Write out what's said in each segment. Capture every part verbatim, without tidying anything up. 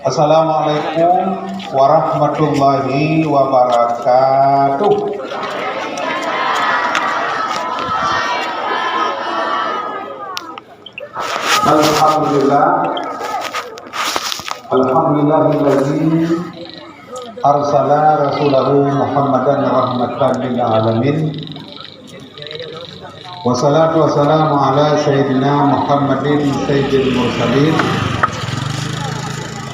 Assalamualaikum warahmatullahi wabarakatuh. Alhamdulillah. Alhamdulillahilladzi arsala rasulahu Muhammadan rahmatan lil alamin. Wassalatu wassalamu ala sayyidina Muhammadin sayyidil mursalin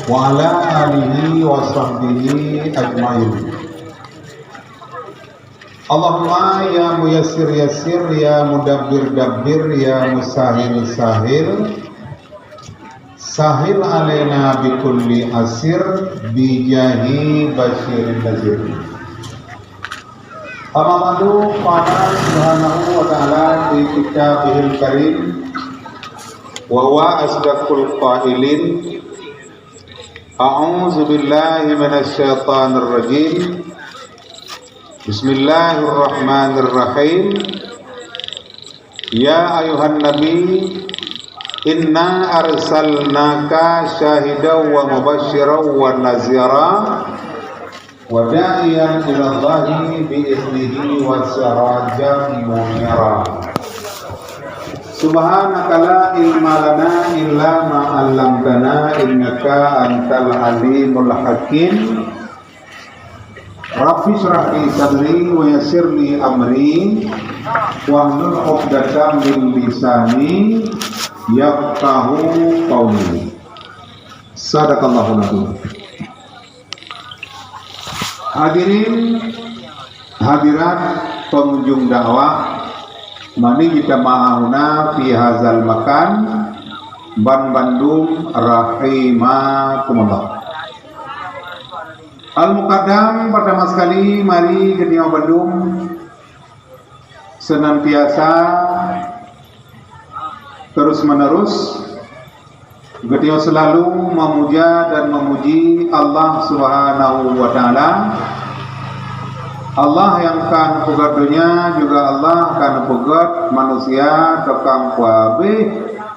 wa ala alihi wa sahbihi ajmain. Allahumma ya muyassir yassir, ya mudabbir dabbir, ya musahil sahil, sahil alaina bikulli asir, bijahi basyirin nazir. Amma ba'du, qala subhanahu wa ta'ala fi kitabihil karim, wa huwa asdaqul qailin, a'udzu billahi minasy syaithanir rajim. Bismillahirrahmanirrahim. Ya ayuhan nabi, inna arsalnaka syahidan wa mubasyiran wa nazira, wa da'iyan ilallahi bi iznihi wa sirajan munira. Subhanaka la ilma lana illa ma 'allamtana, innaka antal alimul hakim. Rabbi shrah li sadri wa yassir li amri, wahlul 'uqdatam min lisani yafqahu qauli. Sadaqallahul azim. Hadirin hadirat pengunjung dakwah, mani jitama'ahuna fi hazal makan, ban bandum rahimakumullah. Al-Muqaddam, pertama sekali, mari geutanyoe bandum senantiasa terus-menerus geutanyoe selalu memuja dan memuji Allah Subhanahu wa Ta'ala. Allah nyang ka neupeugét donya, juga Allah ka neupeugét manusia, teuka peuhabéh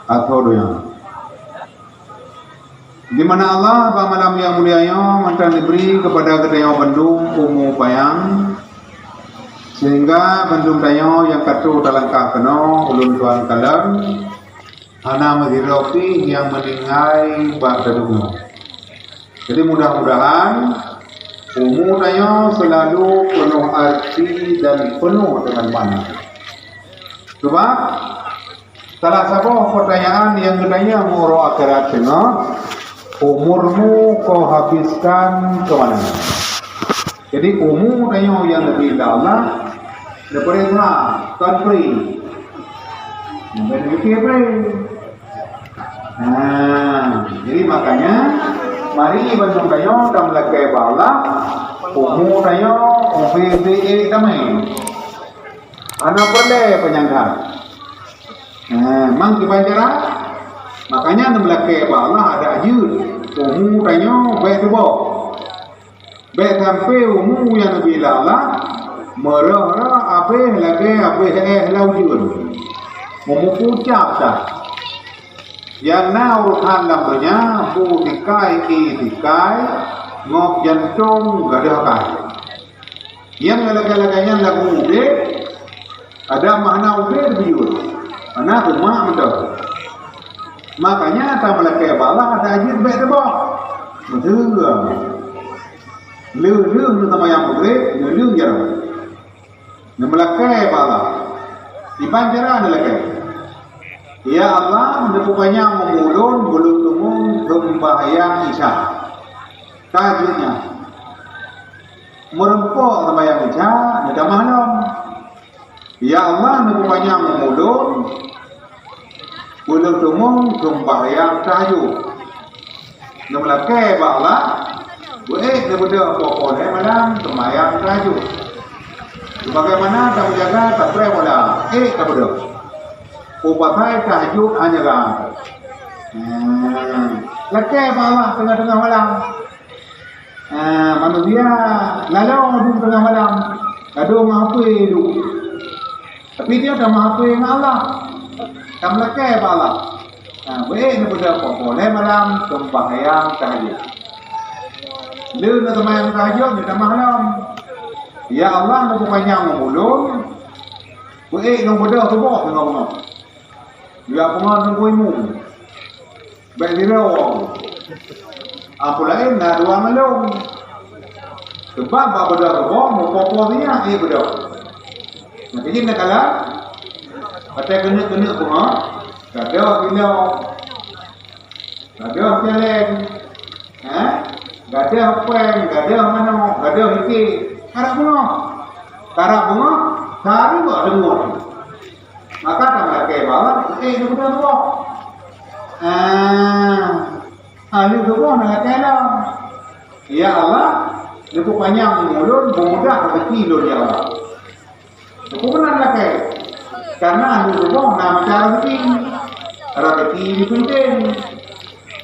ateueh donya. Di mana Allah bak malam nyang mulia nyoe mantong dibri keupada geutanyoe bandum umu panyang, sehingga bandum tanyoe nyang ka trôh talangkah keunoe, ulôn tuan kalon, hana meusidroe pih nyang meuninggai bak droeneuh. Jadi, mudah-mudahan umu tanyoe selalu peunoh arti dan peunoh deungon makna. Sabab salah saboh peutanyaan nyang geutanyong uroe akhirat teungoh, "Umurmu kau habiskan ke mana?" Jadi, umu tanyoe nyang neubri lé Allah, neupeurintah, kon free. Nyang free. Nah, jadi makanya, mari bandum tanyoe tameulakée bak Allah, umu tanyoe ubé bék damé. Hana peureulée panyang that. Nah, mang kiban cara? Makanya neumeulakée bak Allah adak jeuet, umu tanyoe bék teuboh. Bék sampoe umu nyang neubri lé Allah meurah-rah abéh lagée abéh éh lam ujeuen. Meumupue cap that. Nyang na urosan lam donya, bu tikai, ié tikai, ngok jantong gadôh akai. Nyang lagée-lagée nyan lam udeb, adak meuhana udeb teubiyeu, hana teuma mantong. Makanya tameulakée bak Allah adak jeuet bék teuboh. Beutôi. Lheueh-lheueh neuseumayang Maghrib, lheueh-lheueh jaroe. Neumeulakée bak Allah. Kiban cara neulakée. Ya Allah, neupeupanyang umu ulôn, ulôn teungoh seumbahyang Isya. Ka jeuet nyan. Meureumpok seumbahyang Isya, neutamah lom. Ya Allah, neupeupanyang umu ulôn, ulôn teungoh seumbahyang tahajud. Neumeulakée bak Allah, beuék neubeudôh poh-poh lhée malam seumbahyang tahajud. Sebagaimana tameujaga tapreh bola, ék tabeudôh. Peue pasai tahajud hana ga. Hmm. Lakée bak Allah teungoh-teungoh malam. Ah, manusia lalu duek teungoh malam, ladôm HP duek. Tapi dia ka meuhapé ngon Allah. Ka meulakée bak Allah. Ha, beuék neubeudôh poh-poh lhée malam seumbahyang tahajud. Lé na seumayang tahajud, na tamah lom. Ya Allah, na peupanyang ulôn, beuék lôn beudôh tuboh teungoh-teungoh. Ya Allah, nunggu imu. Bèk sidroe. Ampôn laén na dua ngon lôn. Sebab bak beudôh tuboh, meupo-po sinyak ék beudôh. Nah, keujieb na kala, watèe keuneuk-keuneuk beungoh, gadôh bilong. Gadôh cèlèng, eh? Gadôh pèng, gadôh manok, gadôh iték. Karab beungoh. Karab beungoh, sehari bak deungoe. Maka ka lakèe bak Allah, eh, deungoe. Ah, ahli tuboh na lakèe lom. Ya Allah, neupeupanyang umu lôn, beumudah rezeki lôn, ya Allah. Peue meunan lakèe? Karena aneuk tuboh na mita rezeki. Rezeki ni peunteng.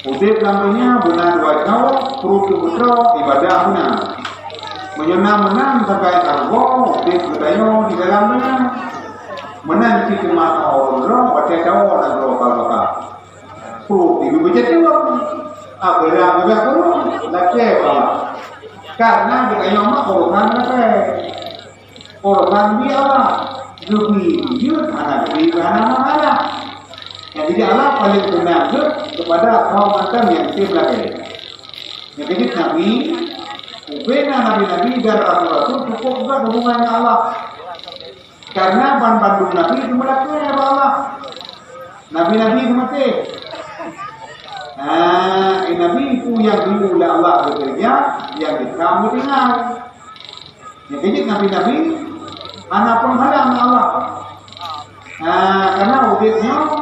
Udép lam donya beuna dua jaroe, pruet teupeudroe, ibadah beuna. Meunyoe na meunan sagai areuboh udép geutanyoe di dalam donya. Meunan cit teuma saboh droe watèe tawoe nanggroe baka. Pruet ibu beujeuet tueng. Ageura beujeuet tueng. Lakèe bak Allah. Karena geutanyoe mak urosan lakèe. Urosan di Allah, geubri jeuet hana geubri hana masalah. Nyang keujeuet Allah paléng seunang jeuet keupada kaum mantong nyang tem lagèe. Nyang keujeuet Nabi, ubena nabi-nabi dan rasul-rasul cukôp gèt hubungan ngon Allah. Karena ban bandum nabi teumeulakèe bak Allah. Nabi-nabi teumaté. Nah, eh, nabi peue nyang geuyue lé Allah geukeureuja, nyang geukam geutinggai. Nyang keujeuet nabi-nabi hana peunghalang ngon Allah. Ah, karena udép nyoe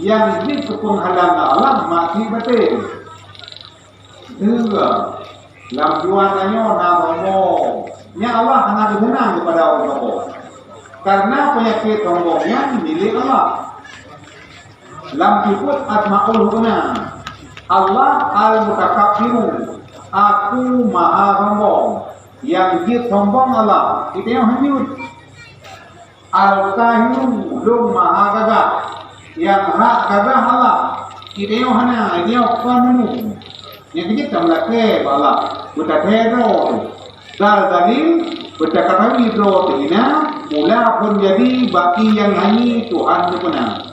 nyang jeuet keu peunghalang ngon Allah maté baten. Dua, lam dua tanyoe na sombong. Nyan Allah hana geuseunang keupada ureueng sombong. Karena peunyakét sombong nyan milék Allah. Lam sifeut Asmaul Husna, Allah Al-Mutakabbiru, Aku Maha Sombong. Nyang jeuet sombong Allah, geutanyoe hana jeuet. Al-Qahiru, Lôn Maha Gagah. Nyang hak gagah Allah, geutanyoe hana, geutanyoe kon meunurot. Nyang keujeuet tameulakèe bak Allah, beutatèe droe teuh. Zal-Zalil, beutakateuri droe teuh hina, mula phon jadi bak ié nyang hana Tuhan teupeuna.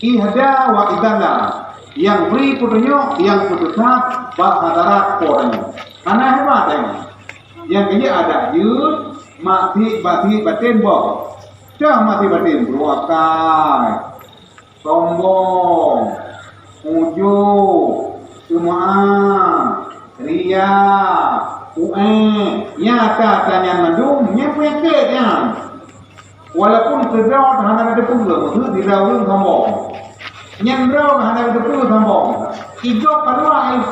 Ihda wa idalla, nyang bri peutunyok, nyang peusesat bak hadarat Po tanyoe. Hana hebat tanyoe. Nyang keujeuet adak jeuet, maksiet, maksiet baten boh. Cah maksiet baten, beureuakai, sombong, ujub, sum'ah, riya, uék. Nyata-nyata nyan mandum, nyan peunyakét nyan. Walaupun keudroe hana na teupeue, meuheuet di ureueng sombong. Nyan droe hana na teupeue sombong. Igop keuluwa, eh.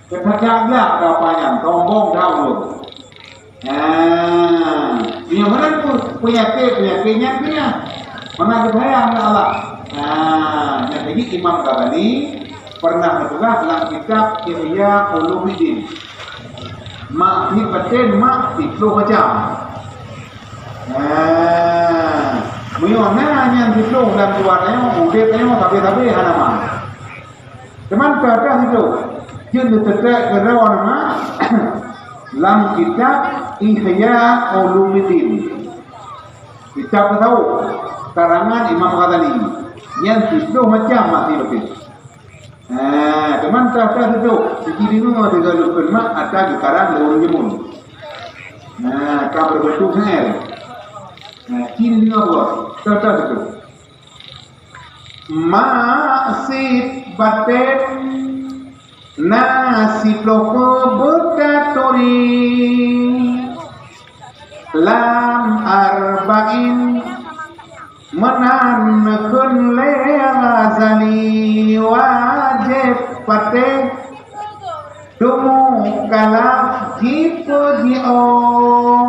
Teupeugah glak keu apa nyan, sombong that ulôn. Nah, nyang meunan peunyakét-peunyakét nyan pih nyan. Meunan geusayang lé Allah. Nah, nyang keujeuet Imam Ghazali pernah geupeugah lam kitab Ihya Ulumuddin. Maksiet baten mak siploh macam. Nah, meunyoe na nyan siploh lam dua tanyoe, udép tanyoe sabe-sabe hana mak. Teuma teuka sigoe jeuet neuteutek keudroe nama lam kitab Ihya Ulumuddin. Kitab tasawuf karangan Imam Ghazali. Nyan siploh macam maksiet baten. Ha, teuma teuka sigoe siki deungoe sigoe lukon mak ata geukarang lé ureueng jeumuen. Ha, ka beureubentuk syair. Ha, siki deungoe buah. Teuka sigoe. Maksiet baten na siploh keuh beutaturi. Lam Arba'in meunan neukheun lé Ghazali, wajéb patéh teumukalaf jipeujiôh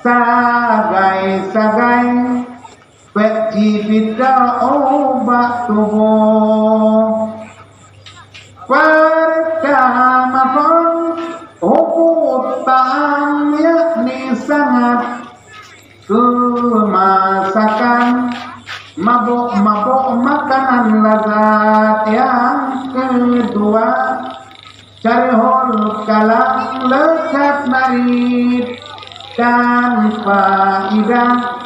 sagai-sagai. Bék jibita ubak tuboh. Peurtama kon, hubbu ta'am, yakni sangat keu masakan, mabök-mabök makanan lazat. Nyang keudua, Darul kalam leukat marit, tan faidah,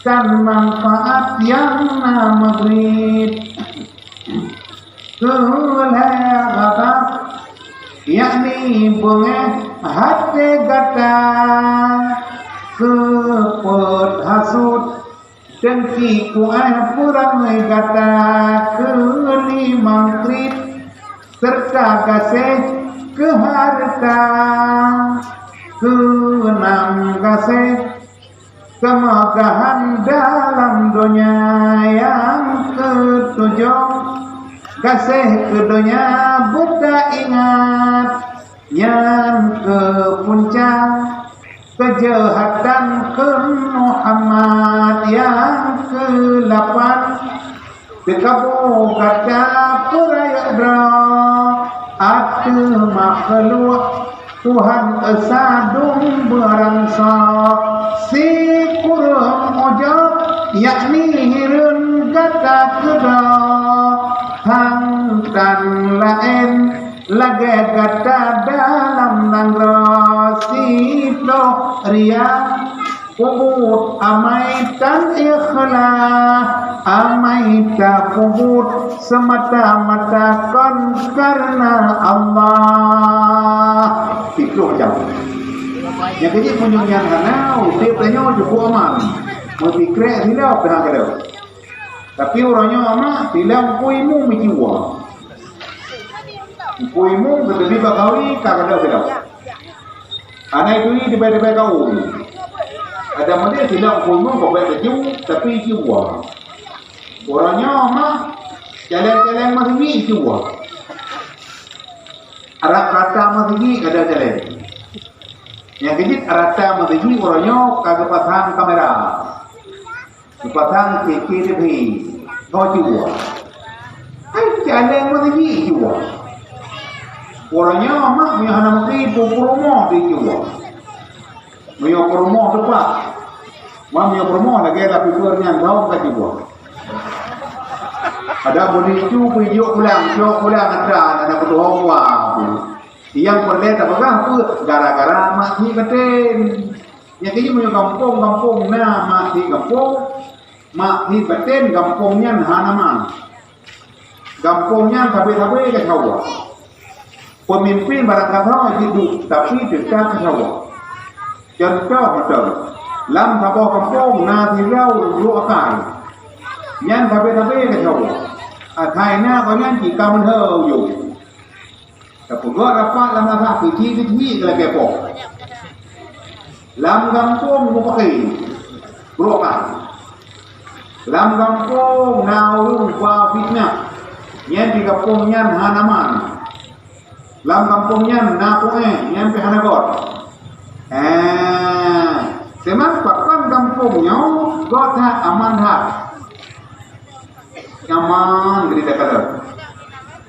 tan manfaat nyang na meugrib. Keu lhée ghadab, yakni beungéh até gata, keu peuet hasut, dengki kuéh peuramé gata, keu limong kriet, seureuta gaséh keu hareuta, keu nam gaséh keumeugahan dalam donya, nyang keu tujoh gaséh keu donya beutaingat, nyan keu punca keujeuhatan keu Muhammad, nyang keu lapan teukabu gata peurayeuk droe ateueh makhluk Tuhan Esa dum beuransa. Sikureueng ujob, yakni hireuen gata keudroe, han tan laén lagée gata dalam nanggroe. Siploh riyah peubuet amai tan ikhlas, amai tapeubuet seumata-mata kon kareuna Allah. Siploh jam. Nyang keujieb meunyoe nyan hana, udeb tanyoe cukup aman. Meupikrek silop dah keudroe. Tapi uroe nyoe amat, silop Teungku Imum meucuba. Teungku Imum geuteubiet bak gawi ka keudroe silop. Hana ituri dibai-dibai gaul. Ada model silop Teungku Imum bak bak baju, tapi cuba. Uroe nyoe mah, caleng-caleng masigi cuba. Rata-rata masigi kada caleng. Nyang keujieb rata masigi uroe nyoe ka geupasang kamera. Geupasang C C T V. Ho cuba. Hai caleng masigi cuba. Uroe nyoe mah meunyoe hana meukeuri peurumoh di cuba. Meunyoe peurumoh teupah. Meunyoe peurumoh lagée lapih peur nyan bawang ka cuba. Ada budi cu pijok pulang, cok pulang atra na kutuho wa. Nyang peureulée tapeugah peue gara-gara mak hi baten. Nyang keujieb meunyoe gampông-gampông na mak hi gampông, mak hi baten gampông nyan hana ma. Gampông nyan sabe-sabe keucawa. Peumimpin barangkasoe jiduek, tapi teuka keucawa. Cuntoh meuteun, lam saboh gampông na sidroe ureuëng brok akai. Nyan sabe-sabe keucawa. Akai na gobnyan jika meuheu ujong. Tapeugah rapat lam masalah keuci-keuci lagée poh. Lam gampông mupakri, brok akai. Lam gampông na ureuëng ba fitnah, nyan di gampông nyan hana man. Lam gampông nyan na puéh, nyan pih hana got. Eh, teuma pakon gampông nyoe got that, aman that. Nyaman geutanyoe takalon.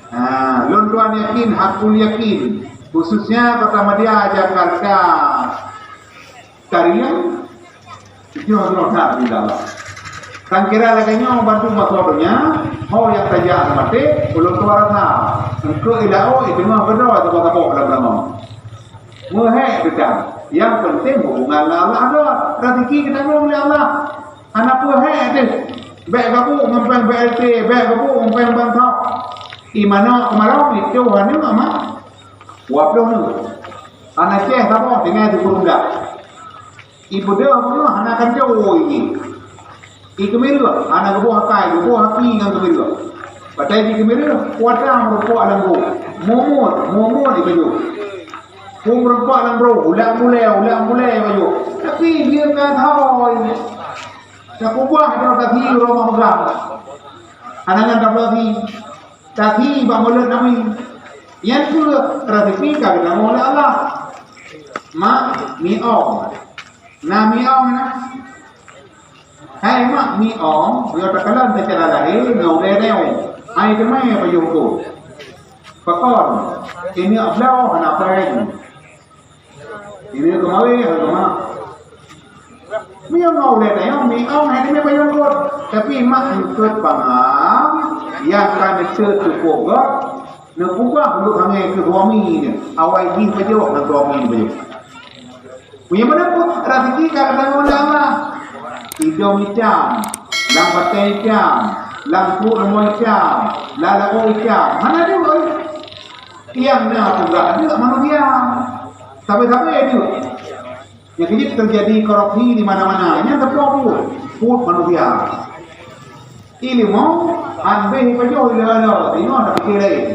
Ha, lôn tuan yakin, hakul yakin, khususnya Kota Madya, Jakarta. Tarian, tujoh droe that di dalam. Kan kira lagée nyoe bantu masoe donya, ho nyang tajak maté, ulôn tuan rasa. Engkau ilao, itu mah bedoe saboh-saboh dalam agama. Meuhek teuka. Nyang penting hubungan ngon Allah got. Rezeki geutanggong lé Allah. Hana peue hék teuh. Bék gabuk ngon péng B L T, bék gabuk ngon péng bansos. Imanök keumalon itu hana amat. Dua ploh nyoe. Hana ceh saboh tinggai di peurundak. Ibeudôh bunoe hana kantô jih. Ikeumireuh hana geuboh akai, geuboh aki ngon keumireuh. Patai jikeumireuh, kuata meurumpok lam geuh. Mumut, mumut ibajoe. Peue meurumpok lam geuh, ulak bulée, ulak bulée ibajoe. Tapi dia ngon hôi. Tapeubah droe tasi uroe meugah. Hana ngon tabloe si. Tasi bak mulod nami. Nyan peue rezeki ka geutanggong lé Allah. Mak miong. Na miong na. Hai mak miong, yo takalon secara lahé ngon ulée nyoe. Hai teumé pajoh tu. Pakon, ini abloe hana pai. Ini keumawe hana mak. Miong ngon ulée nyoe, miong hai teumé pajoh kot. Tapi mak eungkot paham, nyang ka neuteupeue gop, Neupeugah lôn hana keu suami nyan, awai jih pajoh ngon suami pajoh. Meunyoe meunan pun rezeki ka geutanyoe lé Allah. Idong icam, lam batée icam, lam pruet rumoh icam, lam laôt icam. Hana deuk. Nyang na peugah deuk manusia. Sabe-sabe deuk. Nyang keuneuk teujadi korupsi di mana-mana. Nyan teupeue buet manusia. Ilmu han beh pajoh ilée-ilée, singoh tapike laén.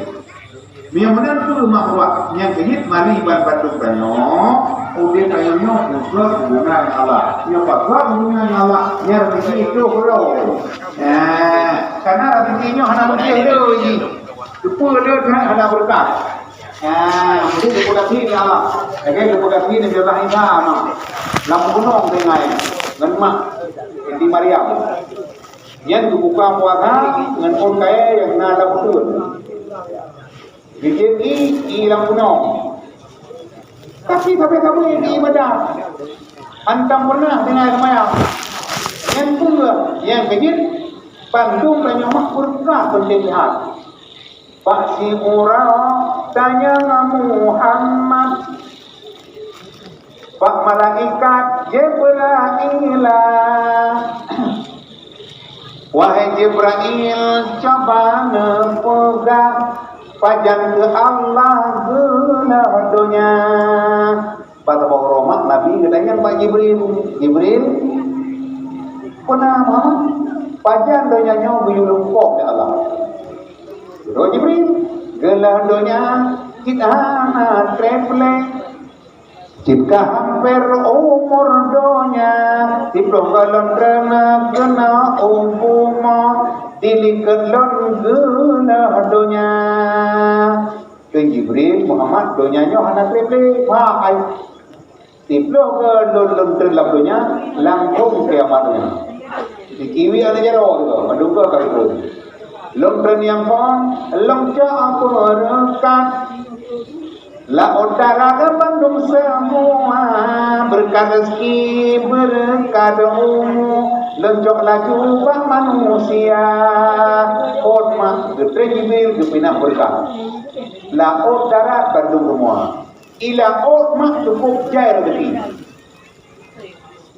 Meunyoe meunan peue makruh, nyang keuneuk mari ban bandum tanyoe, udeb tanyoe nyoe peugot guna ngon Allah. Nyoe peugot guna ngon Allah, nyan rezeki itu keudroe. Nah, karena rezeki nyoe hana beutôi lé jih. Teupeue lé hana beureukat. Nah, jadi geupeugah ngon Allah. Lagée geupeugah ngon Nabi Allah Isa, nah. Lam gunong tinggai ngon mak Siti Maryam. Nyan geubuka puasa ngon ôn kayée nyang na lam uteuen. Geujeuet ié, ié lam gunong. Tapi sabe-sabe di ibadah. Hantom pernah tinggai seumayang. Nyan peue? Nyang keujeuet, bandum tanyoe mak beureukat peunteng jihad. Bak siuroe tanyong Muhammad, bak malaikat Jibraila. Wahai Jibrail, cuba neupeugah, pajan keu Allah geuneuh donya? Bak saboh uroe mak Nabi geutanyong bak Jibril, "Jibril, peue na Muhammad, pajan donya nyoe geuyue lungkôk lé Allah?" Geujaweueb Jibril, "Geuneuh donya cit hana treb lé, cit ka hamper umur donya, siploh goe lôn treun keunoe u bumoe, dilikot lôn geuneuh donya." Kheun Jibril, "Muhammad, donya nyoe hana treb lé, pah ai. Siploh goe lôn, lôn treun lam donya, langsong kiamat nyan. Dikiwi aneuk jaroe tu, mandum goe ka treun. Lôn treun nyang phon, lôn cok beureukat. Laôt darat bandum seumua, beureukat rezeki, beureukat umu, lôn cok laju bak manusia." Phon mak geutreun Jibril geupinah beureukat. Laôt darat bandum seumua. Di laôt mak cukup jai rezeki.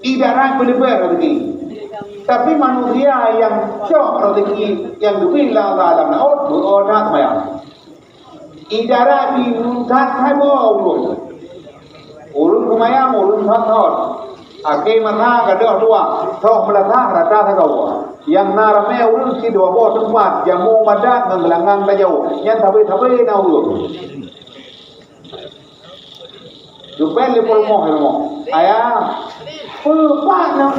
Di darat peuleubeh rezeki. Tapi manusia nyang cok rezeki nyang geubri lé Allah lam laôt, beuo that seumayang. Di darat pih that hai beuo ureueng. Ureueng seumayang, ureueng thon-thon. Akhé masa gadôh dua, soh meulasah rata sagoe. Nyang na ramé ureueng sidua boh teumpat, jamô madat ngon geulangang tajôk. Nyan sabe-sabe na ureueng. Geupén lé peurumoh, lé rumoh. "Ayah, peue pat na?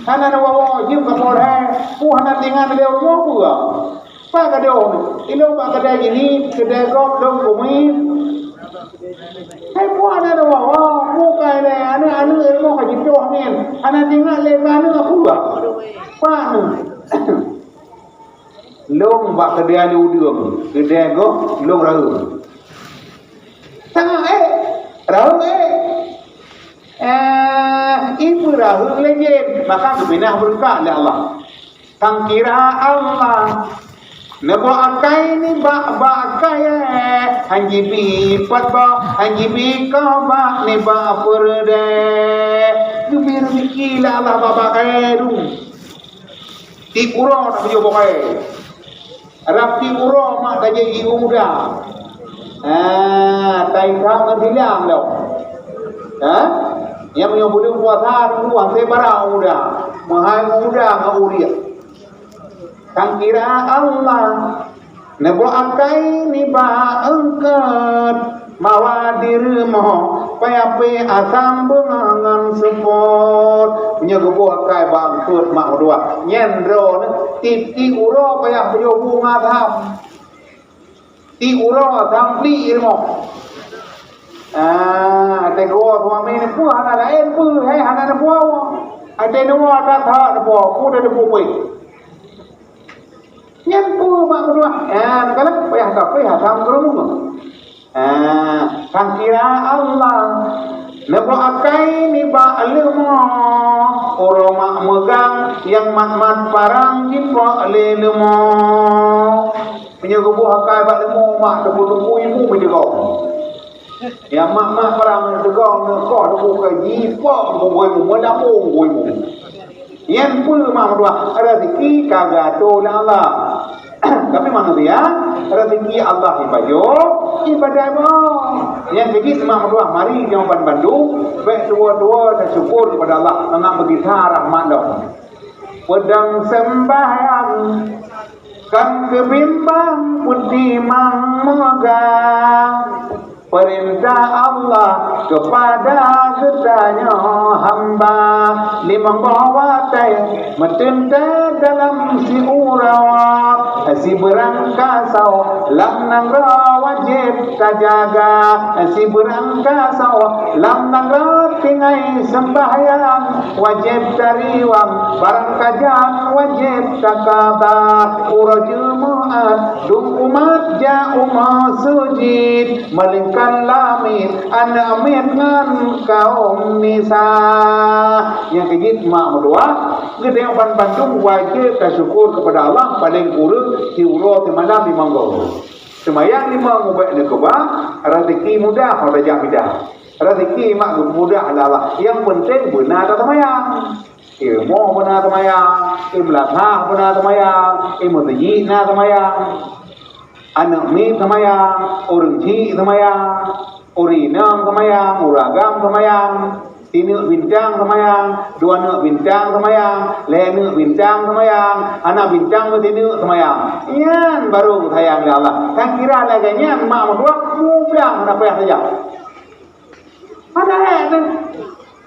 Hana na wawa jeuem ka polhé, peue hana teuingat lé rumoh peue?" "Pat gadôh nyoe? Ilôn bak keudè jih, keudè gob lôn keumiet." "Hai peue hana na wawa, peue ka ilée aneuk-aneuk lé rumoh ka jitôh angén, hana teuingat lé keu aneuk peue?" "Pat na?" "Lôn bak keudè aneuk udeueng, keudè gob lôn rayeuk." "Tanyoe ék, rayeuk ék." "Eh, ipeurayeuk lé jén, maka geupinah beureukat lé Allah." Tangkira Allah neuboh akai nibak bak kayée, han jibi pat boh, han jibi koh bak nibak peureudée. Geubri reuzeki lé Allah bak bak kayée dum. Tiep uroe tapajoh boh kayée. Rab tiep uroe mak tajak jiôh uda. Ah, taisab ngon silang lom. Ha? Nyang meunyoe buleuen puasa, teungku hase barang uda. Meuhai ngon uda ngon uriek. Tangkira Allah neuboh akai nibak eungkôt, mawa di rumoh payah pih asam beungoh ngon seupôt. Meunyoe geuboh akai bak eungkôt mak meutuah, nyan droeneuh tiep-tiep uroe payah pajoh bu ngon asam. Tiep uroe asam pli di rumoh. Ah, watée geuwoe suami neupeue hana laén peue, hai hana neupeue. Watée neuwoe that-that neupeue, peue dah neupeue puih. Nyan peue mak meutuah? Ah, neukalon payah ka payah asam keureumeung. Ah, tangkira Allah neuboh akai nibak leumo. Uroe mak meugang nyang mat-mat parang jipok lé leumo. Meunyoe geuboh akai bak leumô mak, teupeu-teupeu ibu meujegong. Ya mak-mak barang meujegong neukoh teupeu ka jipok gugui mu, meulambong gugui mu. Nyan peue mak meutuah, rezeki ka geuatoe lé Allah. Tapi manusia, rezeki Allah ipajoh, ipajoh boh. Nyan keuh jih mak meutuah, mari nyoe ban bandum, bèk tuwo-tuwo tasyukur kepada Allah, karena beugisa rahmat lom. Peudong seumbahyang, kon keubimbang peutimang meugah. Peurintah Allah keupada geutanyoe hamba, limong boh watèe meuteuntèe dalam siuroe. Sibeurangkasoe lam nanggroe wajéb tajaga, sibeurangkasoe lam nanggroe tinggai seumbahyang. Wajéb tariwang, barang kajan wajéb takaba. Uroe Jumat dum umat jak u meuseujid, meulingkan lamiet aneuk miet ngon kaum nisa. Nyang keujeuet mak meutuah, geutanyoe ban bandum wajéb tasyukur keupada Allah, paleng kureueng siuroe simalam limong goe. Seumayang limong ubak neukeubah, rezeki mudah, mudah jak midah. Rezeki mak mudah lé Allah. Nyang penting beuna taseumayang. Ilmu beuna seumayang, imeulasah beuna seumayang, imeuseujid na seumayang, aneuk miet seumayang, ureueng chik seumayang, ureueng inong seumayang, ureueng agam seumayang, sineuk bintang seumayang, dua neuk bintang seumayang, lhèe neuk bintang seumayang, hana bintang pun sineuk seumayang. Nyan baru sayang lé Allah. Kan kira lagèe nyan mak meutuah mudah hana payah saja. Mana ayat tu?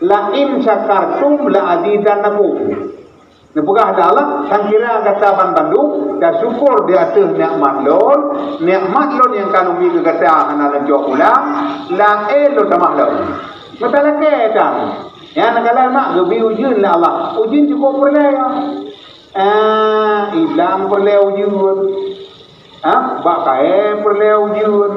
"La in syakartum la azidannakum." Neupeugah lé Allah, "Sangkira gata ban bandum tasyukur di ateueh nikmat Lôn, nikmat Lôn nyang ka Lôn bri keu gata hana Lôn cok pulang, laén Lôn tamah Lôn." Meutalakèe tan. Nyang neukalon mak geubi ujeuen lé Allah. Ujeuen cukôp peureulèe. Ah, i blang peureulèe ujeuen. Ha? Bak kayèe peureulèe ujeuen.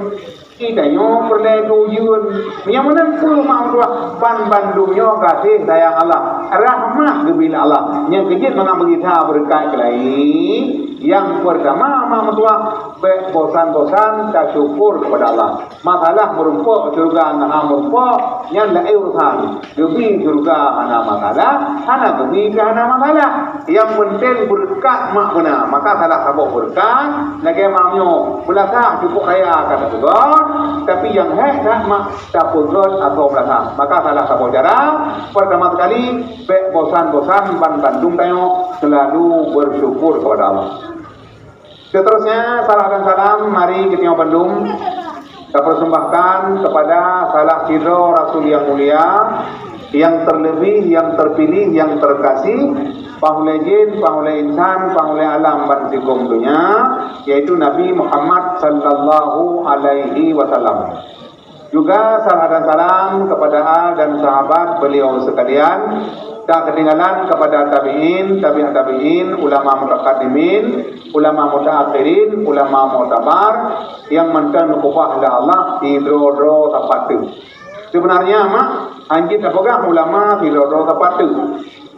I tanyoe peureulèe keu ujeuen. Nyang meunan peue mak meutuah? Ban bandum nyoe gaséh sayang Allah. Rahmat geubri lé Allah. Nyang keujeuet mangat beugisa beureukat keulayi. Nyang peurtama mak meutuah, bèk bosan-bosan tasyukur keupada Allah. Masalah meurumpok syeuruga ngon hana meurumpok, nyan laén urusan. Geubri syeuruga hana masalah, hana geubri pih hana masalah. Nyang penting beureukat mak beuna. Maka salah saboh beureukat, lagèe mak nyoe, meulasah cukôp kaya ka tapeugöt, tapi nyang hék that mak tapeugöt asoe meulasah. Maka salah saboh cara, peurtama sekali, bèk bosan-bosan ban bandum tanyoe seulalu beusyukur keupada Allah. Seterusnya, salam dan salam mari geutanyoe bandum tapersembahkan kepada salah sidroe rasul nyang mulia, nyang terlebih, nyang terpilih, nyang terkasih, panghulèe jin, panghulèe insan, panghulèe alam ban sigom donya, yaitu Nabi Muhammad sallallahu alaihi wasallam. Juga salam dan salam kepada al dan sahabat beliau sekalian, tak ketinggalan kepada tabi'in, tabi'ut tabi'in, ulama mutaqaddimin, ulama mutaakhirin, ulama muktabar nyang mantong neukeubah lé Allah sidroe-droe sapat teuk. Sebenarnya mak, hanjeuet tapeugah ulama sidroe-droe sapat teuk.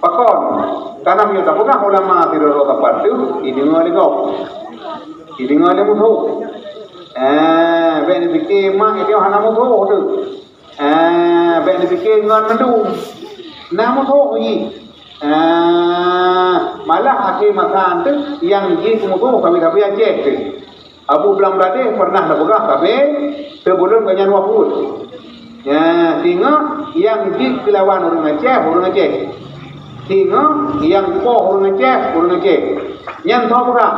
Pakon? Karena meunyoe tapeugah ulama sidroe-droe sapat teuk, ideungoe lé gob. Ideungoe lé musoh. Eh, bèk neupike mak itu hana musoh tu. Eh, bèk neupike ngon mandum. Na musoh jih. Eh, malah akhé masa tu nyang jih musoh sabe-sabe Aceh tu. Abu Blang Bladeh pernah neupeugah sabe sebelum gobnyan wafeuet. Ya, singoh nyang jih keulawan ureueng Aceh, ureueng Aceh. Singoh nyang poh ureueng Aceh, ureueng Aceh. Nyan soe peugah?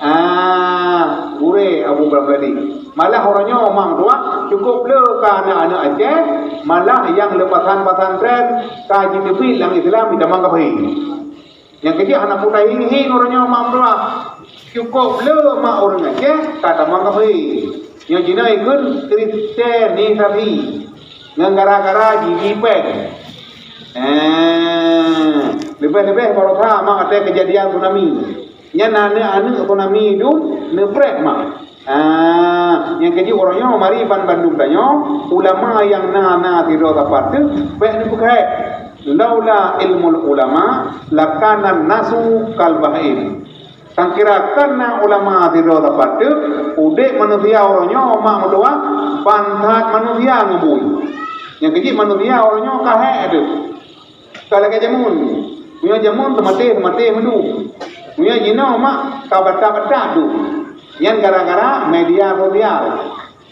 Ah, gurèe Abu Blang Bladeh. Malah uroe nyoe mak meutuah cukôp le ka aneuk-aneuk Aceh, malah nyang le pasan-pasan trèn ka jiteubiet lam Islam jitamong kafé. Nyang keujeuet hana peue tahing-hing uroe nyoe mak meutuah. Cukôp le mak ureueng Aceh ka tamong kafé. Nyoe jinoe ikheun Kristenisasi ngon gara-gara jiji péng. Eh, leubeh-leubeh baroesa mak watèe keujadian tsunami. Nyan aneuk-aneuk tsunami dum neupreh mak. Ah, nyang keujeuet uroe nyoe mari ban bandum tanyoe, ulama nyang na, na sidroe sapat teuk, bèk neupeukhèe. Laula ilmul ulama, lakana nasu kal bahaim. Nyang kira kon na ulama sidroe sapat teuk, udeb manusia uroe nyoe mak meutuah, ban that manusia ngon bui. Nyang keuh jih manusia uroe nyoe ka hék teuh. Ka lagèe jameun. Meunyoe jameun teumaté, teumaté meudum. Meunyoe jinoe mak ka batat-batat dum. Nyan gara-gara media sosial.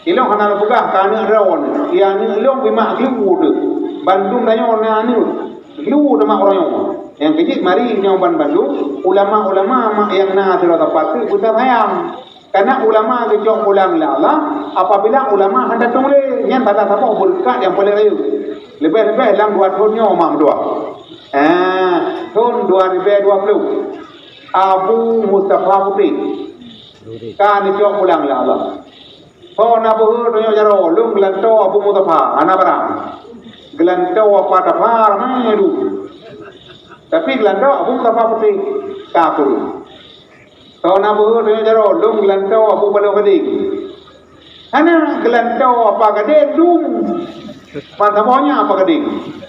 Ilôn hana lôn peugah keu aneuk droeneuh, ya aneuk lôn pih mak glu teuh. Bandum tanyoe na aneuk, glu teuh mak uroe nyoe. Nyang keuh jih mari nyoe ban bandum ulama-ulama mak nyang na sidroe sapat teuk beuta sayang. Karena ulama geucok pulang lé Allah, apabila ulama hana tuléh, nyan salah saboh beureukat nyang paleng rayeuk. Leubeh-leubeh lam dua thon nyoe mak meutuah. Ah, thon dua ribèe dua ploh. Abu Mustafa Putéh ka neucok pulang lé Allah. Ho na beuhe donya jaroe lôn geulantoe Abu Mustafa hana barang. Geulantoe Apa Tafa ramé dum. Tapi geulantoe Abu Mustafa Putéh ka kureueng. Ho na beuhe donya jaroe lôn geulantoe Abu Paloh Gadeng. Hana geulantoe Apa Gadeng dum. Ban saboh nyan Apa Gadeng.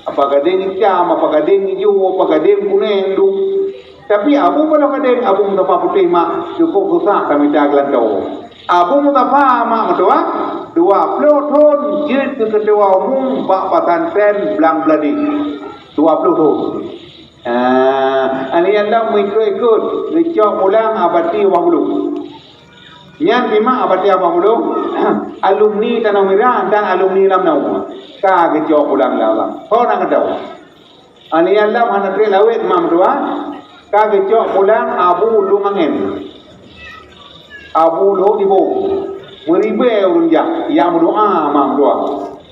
Apa Gadeng itam, Apa Gadeng ijo, Apa Gadeng kuneng dum. Tapi Abu Paloh Gadeng, Abu Mustafa Putéh mak cukup susah tamita geulantoe. Abu Mustafa mak meutuah dua ploh thon jeuet keu keutua umum bak pesantren Blang Beuladi. Dua ploh thon. Ah, aneuk nyan lom meuikot-ikot, geucok pulang Abati Wah Bulong. Nyan pih mak Abati Wah Bulong, alumni Tanoh Mirah dan alumni Lamno. Ka geucok pulang lé Allah. Ho na geutanyoe. Aneuk nyan lom hana trép lawét mak meutuah, ka geucok pulang Abu Lôn Angén. Abu Lhok Ibo. Meuribèe ureueng jak, jak meudoa mak meutuah.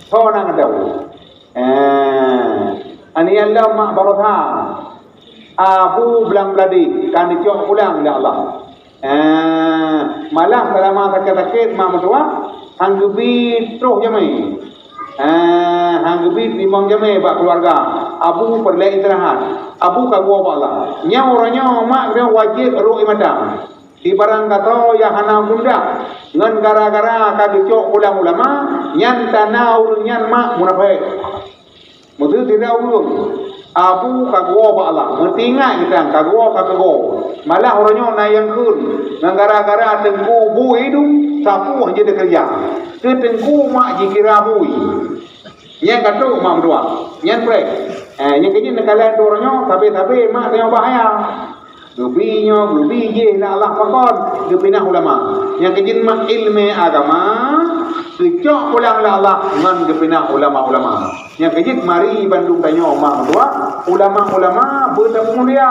Ho na geutanyoe. Eh, aneuk nyan lom mak baroesa. Abu Blang Beuladi ka neucok pulang lé Allah. Eh, malah seulama sakét-sakét mak meutuah, han geubi troh jamé. Eh, han geubi teurimong jamé bak keuluwarga. Abu peureulèe istirahat. Abu ka geuwoe bak Allah. Nyoe uroe nyoe mak droe wajéb rhot ié mata. Di barang gasoe nyang hana gundah ngon gara-gara ka geucok pulang ulama, nyan tanda ureueng nyan mak munafék. Meuseuti na ureueng, Abu ka geuwoe bak Allah, meuteuingat geutanyoe ka geuwoe ka keugoe. Malah uroe nyoe na nyang kheun, ngon gara-gara teungku bui dum, sapeue hana jeuet teukeureuja. Keu teungku mak jikira bui. Nyan ka trok mak meutuah. Nyan preh. Eh, nyan keuh jih neukalon droe nyoe, sabe-sabe mak tanyoe bahaya. Geubi nyoe, geubi jih lé Allah pakon, geupinah ulama. Nyan keuh jih mak ileumèe agama, geucok pulang lé Allah ngon geupinah ulama-ulama. Nyan keuh jih mari bandum tanyoe mak meutuah, ulama-ulama beutapeumulia.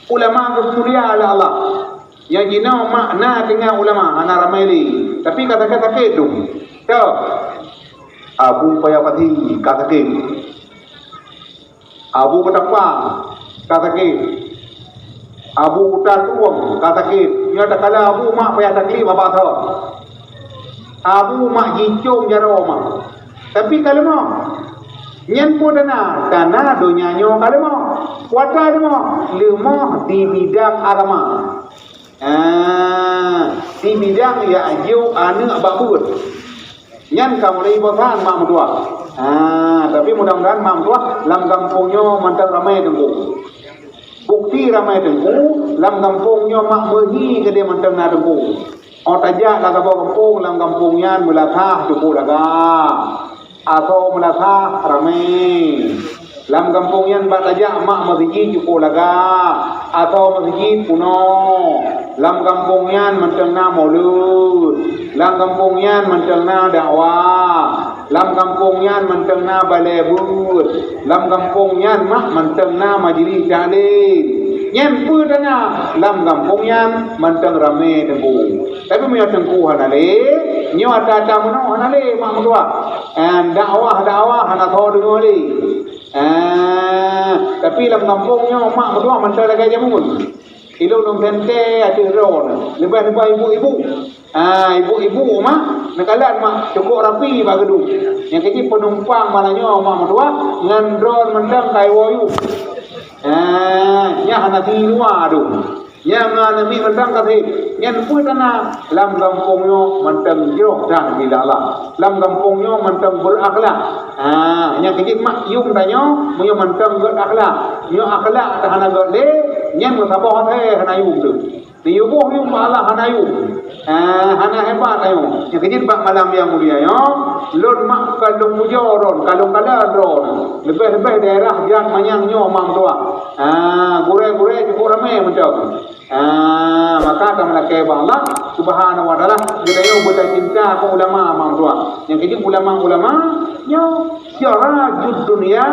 Ulama geupeulia lé Allah. Nyang jinoe mak na teungoh ulama hana ramé lé, tapi ka sakét-sakét dum. Toh, Abu Paya Pati ka sakét. Abu Keutapa ka sakét. Abu Kuta Tueng ka sakét. Nyoe takala Abu mak payah taklif haba tho. Abu mak jicong jaroe mak. Tapi ka leumoh. Nyan peue tanda? Tanda donya nyoe ka leumoh. Kuasa leumoh. Leumoh di bidang agama. Ah, di bidang jak jok aneuk bak buet. Nyan ka mulai bosan mak meutuah. Ah, tapi mudah-mudahan mak meutuah lam gampông nyoe mantong ramé teungku. Bukti ramé teungku, lam gampông nyoe mak meuhi keudeh mantong na teungku. Óh tajak lam saboh gampông, lam gampông nyan meulasah teungku laga. Asoe meulasah ramé. Lam gampông nyan bak tajak mak meuseujid teungku laga. Asoe meuseujid peunoh. Lam gampông nyan mantong na mulod. Lam gampông nyan mantong na dakwah. Lam gampông nyan mantong na balée buet. Lam gampông nyan mak mantong na majelis taklim. Nyan peue tanda lam gampông nyan mantong ramé teungku. Tapi meunyoe teungku hana lé, nyoe ata-ata meunoe hana lé mak meutuah. Eh, dakwah-dakwah hana soe deungoe lé. Eh, tapi lam gampông nyoe mak meutuah mantong lagée jameun. Ilôn lôn teuntée ateueh droe, leubeh-leubeh ibu-ibu. Ah, ibu-ibu mak, neukalon mak cukôp rapi bak geudong. Nyang keuh jih peunumpang malam nyoe mak meutuah ngon droe mantong ka iwoe yum. Ah, nyan hana si luwa dong. Nyan ngon aneuk miet mantong ka sép. Nyan peue tanda lam gampông nyoe mantong jroh that bila Allah. Lam gampông nyoe mantong beurakhlak. Ah, nyang keuh jih mak yum tanyoe meunyoe mantong gét akhlak. Nyoe akhlak hana gét lé, nyan meusaboh asai hana yum teuh. Neuyue boh yum bak Allah hana yum. Ah, hana hebat ayum. Nyang keujeuet bak malam nyang mulia nyoe, lôn mak ka lôn pujoe droe, ka lôn kalon droe. Leubeh-leubeh daerah jrat manyang nyoe, mak meutuah. Ah, gurée-gurée cukup ramé mantong. Ah, maka tameulakée bak Allah Subhanahu wa Taala, geutanyoe beutacinta keu ulama, mak meutuah. Nyang keujeuet ulama-ulama nyoe sirajud dunya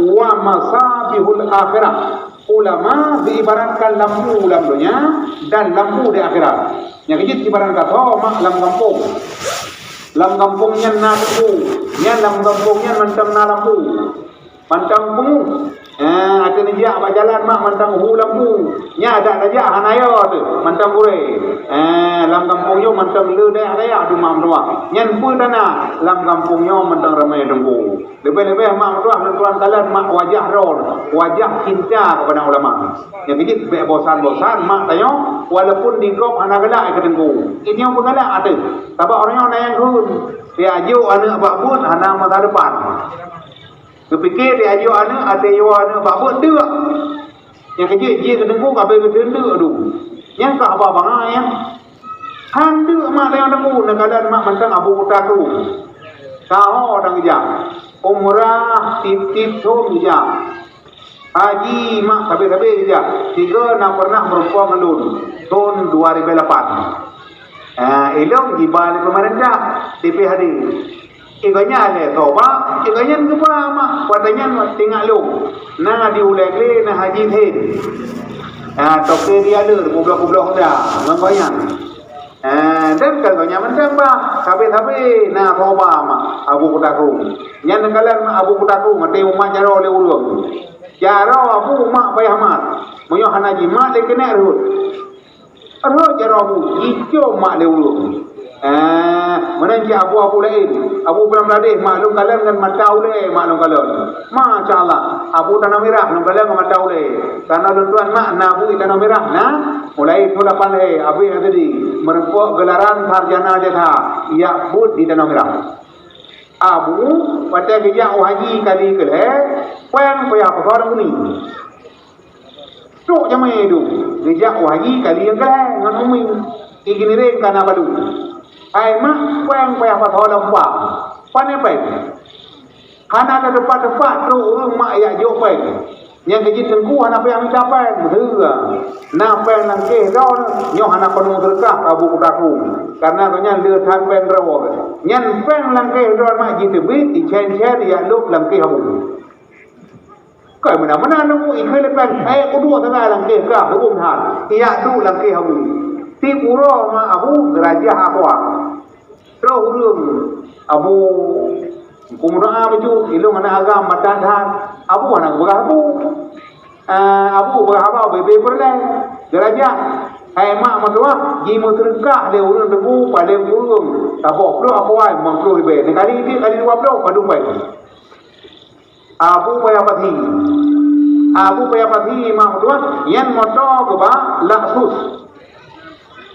wa masabihul akhirah. Ulama diibaratkan lampu lam donya dan lampu di akhirat. Nyang keujeuet sibarang gasoe mak lam gampông. Lam gampông nyan na teungku, nyan lam gampông nyan mantong na lampu. Mantong pungoh. Eh, ateueh neujak bak jalan mak mantong hu lampu. Nyan adak tajak hana yo teuh, mantong gurée. Eh, lam gampông nyoe mantong le dayak-dayak dum mak meutuah. Nyan peue tanda lam gampông nyoe mantong ramé teungku. Leubeh-leubeh mak meutuah lôn tuan kalon mak wajah droe, wajah cinta keupada ulama. Nyang keujeuet bék bosan-bosan mak tanyoe, walaupun di gob hana galak keu teungku. Inyoe peugalak ateueh. Sabab ureuëng nyoe na nyang kheun, "Tajok aneuëk bak buet hana masa depan." Geupike tajok aneuëk até yoe aneuëk bak buet deuk. Nyang keujeuet jih keu teungku ka abéh geuteundeuk dum. Nyang ka haba bangai nyan. Han deuk mak tanyoe teungku neukalon mak mantong Abu Kuta Krueng. Saho dan geujak. Umrah tieb-tieb thon geujak. Haji mak sabe-sabe geujak. Sigoe na pernah meurumpok ngon lôn thon dua ribu lapan. Ah, ilong jiba lé peumeurintah D P H D. Igoe nyan lé toba, igoe nyan geuba mak. Watée nyan teuingat lôn, na di Ulée Glé na Haji Husén. Ah, toke di Aleur, kubloh-kubloh Honda ngon goe nyan. Ah, dan kan goe nyan mantong bah, sabe-sabe na toba mak Abu Kuta Krueng. Nyan neukalon mak Abu Kuta Krueng, até umat jaroe lé ureuëng. Jaroe Abu mak payah mat. Meunyoe hana jimat lé keuneuk rhot. Rhot jaroe Abu, jicom mak lé ureuëng. Eh, meunan cit Abu, Abu laén. Abu Blang Bladeh mak lôn kalon ngon mata ulée mak lôn kalon. Masya Allah, Abu Tanoh Mirah lôn kalon ngon mata ulée. Karena lôn tuan mak na Abu di Tanoh Mirah na, mulai thon lapan lhée abéh na tadi meurumpok geularan sarjana jasa, jak buet di Tanoh Mirah. Abu watée geujak u haji kali keulhée, péng payah peusoe lam geunie. Trok jamé dum, geujak u haji kali nyang keulhée ngon umi. I geuniréng ka na balu. Hai mak, péng payah pasoe lam pam. Pane péng? Hana na teumpat-teumpat trok ureuëng mak jak jok péng. Nyang keujeuet teungku hana payah mita péng, meuheueh. Na péng lam kéh droe, nyoe hana keuneuk seudeukah Abu Kuta Krueng. Karena gobnyan le that péng droe. Nyan péng lam kéh droe mak jiteubiet, jicén-cén, jak lôb lam kéh Abu. Kai meunan-meunan nunggu ikheun leupah, eh, udua sagai lam kéh ka hubung that. Yak duek lam kéh Abu. Tiep uroe ma Abu geurajah Abu. Troh ureuëng Abu. Ku meudoa bacut, ilong aneuk agam mata that. Abu hana geupeugah Abu. Ah, Abu peugah Abu, bebe peureulée. Geurajah. Hai mak meutuah, jimeuseudeukah lé ureuëng teungku, paleng ureuëng. Saboh ploh Abu ai, limong ploh ribée. Dikali tiep kali dua ploh, padum bai. Abu Paya Pati. Abu Paya Pati mak meutuah, nyan moto geuba Lexus.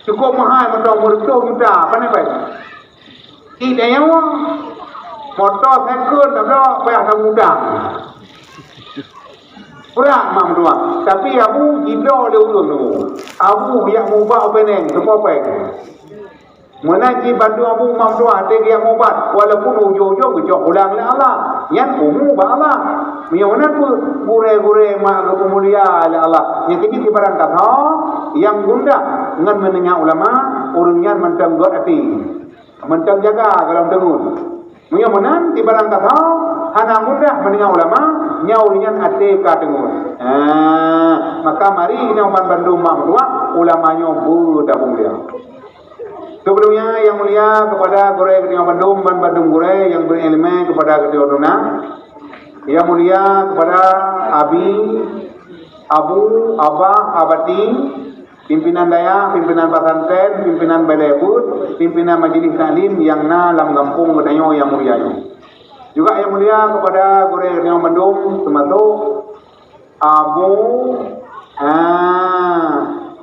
Cukup mahai moto, meureutoh juta, pane bai. Di tanyoe, moto second tabloe payah saboh juta. Brat mak meutuah. Tapi Abu jibloe lé ureuëng tu. Abu jak meubat u Penang, teupeu péng. Meunan cit bandum Abu mak meutuah até geujak meubat, walaupun ujong-ujong geucok pulang lé Allah. Nyan umu bak Allah. Meunyoe meunan peue, gurée-gurée mak geupeumulia lé Allah. Nyang keujeuet di barang kata, nyang gundah ngon meuninggai ulama, ureuëng nyan mantong gét até. Mantong jaga golom teungeut. Meunyoe meunan, di barang kata, hana mudah meuninggai ulama, nyoe nyan até ka teungeut. Ha, maka mari geutanyoe ban bandum mak meutuah, ulama nyoe beutabong dia. Sebelumnya, yang mulia kepada gurée geutanyoe bandum, ban bandum gurée nyang bri iéleumé kepada geutanyoe tuan. Yang mulia kepada Abi, Abu, Abah, Abati, pimpinan dayah, pimpinan pesantren, pimpinan balai buet, pimpinan majlis taklim nyang na lam gampông geutanyoe nyang mulia nyoe. Juga yang mulia kepada gurée geutanyoe bandum, teumasok Abu, ah,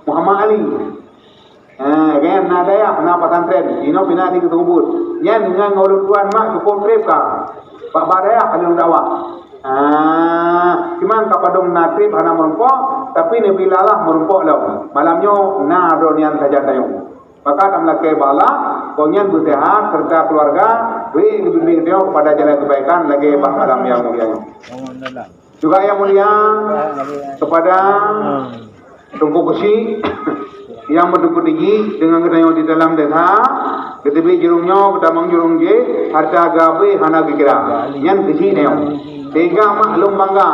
Muhammad Ali. Ah, kan na dayah, na pesantren. Inoe pih na di Geuteuubeuet. Nyan ngon ulôn tuan mak cukup trép ka. Bak-bak dayah ka lôn dakwah. Ah, cuma ka padum na trép hana meurumpok, tapi Nabi Allah meurumpok lom. Malam nyoe na droe nyan sajan tanyoe. Maka tameulakée bak Allah, gobnyan beuseuhat serta keluarga, bri geubimbéng tanyoe kepada jalan kebaikan lagée bak malam nyang mulia nyoe. Juga nyang mulia kepada Teungku Keuchik nyang meutuku tinggi deungon geutanyoe di dalam desa, geuteubiet jurông nyoe, geutamong jurông jih, hareuta geuabéh hana geukira. Nyan keuchik nyoe. Sehingga mak lôn bangga.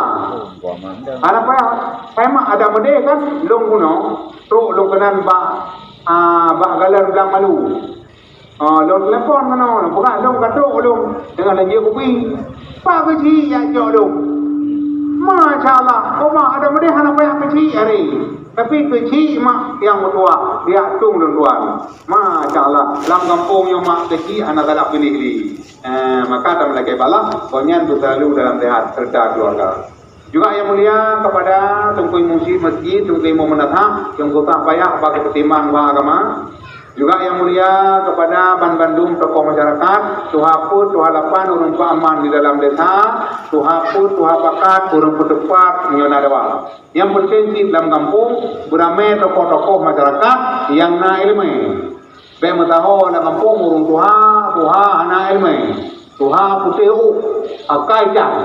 Hana payah, payah mak adak meudeh kan, lôn bunoe, trok lôn keunan bak, ah, bak galon blang malu. Oh, lôn telepon keunoe, lôn peugah lôn ka trok lôn, teungoh lôn jeuet kupi. Pak keuchik jak cok lôn. Masya Allah, koma ada meudeh hana payah keuchik hari. Tapi keuchik mak nyang meutuah, biak tueng lôn tuan. Masya Allah, lam gampông nyoe mak keuchik hana galak piléh lé. Eh, maka tameulakée bak Allah, gobnyan beuselalu dalam sehat serta keluarga. Juga nyang mulia kepada Teungku Imum Masjid, Teungku Imum Meunasah, nyang susah payah bak geupeutimang bak agama. Juga nyang mulia kepada ban bandum tokoh masyarakat, tuha peuet, tuha lapan ureuëng peuaman di dalam desa, tuha peuet, tuha pakat ureuëng peuteupat nyoe na dawa. Nyang peunteng cit lam gampông beuramé tokoh-tokoh masyarakat nyang na iéleumé. Bék meusaho lam gampông ureuëng tuha, tuha hana iéleumé. Tuha putéh ôk, akai cang.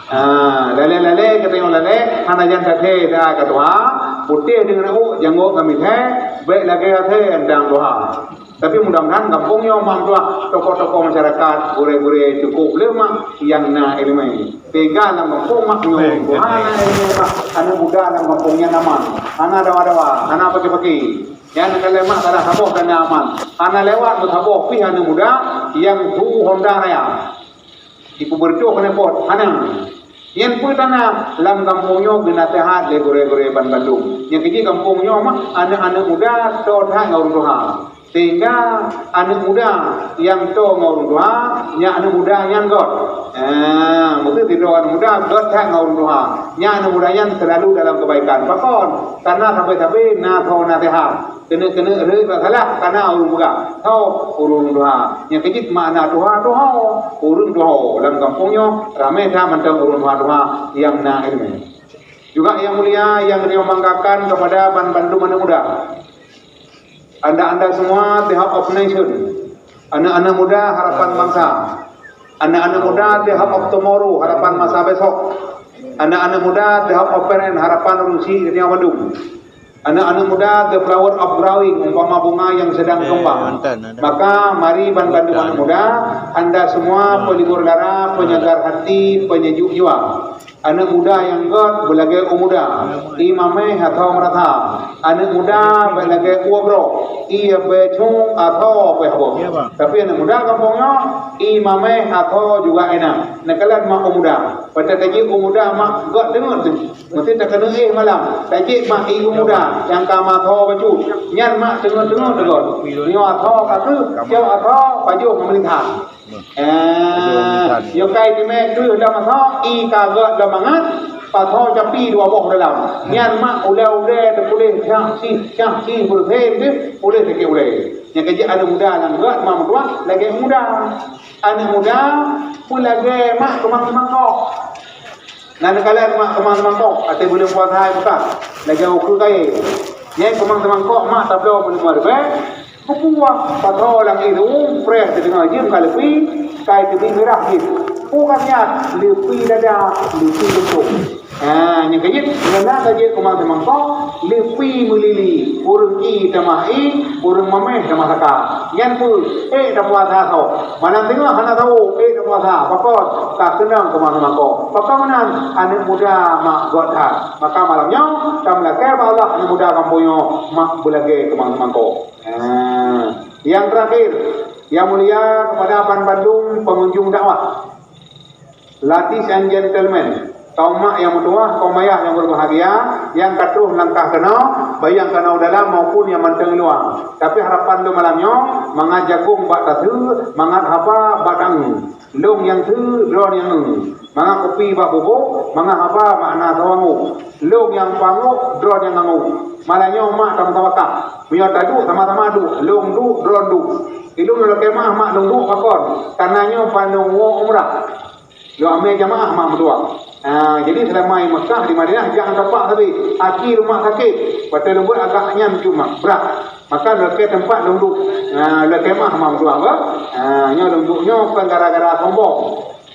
Ha, lalé-lalé geutanyoe lalé, hana jan saté ka tuha, putéh deungon ôk, janggôt ngon misée, bék lagée asée andang tuha. Tapi mudah-mudahan gampông nyoe mak tuha, tokoh-tokoh masyarakat, gurée-gurée cukôp le mak nyang na iéleumé. Teuga lam gampông mak nyoe, tuha na iéleumé mak, aneuk muda lam gampông nyan aman. Hana dawa-dawa, hana paki-paki. Nyan keuleumah salah saboh tanda aman. Hana lewat meusaboh pih aneuk muda nyang su Honda raya. Jipeubeureutoh keuneuk pot, hana. Nyan peue tanda lam gampông nyoe geunaseuhat lé gurée-gurée ban bandum. Nyang keujih gampông nyoe mah aneuk-aneuk muda toe that ngon ureuëng tuha. Sehingga aneuk muda nyang toe ngon ureuëng tuha, nyan aneuk muda nyan gét. Ah, meukeusud sidroe aneuk muda gét that ngon ureuëng tuha. Nyan aneuk muda nyan selalu dalam kebaikan. Pakon? Karena sabe-sabe na soe naseuhat. Keuneuk-keuneuk rhët bak salah, kana ureuëng peugah, "Tho, ureuëng tuha." Nyang keujeuet makna tuha, tuha, ureuëng tuha. Lam gampông nyoe ramé that mantong ureuëng tuha-tuha nyang na iéleumé. Juga nyang mulia, nyang geutanyoe banggakan kepada ban bandum aneuk muda. Anda-anda semua the Hope of Nation. Aneuk-aneuk muda harapan bangsa. Aneuk-aneuk muda the Hope of Tomorrow, harapan masa besok. Aneuk-aneuk muda the Hope of Parent, harapan ureuëng chik geutanyoe bandum. Aneuk-aneuk muda, the flower of growing, umpama bunga yang sedang kembang. Maka, mari ban bandum aneuk muda, anda semua pelibur lara, penyegar hati, penyejuk jiwa. Aneuk muda nyang gét beulagée u muda, i mameh atau merata. Aneuk muda beulagée u abroe, i abée chung atau abée habo. Tapi aneuk muda gampông nyoe, i mameh atau juga inong. Neukalon mak u muda. Pada tajik u muda mak gét deungon tu. Meusti takeuneuk éh malam, tajik mak i u muda nyang ka matho bacut. Nyan mak teungoh-teungoh teugôt. Nyoe atho ka kheueh, nyoe atho pajoh meulintang. Eh, nyoe kai teumé kheueh lam atho, i ka gét lam mangat, patho capi dua boh dalam. Nyan mak ulée-ulée teupuléh cah cih, cah cih beureuhe teuh, puléh sakét ulée. Nyang keujeuet aneuk muda nyang gét mak meutuah lagée muda. Aneuk muda peue lagée mak keumang-keumang kok. Na neukalon mak keumang-keumang kok, até buleuen puasa hai buka. Lagée ukeue kayée. Nyang keumang-keumang kok mak tabloe meuneumeue leubeh. Beupuah, patroe lam ié, preh teudeungoe jeuem ka leupie, kai teubiet mirah jih. Peue khasiat, leupie dada, leupie lumpong. Ha, nyang keujeuet, ngon na ka jeuet keumang-keumang kok, leupie meulili, ureuëng ie tamah ie, ureuëng mameh tamah saka. Nyan peue, ék tapuasa soe. Malam teungoh hana tao, ék tapuasa, pakon, ka keunong keumang-keumang kok. Pakon meunan, aneuk muda mak gét that. Maka malam nyoe, tameulakée bak Allah aneuk muda gampông nyoe mak beulagée keumang-keumang kok. Ha, nyang terakhir, nyang mulia kepada ban bandum pengunjung dakwah. Ladies and gentlemen, kaum mak nyang meutuah, kaum ayah nyang berbahagia, nyang ka troh langkah keunoe, baik nyang keunoe dalam maupun nyang mantong luwa. Tapi harapan lôn malam nyoe, mangat jagong bak taseue, mangat haba bak tangieng. Lôn nyang seue, droe nyang ngieng. Mangat kupi bak bubôk, mangat haba bak na sawangu. Lôn nyang panggôk, droe nyang nganggôk. Malam nyoe mak tameusabakat. Meunyoe taduek sama-sama duek, lôn duek, droe duek. Ilôn lôn lakée meu'ah mak lôn duek pakon, kareuna nyoe ban lôn woe umrah. Lôn amé jamaah mak meutuah. Ha, jadi seulama i Mekah, di Madinah, jak tapak sabe. Aki rumoh sakét. Watèe lôn beuet agak nyan cuma brat. Maka lôn lakèe teumpat lôn duek. Ha, lôn lakèe meuah mak meutuah bah. Ha, nyoe lôn duek nyoe kon gara-gara sombong.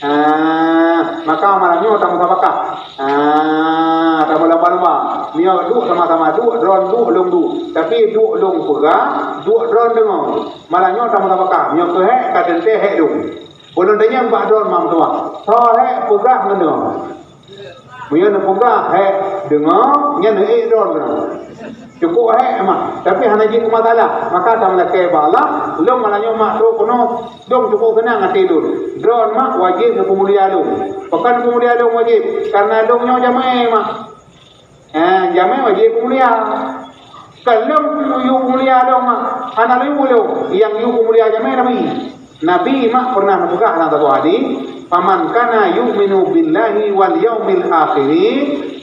Ha, maka malam nyoe tamusabakah. Ha, tameulomba-lomba. Nyoe duek sama-sama duek, droen duek, lôn duek. Tapi duek lôn peugah, duek droen deungoe. Malam nyoe tamusabakah. Nyoe keuh hèk, ka teuntèe hèk lôn. Ulôn tanyong bak droen mak meutuah, soe hèk peugah ngon deungoe? Meunyoe neupeugah hèk deungoe, nyan hèk droen keunoe. Cukup hèk mah, tapi hana jeuet keu masalah. Maka tameulakèe bak Allah, lôn malam nyoe mak trok keunoe, lôn cukup seunang até lôn. Droen mak wajéb neupeumulia lôn. Pakon neupeumulia lôn wajéb? Kareuna lôn nyoe jamèe mak. Eh, jamèe wajéb peumulia. Kon lôn yue peumulia lôn mak, hana lôn yue lôn. Nyang yue peumulia jamèe Nabi. Nabi mak pernah neupeugah lam saboh hadis, "Faman kana yu'minu billahi wal yaumil akhiri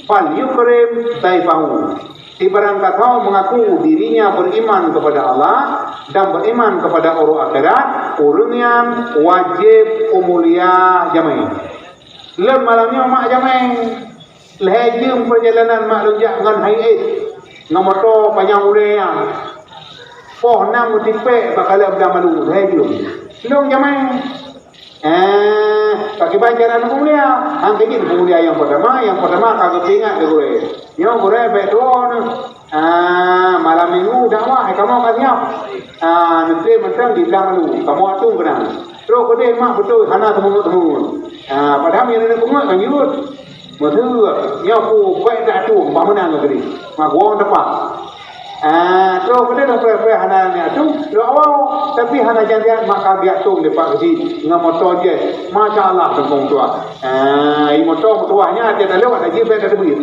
falyukrim daifahu." Sibarang kasoe mengaku dirinya beriman kepada Allah dan beriman kepada uroe akhirat, ureuëng nyan wajéb peumulia jamèe. Lôn malam nyoe mak jamèe. Lhèe jeuem peurjalanan mak lôn jak ngon Hai Ét, ngon moto panyang ulèe nyan. Poh nam meutipék bak kalon Blang Malu, lhèe jeuem. Lôn jamèe. Eh, pakiban cara neupeumulia? Han keu jih neupeumulia nyang peurtama, nyang peurtama ka geupeuingat lé gurèe. Nyoe gurèe bèk tuwoe neuh. Ah, malam minggu dakwah, eh, kamoe ka siap. Ah, neutré mantong di Blang Malu, kamoe atong keunan. Trok keudeh mak beutôi hana teumeu'ot-teumeu'ot. Ah, padahai meunyoe neupeungeut kan jeuet. Meuteuk, nyoe ku bèk that tueng, bah meunan ngon keudeh. Mak guong teupah. Ah, trok keudeh dah preh-preh hana niat tueng, lôn awai. Tapi hana jan-jan mak ka biak tueng di Pak Geuchik ngon moto jih. Masya Allah, teungkong tuah. Ah, i moto meutuah nyan, até taleuek, até jih bèk tateubiet.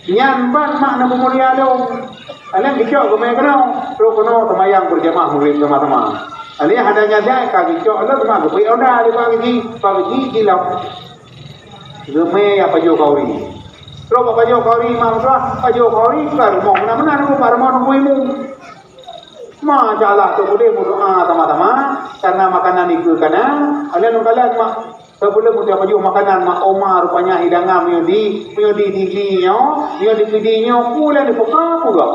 Nyan ban mak neupeumulia lôn. Alèh geucok geumè keunoe, trok keunoe seumayang beurjamaah Maghrib sama-sama. Alèh hana nyan jai ka geucok lôn mak geupeuék onda lé Pak Geuchik, Pak Geuchik jilap. Geumè ya pajoh kauri. Trok bak pajoh kauri mak meutuah, pajoh kauri bukan rumoh meunan-meunan, bak rumoh Teungku Imum. Masya Allah, trok keudeh meudoa sama-sama, karena makanan dikeue kana, alèh lôn kalon mak. Sebelum meutuah pajoh makanan, mak oma rupanya hidangan meunyoe di, meunyoe di, di, di nyoe, meunyoe di, di nyoe, ulèe dipeugah-peugah.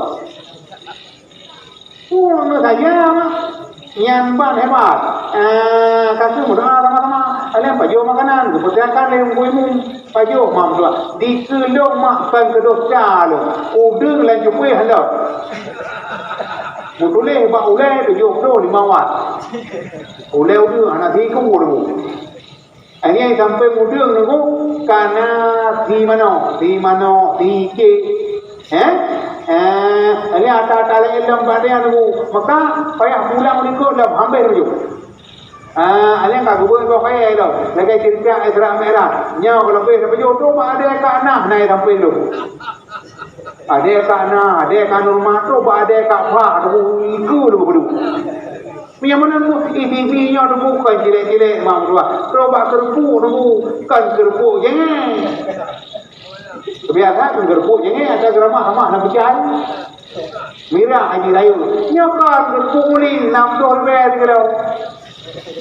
Oh, nyoe saja, mak. Nyan ban hebat. Eh, ka kheueh meudoa sama-sama. Alèh pajoh makanan, geupeuseuhatkan lé Teungku Imum. Pajoh mak meudoa. Dikeue lôn mak ban keu dosa lôn. Udeueng lam cupéh lôn. Meutuléh bak ulèe tujoh ploh limong wat. Ulèe udeueng hana siku lôn. Nyan sampé mudeueng nunggu kana si manok, si manok, si cék. Eh? Eh, nyan ata-ata laén lom bak dia nunggu. Maka payah pulang likot lom, hambéh tujoh. Ah, nyan ka geubeut boh kayèe lom. Lagèe ceurita Isra Mi'raj. Nyoe ka leubeh daripada nyoe, tu bak adèe ka na, na sampé lom. Adèe ka na, adèe ka normal tu, bak adèe ka pha, tu ikeu tu beudôh. Meunyoe meunan tu, i bibi nyoe teubukan cilek-cilek mak meutuah. Trok bak keureubeuk teubu, kon keureubeuk jengeng. Biasa kon keureubeuk jengeng, ada geuramah-ramah lam peucai. Mirah Haji Rayeuk. Nyoe kon keureubeuk ulèe, nam ploh ribèe sigoe.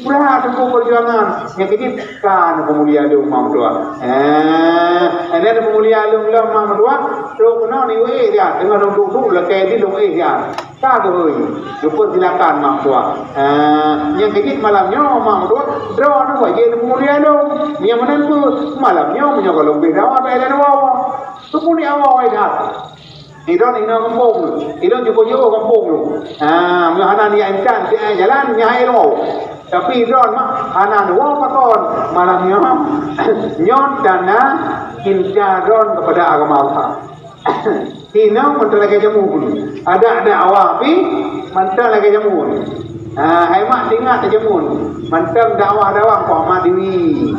Brat teumpuh peujuangan. Nyang keujeuet ka neupeumulia lôn mak meutuah. Eh, nyan neupeumulia lôn lom mak meutuah. Trok keunoe neuéh dia, teungoh lôn duek-duek lakèe di lôn éh dia. Ka geuhôi, geupeusilakan mak meutuah. Eh, nyang keujeuet malam nyoe mak meutuah, droeneuh wajéb neupeumulia lôn. Nyang meunan peue? Malam nyoe meunyoe goh lôn bri dawa bèk lôn woe. Teupeue ni awai that. Ilôn inoe gampông, ilôn jipeujiôh gampông lôn. Ha, meunyoe hana niat intan, siat jalan, nyan hai lôn. Tapi droen mak hana neuwoe pakon. Malam nyoe, nyoe tanda cinta droen kepada agama Allah. Hinoe mantong lagèe jameun. Ada dakwah pi mantong lagèe jameun. Ha, hai mak teuingat jameun. Mantong dakwah-dakwah Pak Mat Dewi.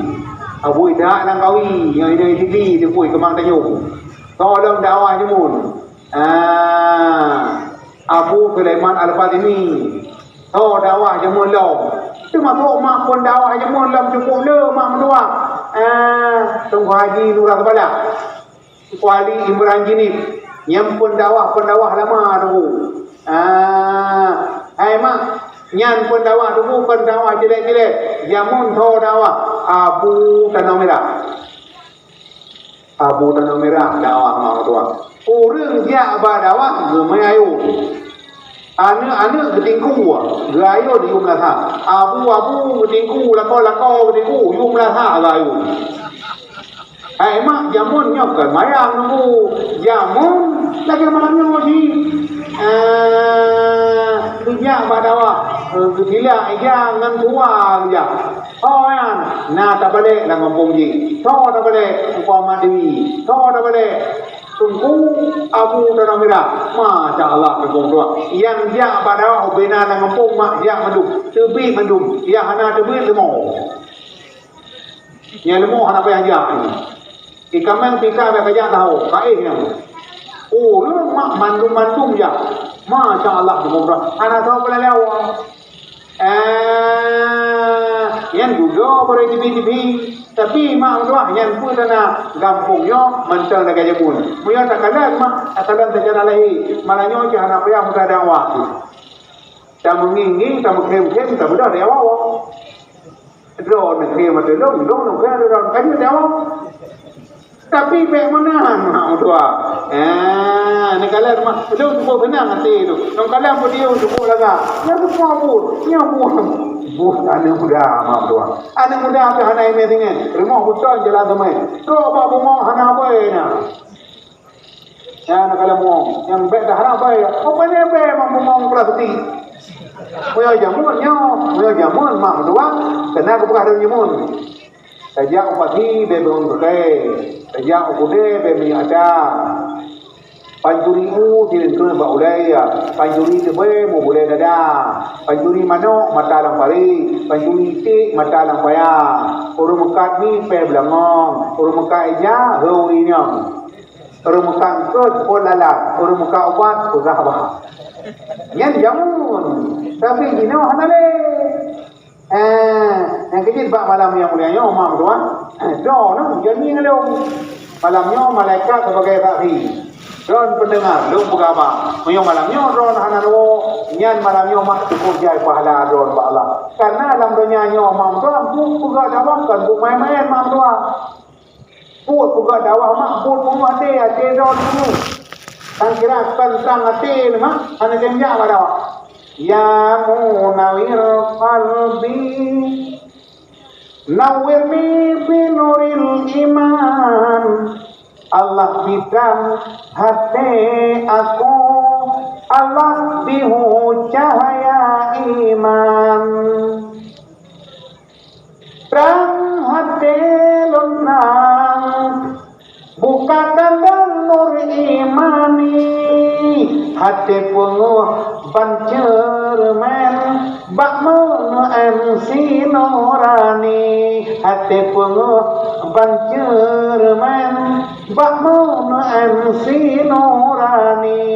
Abu Ishak Langkawi, nyoe inoe Sidi, Teungku Keumang Tanjong. Tolong dakwah jameun. Ah, Abu Sulaiman Al-Fatimi. Tho dakwah jameun lom. Teumasok mak phon dakwah jameun lom cukup le mak meutuah. Ah, Teungku Haji Lurah Keubalak. Teungku Ali Imran Jinib. Nyan phon dakwah, phon dakwah lama tu. Ah, hai mak. Nyan peudakwah teungku, peudakwah cilek-cilek. Jameun tho dakwah Abu Tanoh Mirah. Abu Tanoh Mirah dakwah mak tuan. Ureueng jak bak dakwah geumeuayôn. Aneuk-aneuk geutingku, geuayôn yum lasa. Abu-abu geutingku, lakoe-lakoe geutingku, yum lasa geuayôn. Hai mak, jameun nyoe kon mayang nunggu. Jameun lagèe malam nyoe jih. Ah, geujak bak dakwah, eh, geutilak ija ngon tuha geujak. Tho nyan, na tabalek lam gampông jih. Tho tabalek umpama Dewi. Tho tabalek Teungku Abu Tanoh Mirah. Masya Allah, teungku tuan. Nyang jak bak dakwah ubena lam gampông mak jak mandum. Teubiet mandum. Nyang hana teubiet leumo. Nyang leumo hana payah jak nyoe. Ikameng pika bak kajak tahu, kaéh nyan. Ureueng mak mandum-mandum jak. Masya Allah, teungku tuan. Hana soe peulalau. Eh, nyan dudoe bak TV-TV. Tapi mak meutuah nyan peue tana gampông nyoe mantong lagèe jameun. Meunyoe takalon mak, takalon seucara lahé, malam nyoe cit hana payah meudakwah. Tameungieng-ngieng, tameukhem-khem, tabeudôh di awak-awak. Droeneuh khem ateueh lôn, lôn khem ateueh droeneuh, ka jeuet di awak. Tapi bèk meunan, mak meutuah. Ah, neukalon mak, lôn cukup seunang até lôn. Neukalon video cukup lagak. Nyan seupôt buet, nyan buet. Buet aneuk muda, mak meutuah. Aneuk muda pih hana imè singoh. Rumoh beuton jalan teumé. Trok bak bungong hana abèe na. Nyan neukalon bungong. Nyang bèk taharap abèe. Apa ni abèe mak bungong plastik? Meunyoe jameun nyoe, meunyoe jameun mak meutuah, keunan geupeugah lôn jameun. Tajak u pasi bèe beurueng keukai, tajak u keudè bèe minyeuk ata. Pancuri u sireungkeuet bak ulèe, pancuri teubèe meubulèe dada, pancuri manok mata lam paré, pancuri iték mata lam paya. Ureueng meukat mi pèh beulangong, ureueng meukat ija heu ureueng inong, ureueng meukat eungkôt phôn lalat, ureueng meukat ubat peugah bah. Nyan jameun, tapi jinoe hana lé. Eh, nyang keujeuet bak malam nyang mulia nyoe, mak meutuah. Eh, droeneuh janji ngon lôn. Malam nyoe malaikat sebagai saksi. Droeneuh pendengar, lôn peugah bak. Meunyoe malam nyoe droeneuh hana neuwoe, nyan malam nyoe mak cukup jai pahala droeneuh bak Allah. Karena lam donya nyoe, mak meutuah, buet peugah dakwah kon buet maén-maén, mak meutuah. Buet peugah dakwah mak, buet peungeuh até, até droe peungeuh. Tan kira teuntang até nyoe mak, hana jeuet jak bak dakwah. Ya munawwir qalbi, nawwirni binuril iman. Allah bidang até aku, Allah beuhu cahya iman. Trang até lôn trang, bukakan dan nur imani, até peungeuh ban ceureumen, bak meu'en si nurani, até peungeuh ban ceureumen, bak meu'en si nurani.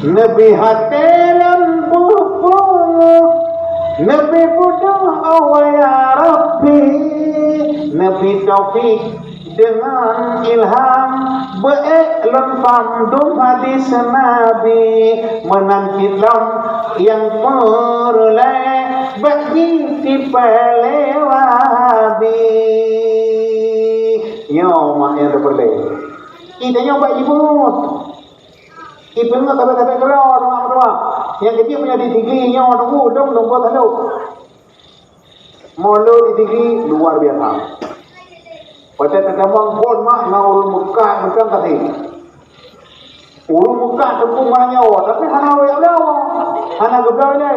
Neubi até lôn beupeungeuh, neubi beudôh, oh ya Rabbi, neubi taufik deungon ilham, beuék lôn paham dum hadis Nabi, meunan cit lom nyang peureulèe bèk jitipèe lé Wahabi. Nyoe mak nyang teupeureulee. Geutanyoe bèk jibuet. Ipeungeuet tabé-tabé keudroe, teuma meutuah. Nyang keujeuet meunyoe di Sigli nyoe teungku, dong lôn buet halo. Meunyoe di Sigli luar biasa. Watèe teutamong phôn mak ngon ureueng meukat mantong ka sép. Ureueng meukat teungku ngon nyawa, tapi hana ureueng nyawa. Hana geubloe lé.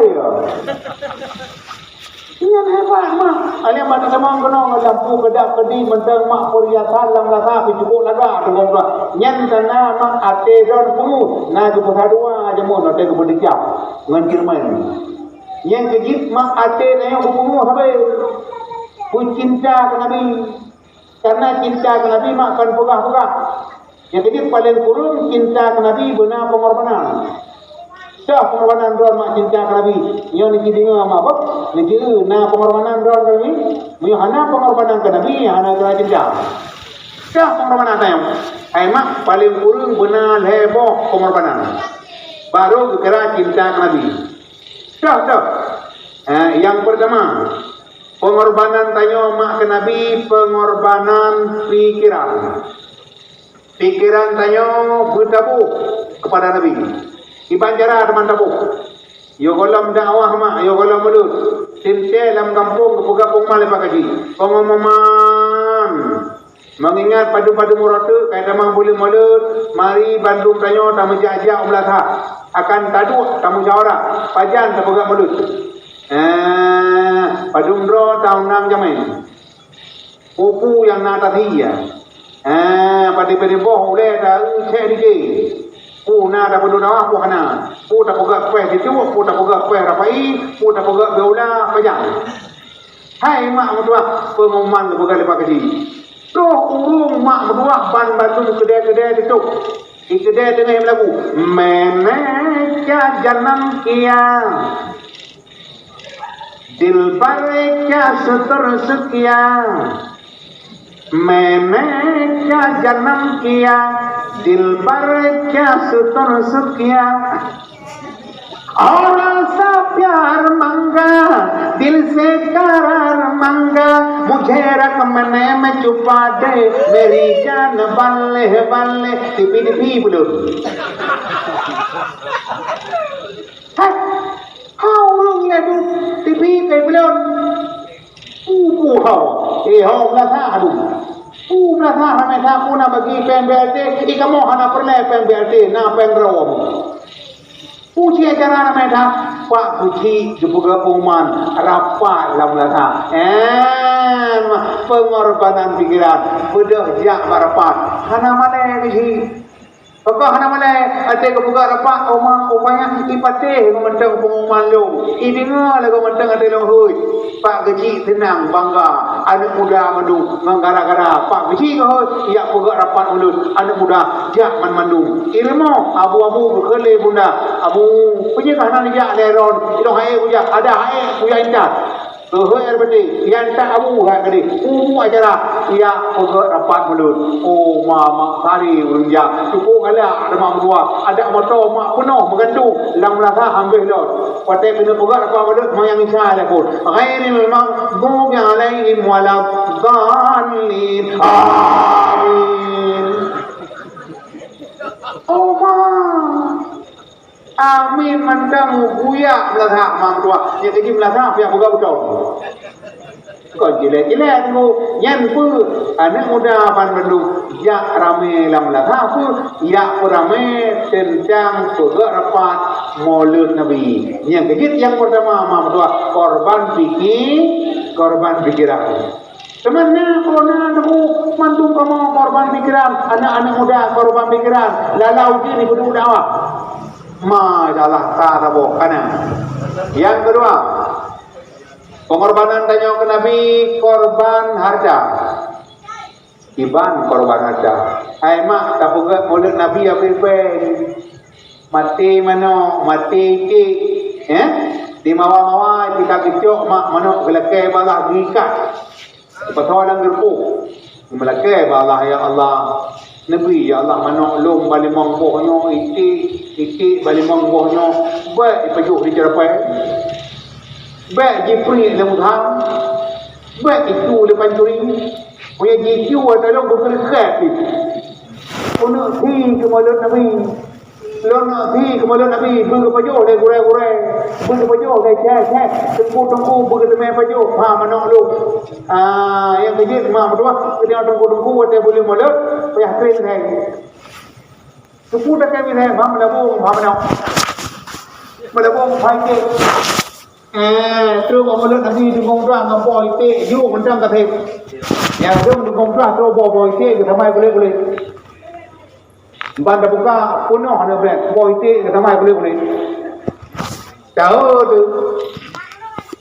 Nyan hebat mak. Aneuk mak teutamong keunoe ngon lampu keudak keudi mantong mak, peuriasan lam lasa pih cukup lagak teungku. Nyan ka na mak até droen peungeuh, na geupeusadua jameun watèe geupeudicap ngon ceureumen. Nyang keujeuet mak até tanyoe beupeungeuh sabe. Peucinta keu Nabi. Karena cinta keu Nabi mak kon peugah-peugah. Nyang keujeuet paleng kureueng cinta keu Nabi beuna pengorbanan. Soh pengorbanan droen mak cinta keu Nabi? Nyoe neujideungoe mak boh, neujieu na pengorbanan droen keu Nabi. Meunyoe hana pengorbanan keu Nabi, hana keu cinta. Soh pengorbanan tanyoe? Hai mak, paleng kureueng beuna lhèe boh pengorbanan. Baru geukira cinta keu Nabi. Toh, toh. Eh, nyang peurtama, peungorbanan tanyoe mak keu Nabi, peungorbanan pikiran. Pikiran tanyoe beutaboh keupada Nabi. Kiban cara teuma taboh. Yoh gohlom dakwah mak, yoh gohlom mulod. Teuntée lam gampông geupeugah peungumuman lé Pak Kaji. Peungumuman. Meungingat padum-padum uroe teuk ka tamong buleuen mulod, mari bandum tanyoe tameujak-jak u meulasah. Akan taduek tamusyawarah, pajan tapeugah mulod. Eh, padum droe taunang jamén. Peue-peue nyang na tasie. Eh, padé-padé boh ulée ta cék dikée. Peue na tapeuduek dakwah, peue hana. Peue tapeugah péh situk, peue tapeugah péh rapai, peue tapeugah biola, pajan. Hai mak meutuah, peungumuman geupeugah lé Pak Kaji. Troh ureuëng mak meutuah ban bandum keudée-keudée teutup. Di keudée teungoh meulagu, "Meuneuk keu janam kia, dilbar keu sutor seukia. Meuneuk keu janam kia, dilbar keu sutor seukia." Aura sa pyar mangga, dil se karar mangga, mujhe rag mane mein chupa de, meri jaan balle balle, tipi-tipi bulon. Hai, hai ureuëng nyan tipi kai bulon. Peue-peue hau, eh, hau meulasah aduh. Peue meulasah ramé that, peue na bagi péng B L T, eh, kamoe hana peureulée péng B L T, na péng droe. Peue cit acara ramé that, Pak Keuchik geupeugah peungumuman rapat lam meulasah. Em, peungorbanan pikiran, beudôh jak bak rapat. Hana malée Keuchik. Peugah hana malée, até geupeugah rapat, oma, rupanya ipatéh ngon mantong peungumuman lôn. Ideungoe lagée mantong até lôn hôi. Pak Keuchik seunang bangga, aneuëk muda mandum ngon gara-gara Pak Keuchik geuhôi, jak peugah rapat ulôn, aneuëk muda jak banmandum. Ileumô abu-abu geukheun lé bunda, abu, peue nyang ka hana neujak lé droen, ilôn hai kujak, ada hai kujak intat. Keuhai R B T, nyang tak abu hai keudeh, umu acara, ya peugah rapat mulod. Oh, ma, mak kali ureuëng jak, cukup galak ada mak meutuah, ada moto mak peunoh meugantung, lam rasa hambeh lom. Watée keuneuk peugah rapat mulod, mayang Isa lé pun. Ghairil maghdubi alaihim waladdallin. Amin. Oh, ma. Amin mantong guyak meulasah mak meutuah. Nyang keujih meulasah piah peugah beutôi. Kon jilek-jilek tu. Nyan peue? Aneuëk muda ban bandum jak ramé lam meulasah peue? Jak peuramé teuntang peugah rapat Maulud Nabi. Nyang keujeuet nyang peurtama mak meutuah korban piki-, korban pikiran. Teuma na, oh, na, na, oh, mandum kamoe korban pikiran, aneuk-aneuk muda korban pikiran, lalau jih di peuduek dakwah. Masalah ka saboh kana. Nyang keudua, pengorbanan tanyoe keu Nabi korban harta. Iban korban harta. Hai mak, tapeugah mulod Nabi habéh péng. Maté manok, maté iték, eh? Di mawa-mawa, di ka geucok mak manok geulakée balah geuikat. Dipasoe lam geureupoh. Meulakée bak Allah, "Ya Allah, neubri, ya Allah, manok lôn bak limong boh nyoe, iték, iték bak limong boh nyoe, bék jipajoh di ceurapai, bék jipriek lam tham, bék jisu lé pancuri, meunyoe jisu ata lôn beukeureukat pih." Uneuk si keu mulod Nabi. Lôn neuk si keu mulod Nabi, beugeupajoh lé gurée-gurée, beugeupajoh lé syeh-syeh, teungku-teungku beugeuteumé pajoh, ha, manok lôn. Ah, nyang keujeuet mak meutuah, keudeh teungku-teungku watée buleuen mulod, payah trén hai. Teupeu takée milék, ha, meulabong, ha, manok. Meulabong, ha, iték. Eh, trok bak mulod Nabi teungku meutuah ngon boh iték, yue mantong ka sép. Nyang dum teungku meutuah trok boh, boh iték geutamai kulét-kulét. Ban tabuka peunoh aneuk brek, boh iték geutamai kulét-kulét. Tahu tu.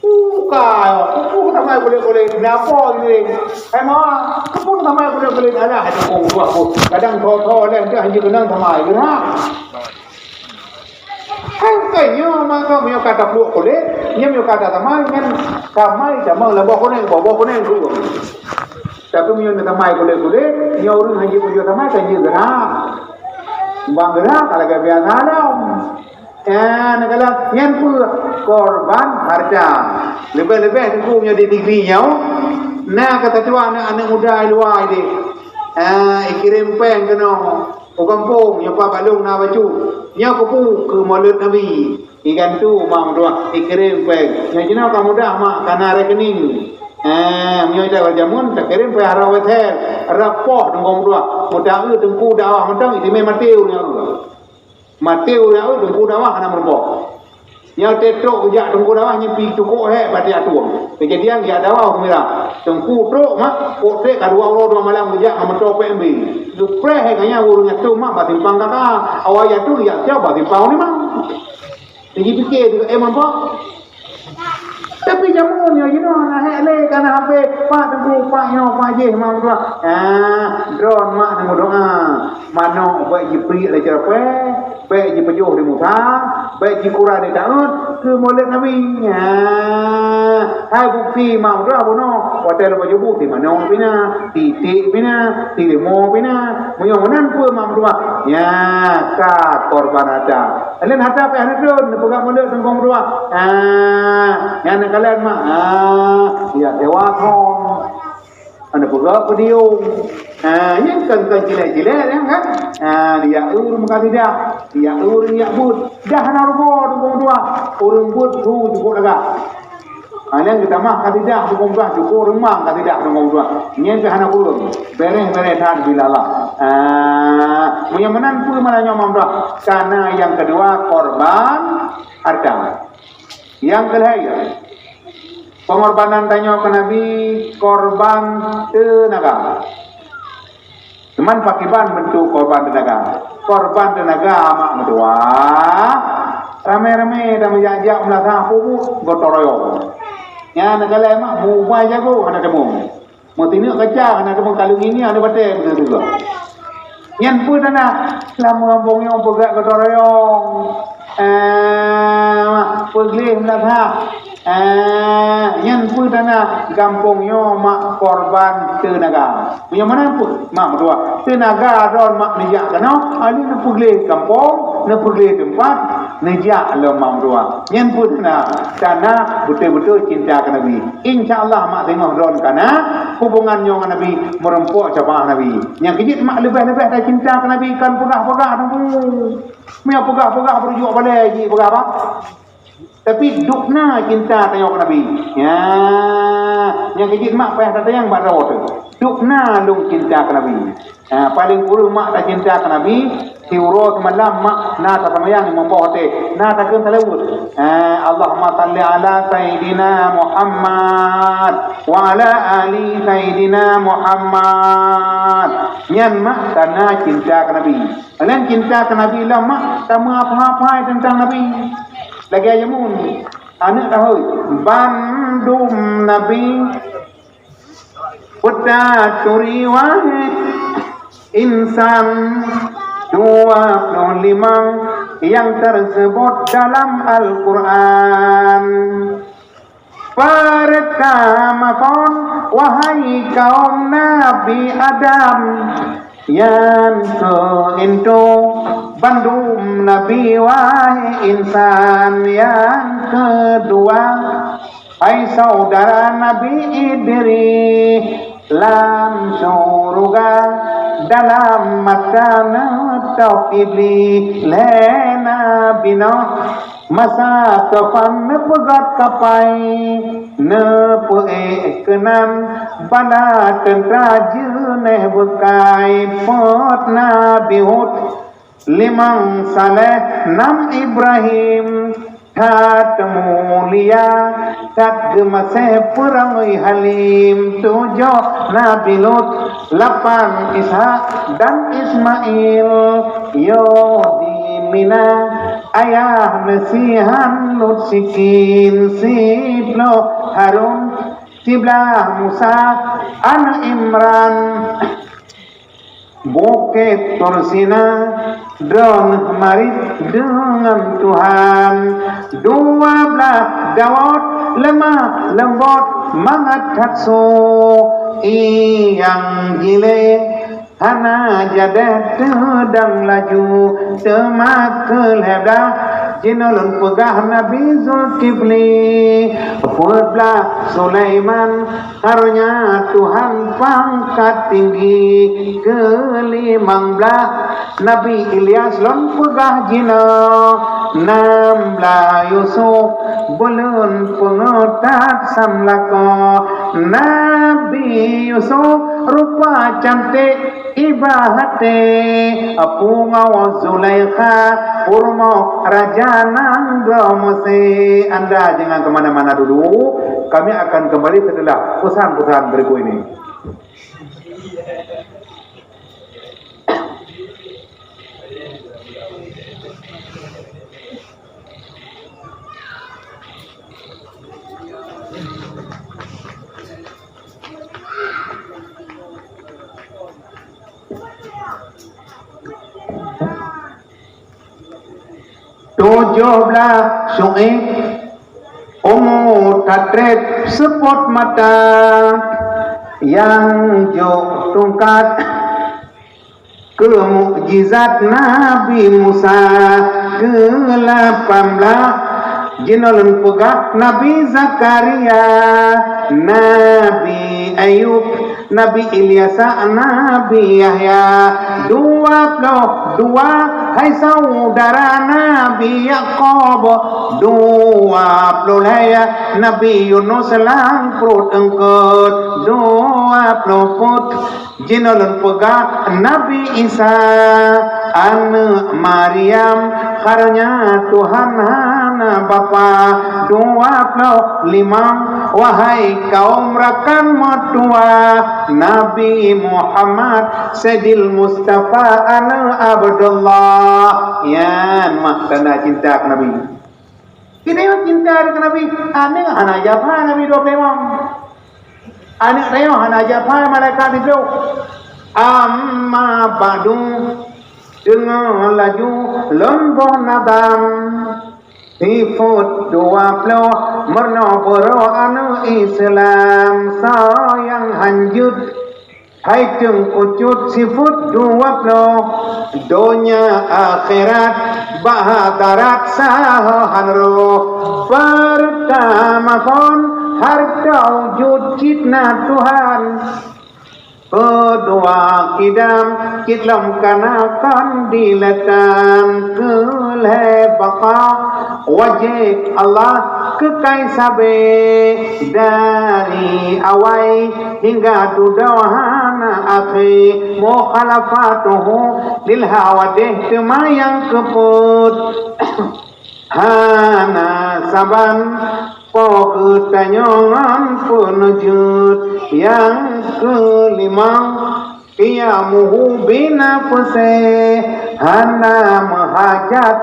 Buka, buku geutamai kulét-kulét. Napa ni? Hai ma, buku geutamai kulét-kulét. Alah, hai tukang buah pun. Kadang tho-tho leh, dah hanya kenang tamai. Gerak. Hai, bukan nyoe, maka nyoe ka tapluek kulét, nyoe, nyoe ka tamai, nyan tamai sama lam boh kunéng, boh, boh kunéng tu. Tapi meunyoe tamai kulét-kulét, nyoe ureuëng hana jipeujeuet tamai, kan jeuet geurah. Bang geurah, ka lagée biasa lom. Ya, neukalon nyan peue? Korban harta. Leubeh-leubeh teungku nyoe di negeri nyoe, na ka tatuan aneuk-aneuk muda di luwa ideh. Ah, ikirém péng keunoe. U gampông nyoe pat bak lôn na bacut. Nyoe keupeue? Keu Maulud Nabi. Igantung mak meutuah, ikirém péng. Nyoe jinoe ka mudah mak, ka na rekening. Eh, meunyoe ita jameun takirém péng, rhot Wesel, rhot pos teungku meutuah. Meuta-eu teungku dakwah mantong, itimé maté ureueng nyan. Maté ureueng nyan, teungku dakwah hana meurumpok. Nyoe teutrok geujak teungku dakwah nyan pi cukôp hék bak tiek atueng. Keujadian geujak dakwah ureueng Mira. Teungku trok mak, kok trek ka dua uroe dua malam geujak ngon moto P M B. Geupreh hék nyan ureueng nyan tu mak bak simpang K K. Awai nyan tu geujak siap bak simpang Unimang. Jipike tu, eh, meurumpok. Tapi jameun nyoe jinoe hana hék lé, ka na hapé, pat teungku, pat nyoe, pat jéh, mak meudoa. Ah, droen mak nyang meudoa. Manok bèk jipriek lé ceurapée, bèk jipeujôh di Musa, bèk jikura di Daud, keu Maulud Nabi. Ah, hai bukti mak meudoa bunoe, watèe lôn pajoh bu, ti manok pih na, ti iték pih na, ti leumo pih na. Meunyoe meunan peue mak meudoa? Nya, ka korban ata. Laén hata pih hana treun, neupeugah Maulud teungku meudoa. Ah, nyan neukalon mak. Ah, ya dewa thon. Neupeugah podium. Ah, nyan kan, kan cilék-cilék nyan kan. Ah, dia ureueng meukabidah, dia ureueng yak buet. Dah hana rugoe teungku meudoa. Ureueng buet su jukôp lagak. Ha, nyan geutamah kasidah teungku meudoa, syukur reumang kasidah teungku meudoa. Nyan pih hana kureueng. Beréh-beréh that bila Allah. Ah, meunyoe meunan peue makna nyoe mak meudoa? Karena nyang keudua korban harta. Nyang keulhèe, pengorbanan tanyoe keu Nabi, korban teunaga. Teuma pakriban beuntuk korban teunaga? Korban teunaga mak meudoa, ramé-ramé dan meujak-jak meulasah peubuet gotong royong. Nyan neukalon mak mubai jago hana teumong. Meusineuk kaca hana teumong, kalon ngieng-ngieng hana batèe meusineuk sigoe. Nyan peue tanda lam gampông nyoe peugah gotong royong. Eh, peugleh meulasah. Eh, nyan peue tanda gampông nyoe mak korban teunaga. Meunyoe meunan peue? Mak meudoa. Teunaga droen mak neujak keunoe, alèh neupeugleh gampông, neupeugleh teumpat, neujak lom mak meudoa. Nyan peue tanda? Tanda beutôi-beutôi cinta keu Nabi. Insya Allah mak singoh droen ka na hubungan nyoe ngon Nabi, meurumpok syafaat Nabi. Nyang keujeuet mak leubeh-leubeh tacinta keu Nabi, kon peugah-peugah teungku. Meunyoe peugah-peugah beureujuek balèe jih peugah apa? Tapi dubna cinta tanyoe keu Nabi. Ya. Nyang keujeuet mak payah tatanyong bak droe teuh. Dubna lôn cinta keu Nabi. Ha, paléng kureueng mak tacinta keu Nabi, siuroe simalam mak na taseumayang limong boh watèe, na takheun salaweuet. Ha, Allahumma shalli ala Sayyidina Muhammad wa ala ali Sayyidina Muhammad. Nyan mak tanda cinta keu Nabi. Laén cinta keu Nabi lom mak tameuhafai-hafai teuntang Nabi. Lagèe jameun aneuk tahôi, bandum Nabi Peutaturi wahé insan, dua ploh limong nyang teuseubot dalam Al-Qur'an. Peurtama phon, wahai kaum Nabi Adam, nyan keuh intu bandum nabi, wahai insan, nyang keudua, hai syedara Nabi Idris, lam syeuruga dalam mata neutôb Iblih lé Nabi Nuh. Masa topan neupeugöt kapai, neupeuék keunan bala teuntra jeunèh beukai, peuet Nabi Hud, limong Saleh, nam Ibrahim, that mulia, that geumaséh peurangui halim, tujoh Nabi Lut, lapan Ishak dan Ismail, yoh di Mina, ayah neusihan Lut sikin, siploh Harun, siblaih Musa, aneuk Imran. Bukét Tursina, droeneuh marit deungon Tuhan. Dua blaih Daud, leumah leumbot mangat that su. Ié nyang jilé hana jadéh teudong laju, teuma keu lhèe blaih Jinoe lôn peugah Nabi Zulkifli, peuet blaih Sulaiman, karonya Tuhan pangkat tinggi. Keulimang blaih Nabi Ilyas lôn peugah jinoe, nam blaih Yusuf, buleuen peungeutat samlakoe. Nabi Yusuf rupa cantik, iba até, pungoe Zulaikha, peurumoh raja nanggroe Mesir. Anda jangan ke mana-mana dulu, kami akan kembali setelah pesan-pesan berikut ini. Tujoh blaih Syu'aib, umu tatreb seupôt mata, nyang jok tungkat keu mukjizat Nabi Musa. Keu lapan blaih jinoe lôn peugah Nabi Zakaria, Nabi Ayub, Nabi Ilyasa, Nabi Yahya. Dua ploh dua hai saudara Nabi Yakub, dua ploh lhèe Nabi Yunus lam pruet eungkôt, dua ploh peuet jinoe lôn peugah Nabi Isa, aneuëk Maryam, karonya Tuhan hana bapak. Dua ploh limong wahai kaum rakan meutuwah, Nabi Muhammad, Saidil Mustafa, aneuëk Abdullah. Nyan mak tanda cinta keu Nabi. Kita nyoe cinta keu Nabi, aneuëk hana japa Nabi dua ploh limong. Aneuëk tanyoe hana japa malaikat siplôh. Amma ba'du, deungoe laju lôn boh nadam. Sifeuet dua ploh meurunoe beurôh aneuëk Islam, soe nyang hanjeuet hai teungkucut. Sifeuet dua ploh, donya akhirat bak hadarat sahoe han roh. Peurtama kon hareuta wujud cit na Tuhan. Keudua kidam cit lom ka na kon dileutan. Keulhèe baqa wajéb Allah keukai sabé, dari awai hingga dudoe hana akhé. Mukhalafatuhu lil hawadih teuma nyang keupeuet. Hana saban po geutanyoe ngon peuneujeuet. Nyang keulimong, qiyamuhu binafsih, hana meuhajat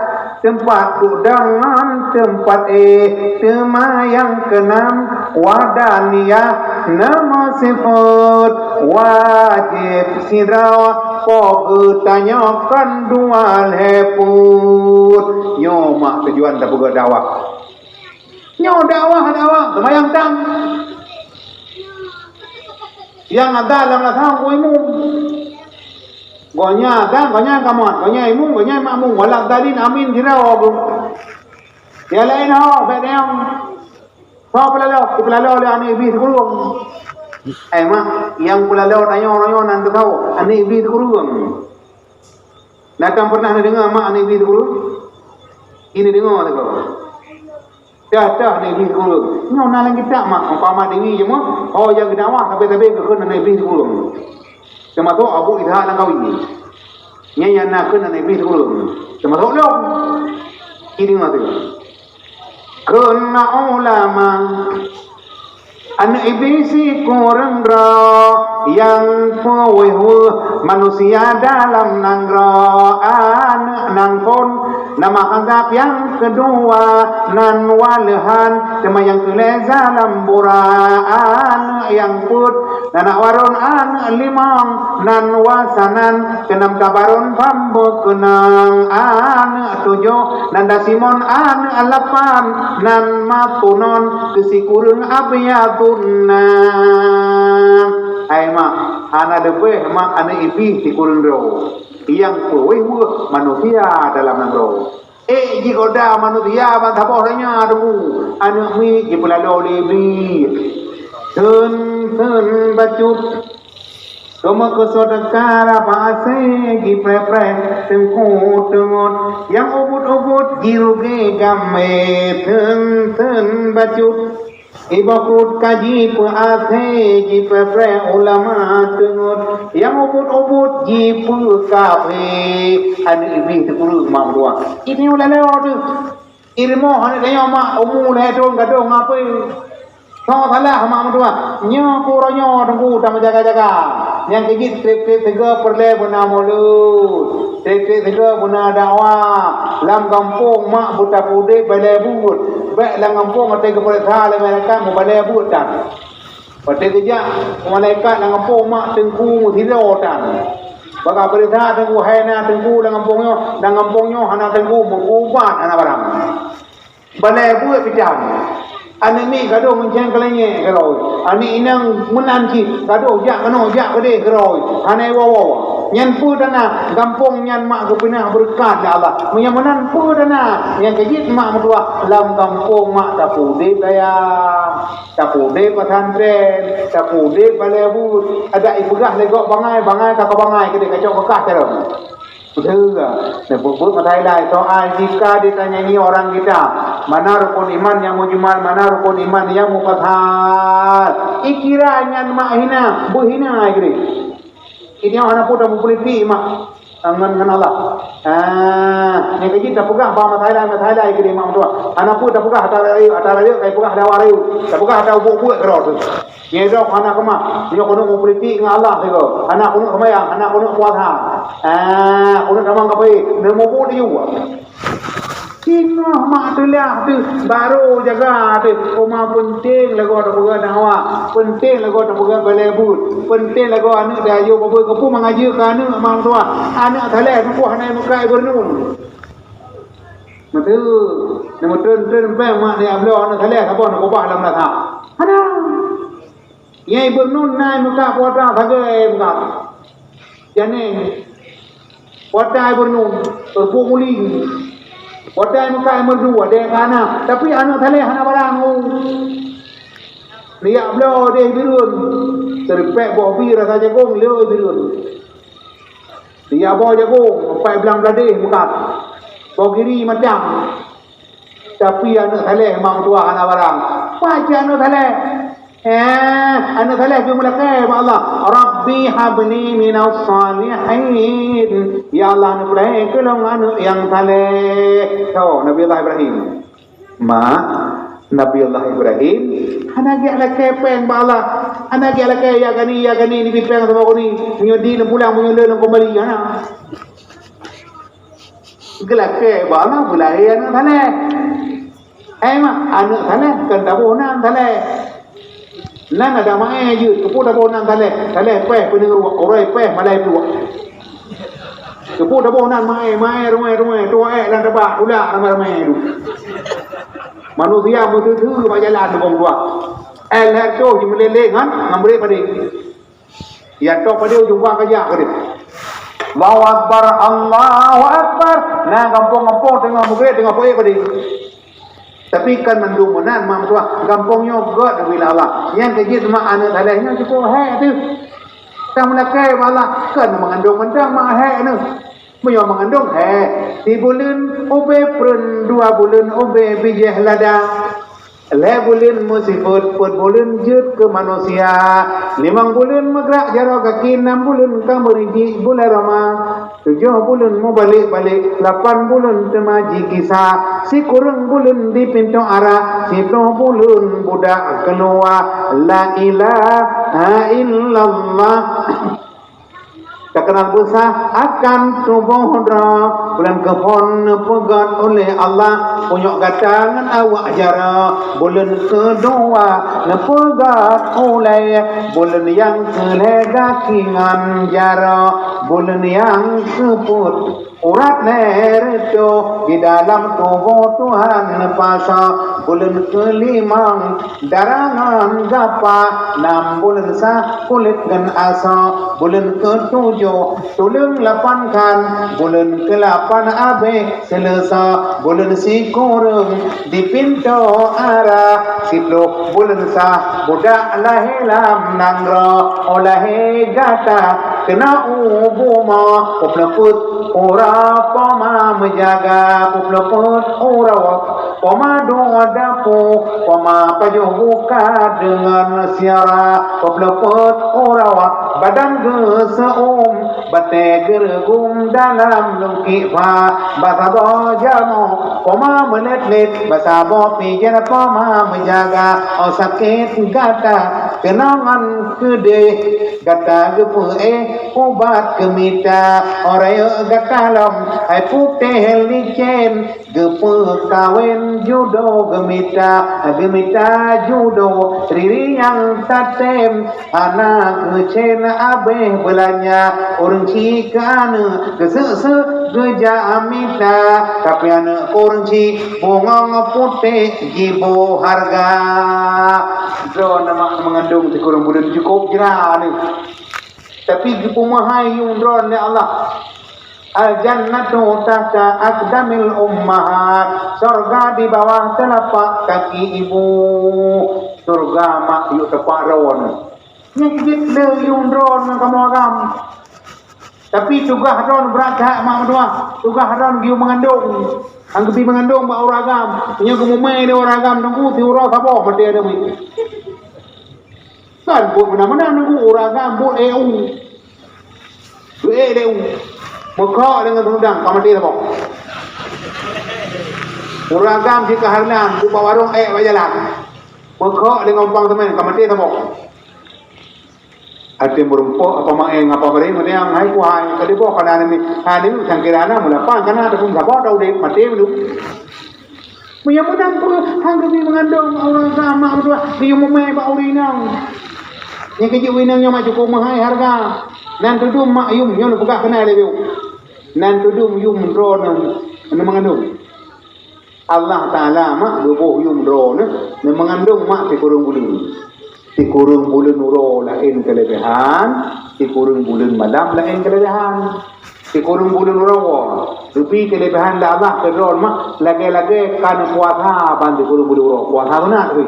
teumpat duek dong ngon teumpat éh. Teuma nyang keunam, wahdaniyah, na meusifeuet. Wajéb sidroe po geutanyoe kon dua lhèe peuet. Nyoe mak tujuan tapeugah dakwah. Nyoe dakwah, dakwah seumayang dang. Nyang ada lam lasang ku imum. Gobnyan ada, gobnyan kamoe, gobnyan imum, gobnyan makmum. Waladhdallin, amin sidroe. Nyang laén ho, bèk deungoe. Soe peulaloe? Ipeulaloe lé aneuëk Iblih sikureueng. Eh mak, nyang peulaloe tanyoe uroe nyoe nan teukawo, aneuëk Iblih sikureueng. Nah, kan pernah neudeungoe mak aneuëk Iblih sikureueng? Ini deungoe teukawo. Dah, dah aneuëk Iblih sikureueng. Nyoe na lam kitab mak, umpama deungi jeuet, oh nyang geudakwah sabe-sabe geukheun aneuëk Iblih sikureueng. Teumasok Abu Ishaq Nangkawi. Nyan nyang na kheun aneuëk Iblih sikureueng. Teumasok lôn. Ini deungoe teuh. Kheun ulama, aneuëk Iblih sikureueng droe nyang peuweueh-weueh manusia dalam nanggroe. Aneuëk nangkon nama azab nyang keudua nan waleuhan, teuma nyang keulhèe zalam bura. Aneuëk nyang peuet nan na warôn, aneuëk limong nan wasanan, keunam tabarôn pambeukeunong, aneuëk tujoh nan dasimon, aneuëk lapan nan matunon, keu sikureueng abyadun nam. Hai mak, hana leubeh mak aneuëk Iblih sikureueng droe nyang peuweueh-weueh manusia dalam nanggroe. Ék jigoda manusia ban saboh donya teungku, aneuk miet jipeulalo lé Iblih. Theun-theun bacut, geumeukeusodeuka raba asée jipreh-preh teungku teungot, nyang ubit-ubit jiruge gamé theun-theun bacut. Iboh pruet ka jipeuasée jipreh-preh ulama teungot, nyang ubit-ubit jipeukaphé. Aneuk Iblih teukureueng mak meutuah. Ini ulaloe teuh. Irimoh aneuk tanyoe mak umu lhée thon gadôh ngapeue. Soe salah mak meutuah? Nyoe keuroe nyoe teungku tameujaga-jaga. Nyang keu jih treb-treb sigoe peureulée beuna mulod. Treb-treb sigoe beuna dakwah. Lam gampông mak beutapeuudeb balée buet. Bék lam gampông watée geupeuriksa lé malaikat meubalée buet tan. Watée geujak malaikat lam gampông mak teungku meusidroe tan. Bak geupeuriksa teungku hai na teungku lam gampông nyoe, lam gampông nyoe hana teungku meuubat hana barang. Balée buet pih tan. Aneuk miet gadôh meucang keulenyek keudroe. Aneuk inong meunan cit gadôh jak keunoe jak keudeh keudroe. Hana iwoe-woe. Nyan peue tana gampông nyan mak geupeunah beureukat lé Allah. Meunyoe meunan peue tana nyang keu jih mak meutuah lam gampông mak tapeuudeb daya. Tapeuudeb pesantren, tapeuudeb balée buet. Adak ipeugah lé gob bangai, bangai ka keu bangai keudeh kacok keu kah carông. Beutôi, neupeubeuet meutai lai soal jika ditanyai orang kita, mana rukun iman yang mujmal, mana rukun iman yang mufassal. Ikira nyan mak hina, beuhina ai geude. Ini hana pun dah meupolitik mak ngon ngon Allah. Ah, nyang keu jih tapeugah bak meutai lai, meutai lai geude mak meutuah. Hana pun tapeugah ata rayeuk, ata rayeuk kai peugah dawa rayeuk. Tapeugah ata ubuk buet keudroe tu. Nyoe dok hana keumah, nyoe keuneuk meupolitik ngon Allah sigoe. Hana keuneuk seumayang, hana keuneuk puasa. Ah, keuneuk tamong kaphé, neumubu laju. Singoh mak teulah teuh, barô jaga teuh. Uma peunteng lagoe tapeugah dakwah, peunteng lagoe tapeugah balée buet, peunteng lagoe aneuk teuh ayo babeue keupeue mangajeue keu aneuk mak meutuah. Aneuk saleh teungku hana meukai beureuneun. Meuteue, neumeuteun-teun péng mak neujak bloe aneuk saleh saboh neukubah lam lasa. Hana. Nyai beureuneun na meukat puasa sagai meukat. Janeng. Puasa beureuneun, teupuk muling. Puasa meukat meurdua deh ka na, tapi aneuk saleh hana barang. Neujak bloe deh bireuen. Teuripek boh bi rasa jagong lé bireuen. Neujak boh jagong, empat blang bladeh meukat. Boh giri macam. Tapi aneuk saleh mak meutuah hana barang. Pajan aneuk saleh? Eh, aneuk saleh geumeurakée bak Allah, "Rabbi habli minas shalihin." Ya Allah, neupeulahé keu lôn aneuk nyang saleh. Tho, Nabi Allah Ibrahim. Mak, Nabi Allah Ibrahim hana geulakée péng bak Allah. Hana geulakée, "Ya gani, ya gani, nibri péng saboh guni. Meunyoe di neupulang, meunyoe le neukumbali." Hana. Geulakée bak Allah beulahé aneuk saleh. Eh mak, aneuk saleh kon taboh nan saleh. Nan ada maé jeuet, keupeue taboh nan saleh. Saleh péh peuneuk ruek, uroe péh malai pluek. Keupeue taboh nan maé, maé ruwéh-ruwéh, tuwoe ék lam teubak, tulak ramé-ramé tu. Manusia meuteuteu bak jalan teubong dua. Eh lhée toh jimeulélé ngon, ngon brek padé. Ya toh padé ujong bak kajak padé. Allahu Akbar, Allahu Akbar. Nah, gampông-gampông teungoh meugreb, teungoh peuék padé. Tapi kan mandum meunan mak meutuah, gampông nyoe gét wi Allah. Nyang keu jih mak aneuk saleh nyoe cukup hék teuh. Ka meulakée bak Allah, kan meugandong mantong mak hék nyoe. Meunyoe meugandong hék, sibuleuen ubé pruet, dua buleuen ubé bijéh lada. Lhée buleuen meusifeuet, peuet buleuen jeuet keu manusia, limong buleuen meugrak jaroe gaki, nam buleuen ka meurijik buleuen roma, tujoh buleuen mubalek-balek, lapan buleuen teuma jigisa, sikureueng buleuen di pintoe ara, siplôh buleuen budak keuluwa. La ilaha illallah. Teukeunal beusah akan tuboh droe, buleuen keuphon neupeugét ulée Allah, punyok gata ngon awak jaroe. Buleuen keudua neupeugét ulée, buleuen nyang keulhée gaki ngon jaroe, buleuen nyang keupeuet urat lhée reutôh di dalam tuboh Tuhan neupasoe. Buleuen keulimong dara ngon gapa, nam buleuen sa kulét ngon asoe, buleuen keutujoh tuleueng lapan kan, buleuen keulap Pan abéh seuleusoe buleuen sikureueng di pintoe ara, siplôh buleuen sah budak lahé lam nanggroe. Óh lahé gata keunoe u bumoe, peupleupeuet uroe poma meujaga, peupleupeuet uroe poma duek dapu, poma pajoh buka deungon siara, peupleupeuet uroe badan geuseu'uem, batée geureugum dalam lungkiek pha. Bak saboh jamoe poma meulét-lét, bak saboh pijen poma meujaga. Óh sakét gata keunoe ngon keudeh, gata geupeuéh ubat keumita. Óh rayeuk gata lom hai putéh licén, geupeukawen judo geumita, geumita judo riri nyang tatem. Hana geucen abéh beulanja, ureuëng chik keu aneuëk geuseuek-seuek geujak mita, tapi aneuëk ureuëng chik bungong putéh jiboh hareuga. Droeneuh mak meungandong sikureueng buleuen cukôp jra neuh, tapi geupeumeuhai yum droeneuh lé Allah. Al-jannatu tahta aqdamil ummahat, syurga di bawah teulapak kaki ibu. Syurga mak yue teumpat droeneuh. Nyang jeuet le yum droeneuh kamoe agam. Tapi tugaih droeneuh brat that mak meutuah. Tugaih droeneuh geuyue meungandong. Nyang geubi meungandong bak ureuëng agam. Nyoe geumumai lé ureuëng agam teungku, siuroe saboh maté droeneuh. Kan buet meunan-meunan teungku, ureuëng agam buet ék u. Buet ék u. Meukok deungon seudang ka maté saboh. Ureuëng agam jih ka hareunan, buet bak warong ék bak jalan. Meukok deungon umpang seumén ka maté saboh. Até meurumpok apa maeng apa bareng, maté nyang hai kuhai, ka diboh kana nami. Hai nami sangkira na meulapan kana ataupun saboh tau udép, maté meuleuh. Meunyoe meunan peue, han geubi meungandong ureuëng agam mak meutuah, geuyue mumai bak ureuëng inong. Nyang keujeuet ureuëng inong nyoe mak cukôp meuhai hareuga. Nan tudum mak yum nyoe neupeugah keunan lé yum. Nan tudum yum droeneuh neumeungandong. Allah Taala mak geuboh yum droeneuh neumeungandong mak sikureueng buleuen. Sikureueng buleuen uroe laén keuleubehan, sikureueng buleuen malam laén keuleubehan. Sikureueng buleuen uroe geubi keuleubehan lé Allah keu droeneuh mak, lagée-lagée ka neupuasa ban sikureueng buleuen uroe, puasa sunat geubi.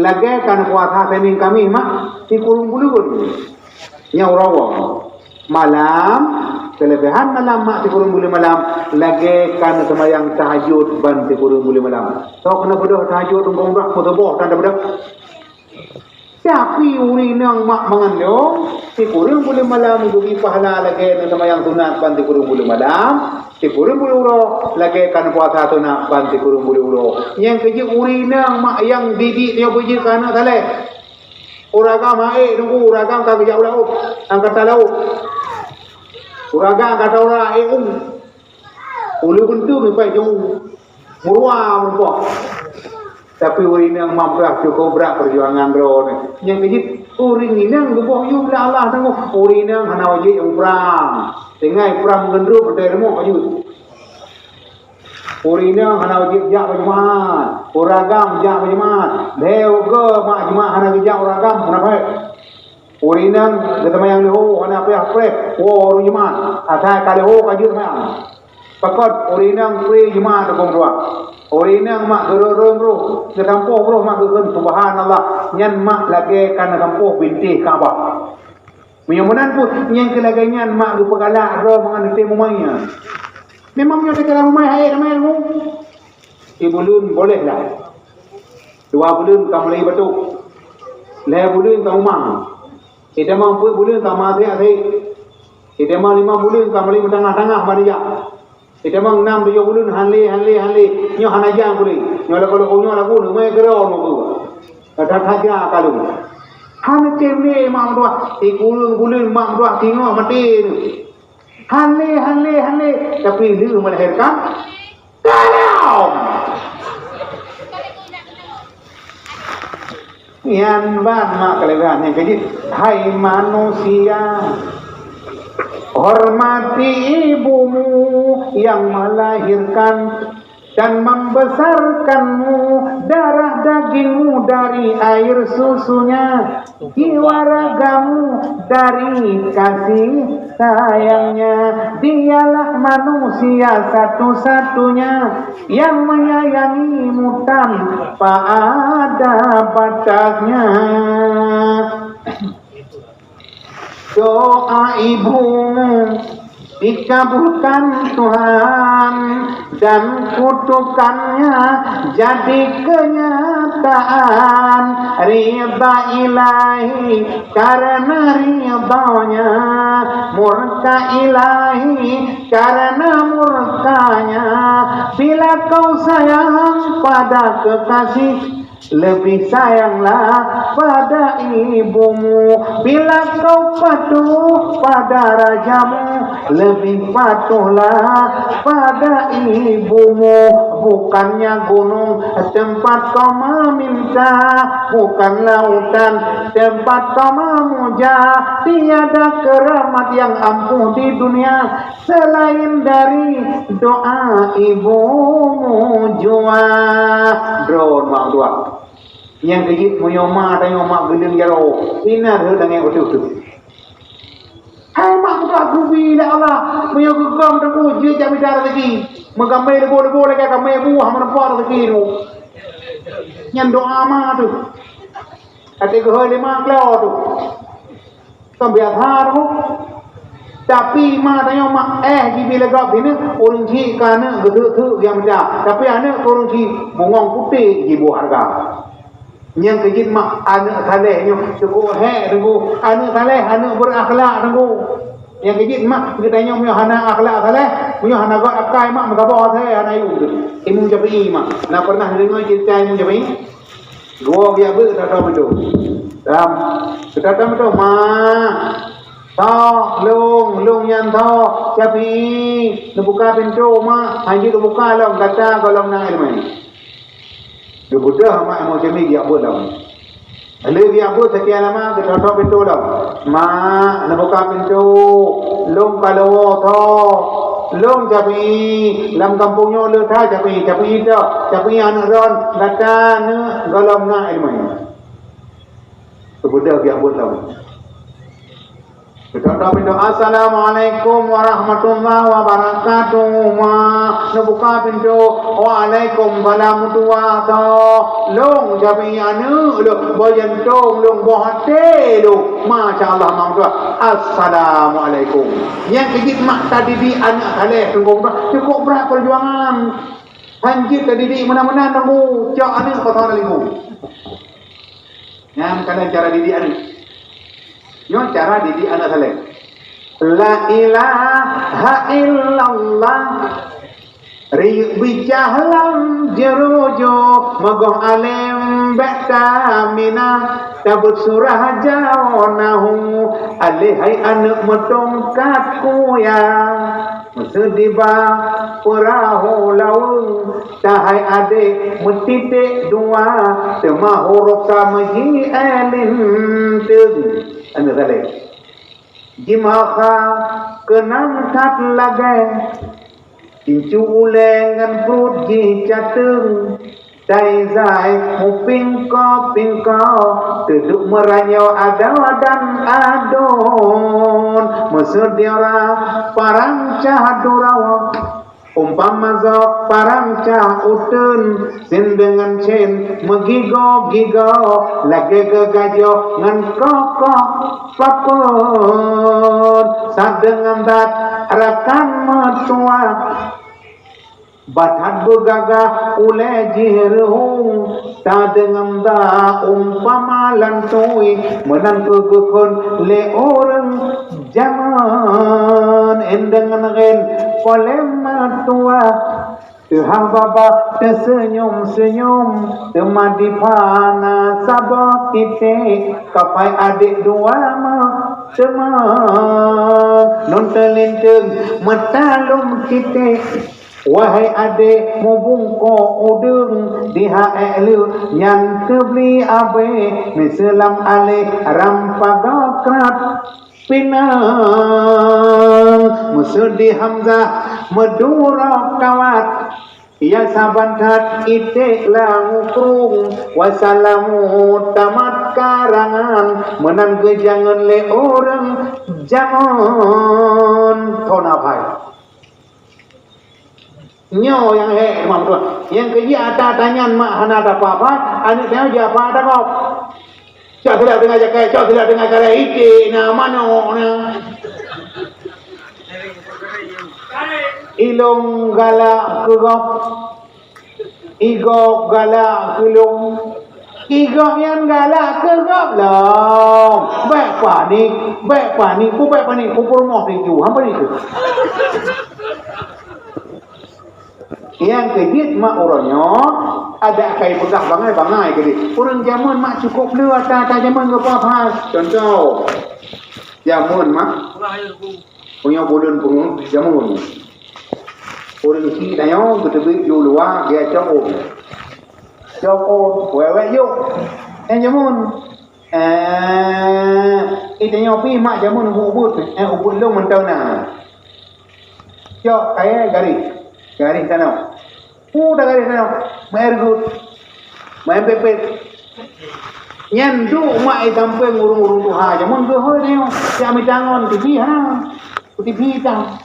Lagée ka neupuasa Senin Kamis mak, sikureueng buleuen. Nyoe uroe malam, keuleubehan malam mak sikureueng buleuen malam, lagée ka neuseumayang tahajud ban sikureueng buleuen malam. Soe keuneuk beudôh tahajud, teungku umrah, meutuboh tan tabeudôh. Tapi ureuëng inong mak meungandong, sikureueng buleuen malam geubi pahala lagée neuseumayang sunat ban sikureueng buleuen malam, sikureueng buleuen uroe lagée ka neupuasa sunat ban sikureueng buleuen uroe. Nyang keujeuet ureuëng inong mak nyang didik nyoe beujeuet keu aneuëk saleh. Ureuëng agam han ék teungku, ureuëng agam ka geujak u laôt, angkatan laôt. Ureuëng agam ka taura ék u. Ulée beuntu meupai jong u. Meurua meurumpok. Tapi ureuëng inong mak meutuah cukôp brat peujuangan droeneuh. Nyang keujeuet ureuëng inong geuboh yum lé Allah teungku. Ureuëng inong hana wajéb u prang. Tinggai prang meugeundrup meutai rumoh ka jeuet. Ureuëng inong hana wajéb jak bak Jumat. Ureuëng agam jak bak Jumat. Lhée ukeue mak Jumat hana geujak ureuëng agam, hana baét. Ureuëng inong geuseumayang leuhô hana payah preh woe uroe Jumat, asai ka leuhô ka jeuet seumayang. Pakon ureuëng inong preh Jumat teungku meutuah. Ureuëng inong mak geureuem-reuem roh, geusampôh roh mak geukheun, "Subhanallah, nyan mak lagée ka neusampôh bintéh Ka'bah." Meunyoe meunan pun, nyang keu lagée nyan mak geupeugalak droe mangat neutem umai nyan. Memang nyoe teuka lam umai hai ramai ilmu. Sibuleuen boleh lah. Dua buleuen ka mulai batuk. Lhée buleuen ka mumang. Itamong peuet buleuen ka maséh-aséh. Itamong limong buleuen ka mulai meutangah-tangah bak dijak. Itamong nam tujoh buleuen han lé, han lé, han lé. Nyoe hana jang pulé. Nyoe lagoe-lagoe nyoe lagoe nyoe meukeurong nyoe. That-that saja ka lôn. Hana tem lé mak meutuah. Sikureueng buleuen mak meutuah singoh maté nyoe. Han lé, han lé, han lé. Tapi lheueh melahirkan, Dalam! Nyan ban mak keuleubehan nyang keujeuet. Hai manusia, hormati ibumu yang melahirkan. dan membesarkanmu, darah dagingmu dari air susunya, jiwa ragamu dari kasih sayangnya. Dialah manusia satu-satunya yang menyayangimu tanpa ada batasnya. Doa ibumu dikabulkan Tuhan, dan kutukannya jadi kenyataan. Ridha Ilahi karena ridhanya, murka Ilahi karena murkanya. Bila kau sayang pada kekasih, lebih sayanglah pada ibumu. Bila kau patuh pada rajamu, lebih patuhlah pada ibumu. Bukannya gunung tempat kau meminta, bukan lautan tempat kau memuja. Tiada keramat yang ampuh di dunia selain dari doa ibumu jua. Droe mak dua. Nyang keujeuet meunyoe mak tanyoe mak geuleueng jaroe, inan rhot dangé beutôi-beutôi. Hai mak muda geubi lé Allah, meunyoe geugom teungku jeuet jak mita rezeki. Meugamé leubo-leubo lagèe gamé buah meureumpok rezeki tu. Nyan doa mak tu. Até geuhôi lima kilo tu. Kon biasa tu. Tapi ma tanyoe mak eh jibi lé gob sineuk, ureueng chik keu aneuk geuteuk-teuk nyang mita. Tapi aneuk keu ureueng chik bungong putéh jiboh hareuga. Nyang keujeuet mak aneuk saleh nyoe cukôp hék teungku. Aneuk saleh, aneuk beurakhlak teungku. Nyang keujeuet mak geutanyoe meunyoe hana akhlak saleh, meunyoe hana göt akai mak meusaboh asai hana yue teuh. Imum Syafi'i mak. Na pernah neudeungoe ceurita Imum Syafi'i? Geuwoe geujak beuet keu tato meudo. Lam keu tato meudo, "Ma, toh lôn, lôn nyan toh Syafi'i, neubuka pintoe ma, hanjeuet neubuka lom gata gohlom na iéleumé." Geubeudôh ma Imum Syafi'i geujak beuet lom. Lheueh geujak beuet sakian lama geutoe-toe pintoe lom. "Ma, neubuka pintoe, lôn ka lôn woe toh. Lôn Syafi'i, lam gampông nyoe le that Syafi'i, Syafi'i toh, Syafi'i aneuk droen, gata neuk gohlom na iéleumé." Geubeudôh geujak beuet lom. Geutoe-toe pintoe, "Assalamualaikum warahmatullahi wabarakatuh, ma." Neubuka pintoe, "Waalaikumsalam, tuha toh. Lôn Syafi'i aneuk lôn, boh jantông lôn, boh até lôn." Masya Allah, ma tuha. "Assalamualaikum." Nyang keujeuet mak tadidik aneuk saleh teungku, cukôp brat peujuangan. Hanjeuet tadidik meunan-meunan teungku, cok aneuk pasoe lam lingkung. Nyan kana cara didik aneuk. Nyoe cara didik aneuk saleh. La ilaha illallah. Riyeuk bicah lam jeurujô, meugoh além bèk taminah, tabeuet surah jawoe nahu, aléh hai aneuk meutongkat kuya. Meuseudi ba peurahô laweueng, tahai adék meutiték dua, teuma hurôb ka meuji é linteung. Aneuk saleh. Jimeuha keunong that lagèe incu ulèe ngon pruet jih cateueng. Dai zai meupingkoe-pingkoe, teuduek meuranyoe adoe dan adon. Meuseudara parang cah duroe, umpama zoe parang cah uteuen, sien deungon sien meugigoe-gigoe, lagèe geugajoh ngon kokoh pakon. Sadeungon that rakan meutuwah, Bah that beugagah ulèe jih reuhông, tadeungon ba umpama lantui, meunan keuh geukheun lé ureueng jameun. Endeungon rén polém meutuwah, teuhah babah teuseunyum-seunyum, teuma dipana saboh titék, kapai adék dua meuteumé. Non teulinteung meutalom titék, Wahai adék, mubungkôh udeueng di ha-, ék leuek nyan teubli abée, miseue lam aléh ram paga krat pinang. Meuseudi Hamzah meuduro kawat, Ya saban that iték lam ukrung, wasalamu tamat karangan, meunan geujangon lé ureuëng jamon thon abai. Nyoe nyang hék, teuma beutôi. Nyang keujeuet ata tanyan mak hana tapapat, aneuk tanyoe jiapa takop. Cok silap teungoh jakai, cok silap teungoh kareh, iték na, manok na. Ilong galak keu gob, igop galak keu lôn. Igop nyan galak keu gob lom. Bék panik, bék panik, peue bék panik, peue peurumoh tiju, hana panik tu. Nyang keujeuet mak uroe nyoe, adak kai peugah bangai-bangai keudeh. Ureuëng jamon mak cukôp le ata-ata jamon geupeugah. Contoh, jamon mak, meunyoe buleuen pungo jamon. Ureuëng chik tanyoe geuteubiet ju luwa, geucok ôn. Cok ôn, wèk-wèk jok. Nyang jamon. Eh, itanyoe pih mak jamon ubeuet-ubeuet, eh, ubeuet lôn mantong na. Cok kayèe garéh, garéh tanoh. Pu da garéh tanoh, meu'èn reugut, meu'èn pet-pet. Nyan duek mak i sampéng ureuëng-ureuëng tuha jamon geuhôi tanyoe, jak mita ngon TV hana, TV tam.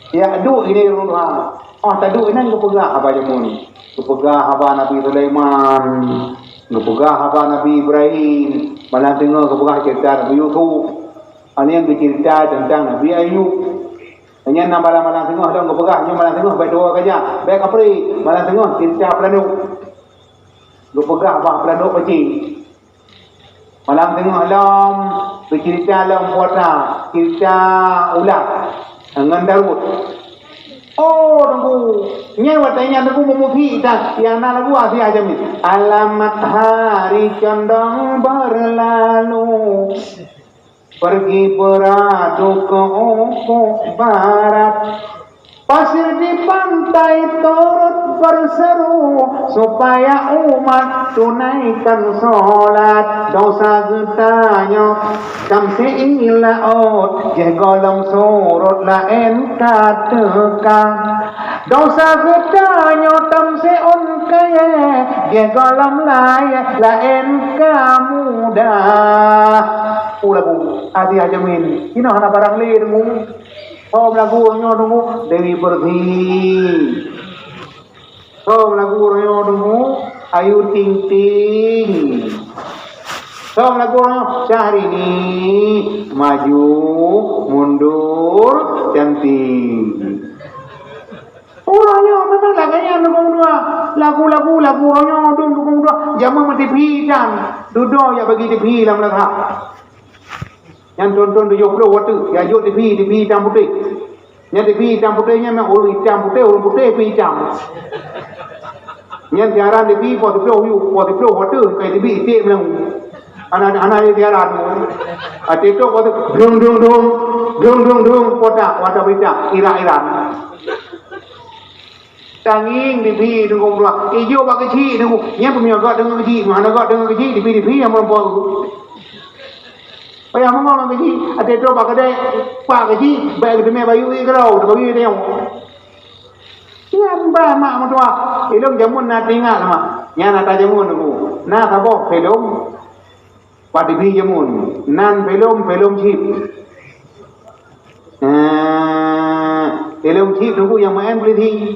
Jak duek ini ureuëng tuha. Oh, taduek inan geupeugah haba jamon. Geupeugah haba Nabi Sulaiman, geupeugah haba Nabi Ibrahim, malam teungoh geupeugah ceurita Nabi Yusuf. Hana nyang geuceurita teuntang Nabi Ayub. Nyan na malam-malam teungoh lom geupeugah, nyoe malam teungoh bék tuwoe keujang, bék kapré, malam teungoh ceurita peulanok. Geupeugah bah peulanok pacé. Malam teungoh lom geuceurita lom puasa, ceurita ulat ngon Daud. Oh, Teungku, nyan watèe nyan Teungku meumuji that, nyang na lagu Asia Jamin. Alamat hari condong berlalu. Pergi beradu ke ufuk barat. Pasir di pantai turut berseru supaya umat tunaikan sholat. Dosa geutanyoe tamsé i laôt, geuh gohlom surot laén ka teuka. Dosa geutanyoe tamsé ôn kayèe, geuh gohlom layèe laén ka mudah. Pu lagu Asia Jamin. Inoe hana barang lé Teungku. Hom lagu nyoe Teungku, Dewi Pertiwi. Hom lagu nyoe Teungku, Ayu Ting Ting. Hom lagu nyoe, Syahrini, Maju, Mundur, Cantik. Uroe nyoe memang lagèe nyan dukong dua. Lagu-lagu, lagu uroe nyoe dum dukong dua. Jameun meuteuphi itam. Dudoe jak bagi teuphi lam leukha. Nyan thon-thon tujoh ploh watèe, jak jok teuphi, teuphi itam putéh. Nyan teuphi itam putéh nyan, ureueng itam putéh, ureueng putéh pih itam. Nyan siaran teuphi po siplôh yup, po siplôh watèe, kai teubiet iték meunang. Hana, hana lé siaran. Até tok watèe dung, dung, dung, dung, dung, dung, potak, watèe berita, irak-irak. Tangieng teuphi Teungku dua. Ijok bak keuchik Teungku. Nyan peue meunyoe göt deungoe keuchik, hana göt deungoe keuchik, teuphi-teuphi nyang meureumpok. Payah meungon ngon keuchik, até trok bak keudè, pak keuchik, bèk geuteumèe bayeue keudroe, bayeue tanyoe. Nyan bah mak meutuah. Ilôn jameun na teuingat mak. Nyan ata jameun Teungku. Na saboh filem Pak T V jameun, nan filem, filem chip. Eh, filem chip Teungku nyang maén polisi.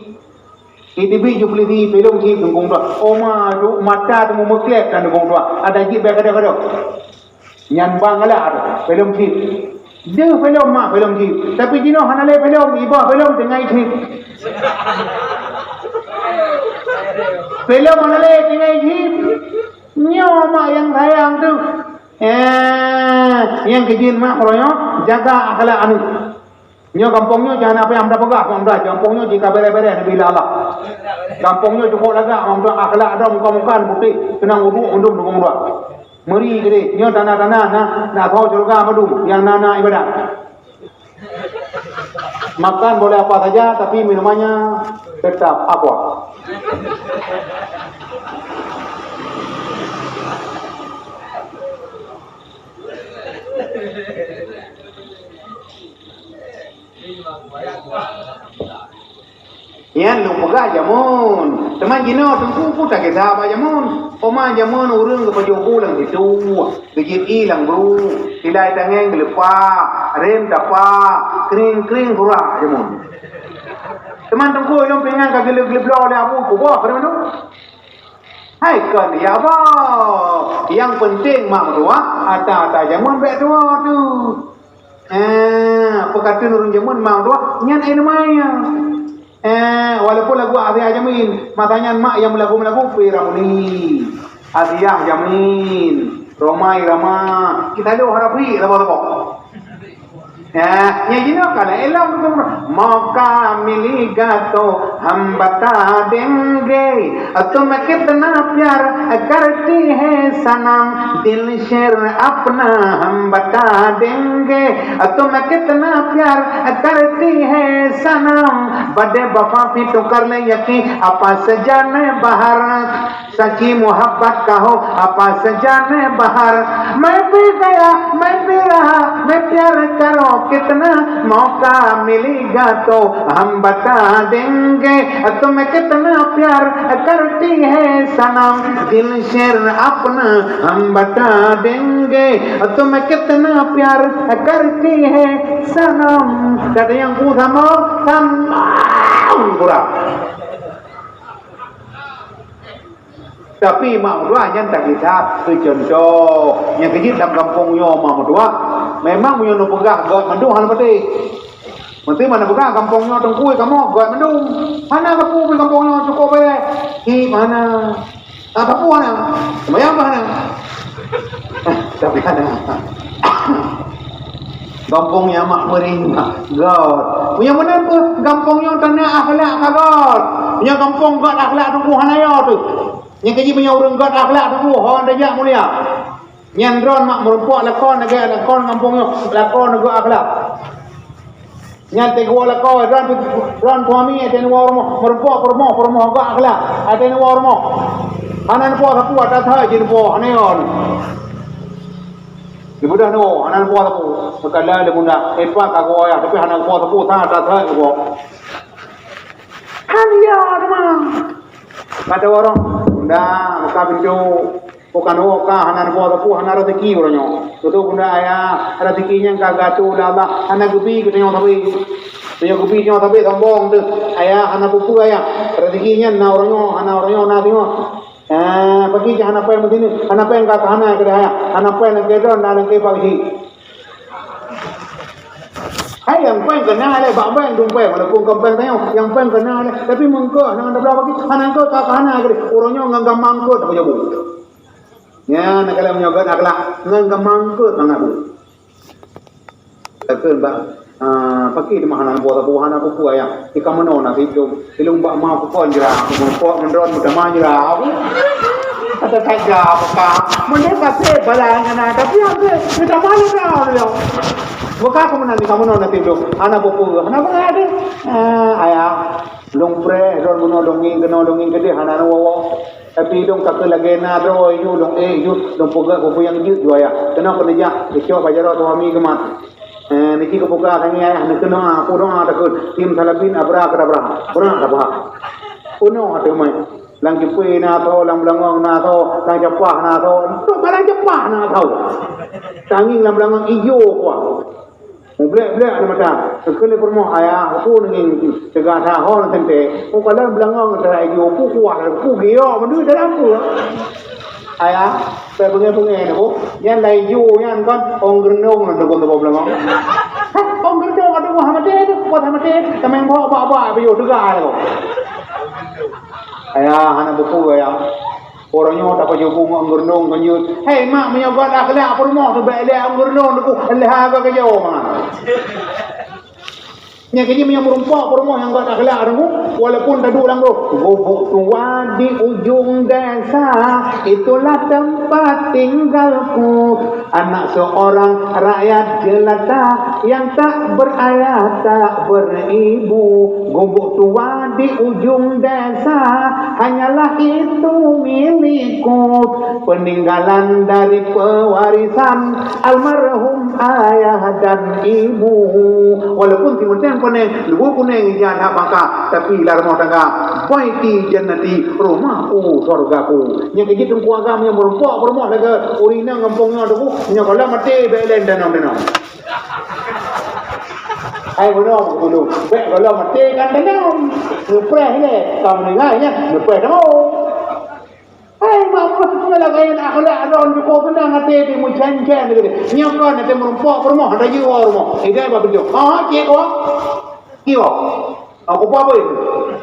Iteubiet ju polisi filem chip Teungku dua. Oma ju mata Teungku meuklèb kan Teungku dua. Ada jih bèk kadang-kadang. Nyan bang galak tu, filem chip. Deuh filem mak filem chip. Tapi jinoe hana lé filem, iboh filem tinggai chip. Filem hana lé tinggai chip. Nyoe mak nyang sayang tu. Eh, nyang keujeuet mak uroe nyoe, jaga akhlak aneuk. Nyoe gampông nyoe jangan apa yang anda peugah, anda gampông nyoe jika bereh-bereh bila Allah. Gampông nyoe cukup lagak, anda akhlak ada muka-muka putih, senang uduk, undum dukung dua. Meri gede, nyoe tanah-tanah na, na kau syurga madu yang nana ibadat. Makan boleh apa saja, tapi minumannya tetap aqua. Nyan lôn peugah jameun. Teuma jinoe teungku peue takisah bak jameun. Oma jameun ureueng geupajoh bu lam situ, geujép ié lam bru, silai tangeng geuleupak, rem tapak, kring-kring surak jameun. Teuma teungku lôn pingan ka geuleu-, geuleu bloe lé abu kuboh keu mandum. Hai kon ya Allah. Nyang penting mak meutuah, ata-ata jameun bèk tuwoe tu. Eh, peue ka kheun ureueng jameun mak meutuah, nyan aneuk maya. Eh, walaupun lagu Aziah Jamin, masa nyan mak nyang meulagu-meulagu P Ramli. Aziah Jamin, Romai Rama, kita lho harapi saboh-saboh. Eh, nyang jinoe ka lheueh lom tu. Mauka mili ga to hamba ta denge, tum kitna pyar karti hai sanam, dil sher apna hamba ta denge, tum kitna pyar karti hai sanam, bade bafa phi tukar le yaki apa sajane bahar. Saci muhabbat ka ho apa sajane bahar. Main pi gaya, main pi raha, main pyar karo kitna mauka mili ga to hamba ta denge. Tum kitna pyar karti hai sanam, dil sher apna hamba ta denge. Tum kitna pyar karti hai sanam. Kata nyang ku sama, sama kurang. Tapi mak meutuah nyan takisah keu cuntoh. Nyang keujeuet lam gampông nyoe mak meutuah, memang meunyoe neupeugah göt mandum hana maté. Meusti mana peugah gampông nyoe teungku kamoe göt mandum. Hana sapeue pih gampông nyoe cukôp bèk. Hi hana. Tak sapeue hana. Sembahyang pih hana. Tapi hana. Gampông nyang mak meuring göt. Meunyoe meunan peuh gampông nyoe tanda akhlak ka göt. Meunyoe gampông göt akhlak teungku hana yo teuh. Nyang keujih meunyoe ureueng göt akhlak teungku hon tajak mulia. Nyan droe mak meurumpok lakon lagèe lakon gampông nyoe, lakon göt akhlak. Nyan teuk woe lakoe droe, droe suami ateueh neuwoe rumoh, meurumpok peurumoh, peurumoh göt akhlak ateueh neuwoe rumoh. Hana neupo sapeue ata thai jih neupo, hana yo. Dibeudôh neuwoe, hana neupo sapeue. Seukala lé bunda, epa ka geuwoe ayah, tapi hana neupo sapeue, sa ata thai neupo. Kan ya teuma. Kata orang, bunda, buka pintu. Bukan oh ka hana neupo sapeue, hana rezeki uroe nyoe. Tutoe bunda ayah, rezeki nyan ka geuatoe lé Allah, hana geubi keu tanyoe sabe. Tanyoe geubi tanyoe sabe sombong teuh. Ayah hana peue-peue ayah. Rezeki nyan na uroe nyoe, hana uroe nyoe na singoh. Ah, pagi cit hana péng meusineuk, hana péng ka hana keudeh ayah. Hana péng nangkée droe, na nangkée pagi. Hai nyang péng keuna lé bak bank dum péng, walaupun kon péng tanyoe, nyang péng keuna lé, tapi meungkot hana tablah bagi, hana eungkot ka hana keudeh. Uroe nyoe ngon gampang eungkot tapeujeuet bu. Nyan, na kalheuh meunyoe göt akhlak, ngon gampang eungkot mangat bu. Takheun bak, ah, paki teuma hana buah sapeue, hana peue-peue ayah. Di ka meunoe na sidum. Di lôn bak ma peue kon jra, meurumpok meudroe meutamah jra. Kata saja buka. Meunyoe ka sép bala nyan na, tapi hase meutamah jra lom. Buka keu meunan di ka meunoe na sidum. Hana peue-peue, hana peue ada. Ah, ayah, lôn preh, lôn meunoe lôn ngieng keunoe lôn ngieng keudeh hana neuwoe-woe. Tapi lôn ka keu lagèe na droe ju, lôn ék ju, lôn peugah peue nyang jeuet ju ayah. Keunoe keuneuk jak, geucok bak jaroe suami geumat. Eh, niki geupeugah tangieng ayah, neukeunoe, peue doa takheun, tim salabin abra kadabra. Bra kadabra. Peunoh ateueh mé. Lam jipée na tho, lam beulangong na tho, lam japah na tho. Tok balang japah na tho. Tangieng lam beulangong ijo kuah. Mublek-blek na mata. Keuneuk peurumoh ayah, aku ngieng teuga sa ho na teuntée. Ku kalon beulangong teurai ijo, ku kuah, ku giok, mandum dalam tu. Ayah, saya bengeng-bengeng aku. Nyan lai ijo nyan kan, ong geurendong na deungon saboh beulangong. Hah, ong geurendong aduh wah maté tu, kuat maté. Tameng bawa bak-bak biyuh teuga aku. Ayah, hana buku ayah. Uroe nyoe tapajoh bungoh geurendong kan jeuet. Hei mak, meunyoe göt akhlak peurumoh tu bèk lé geurendong tu, lheuh ka keujoe mangat. Nyan keuh jih meunyoe meurumpok peurumoh nyang göt akhlak tu, walaupun taduek lam roh, gubuk tua di ujung desa, itulah tempat tinggalku. Anak seorang rakyat jelata yang tak berayah, tak beribu. Gubuk tua Di ujung desa hanyalah itu milikku, peninggalan dari pewarisan almarhum ayah dan ibu. Walaupun timeuténg puneng, lubu puneng ija aneuk bangka, tapi lam rumoh tangga, baiti jannati, rumahku, syurgaku. Nyang keu jih Teungku Agam nyang meurumpok peurumoh lagèe ureueng inong gampông nyoe tu, nyoe kalau maté bèk lé danong-danong. Hai bunoe beugulu, bèk gohlom maté kan dalam. Neupreh ilèe, ka meuninggai nyan, neupreh teuma. Hai mak, peue lagèe nyan akhlak droen jukôp meunan até teuh meucen-cen teuh. Nyoe kon até meurumpok peurumoh, hana jiwoe rumoh. Idai bak beujeuet. Ah, cit woe. Kiwoe. Ah, kupa beuh.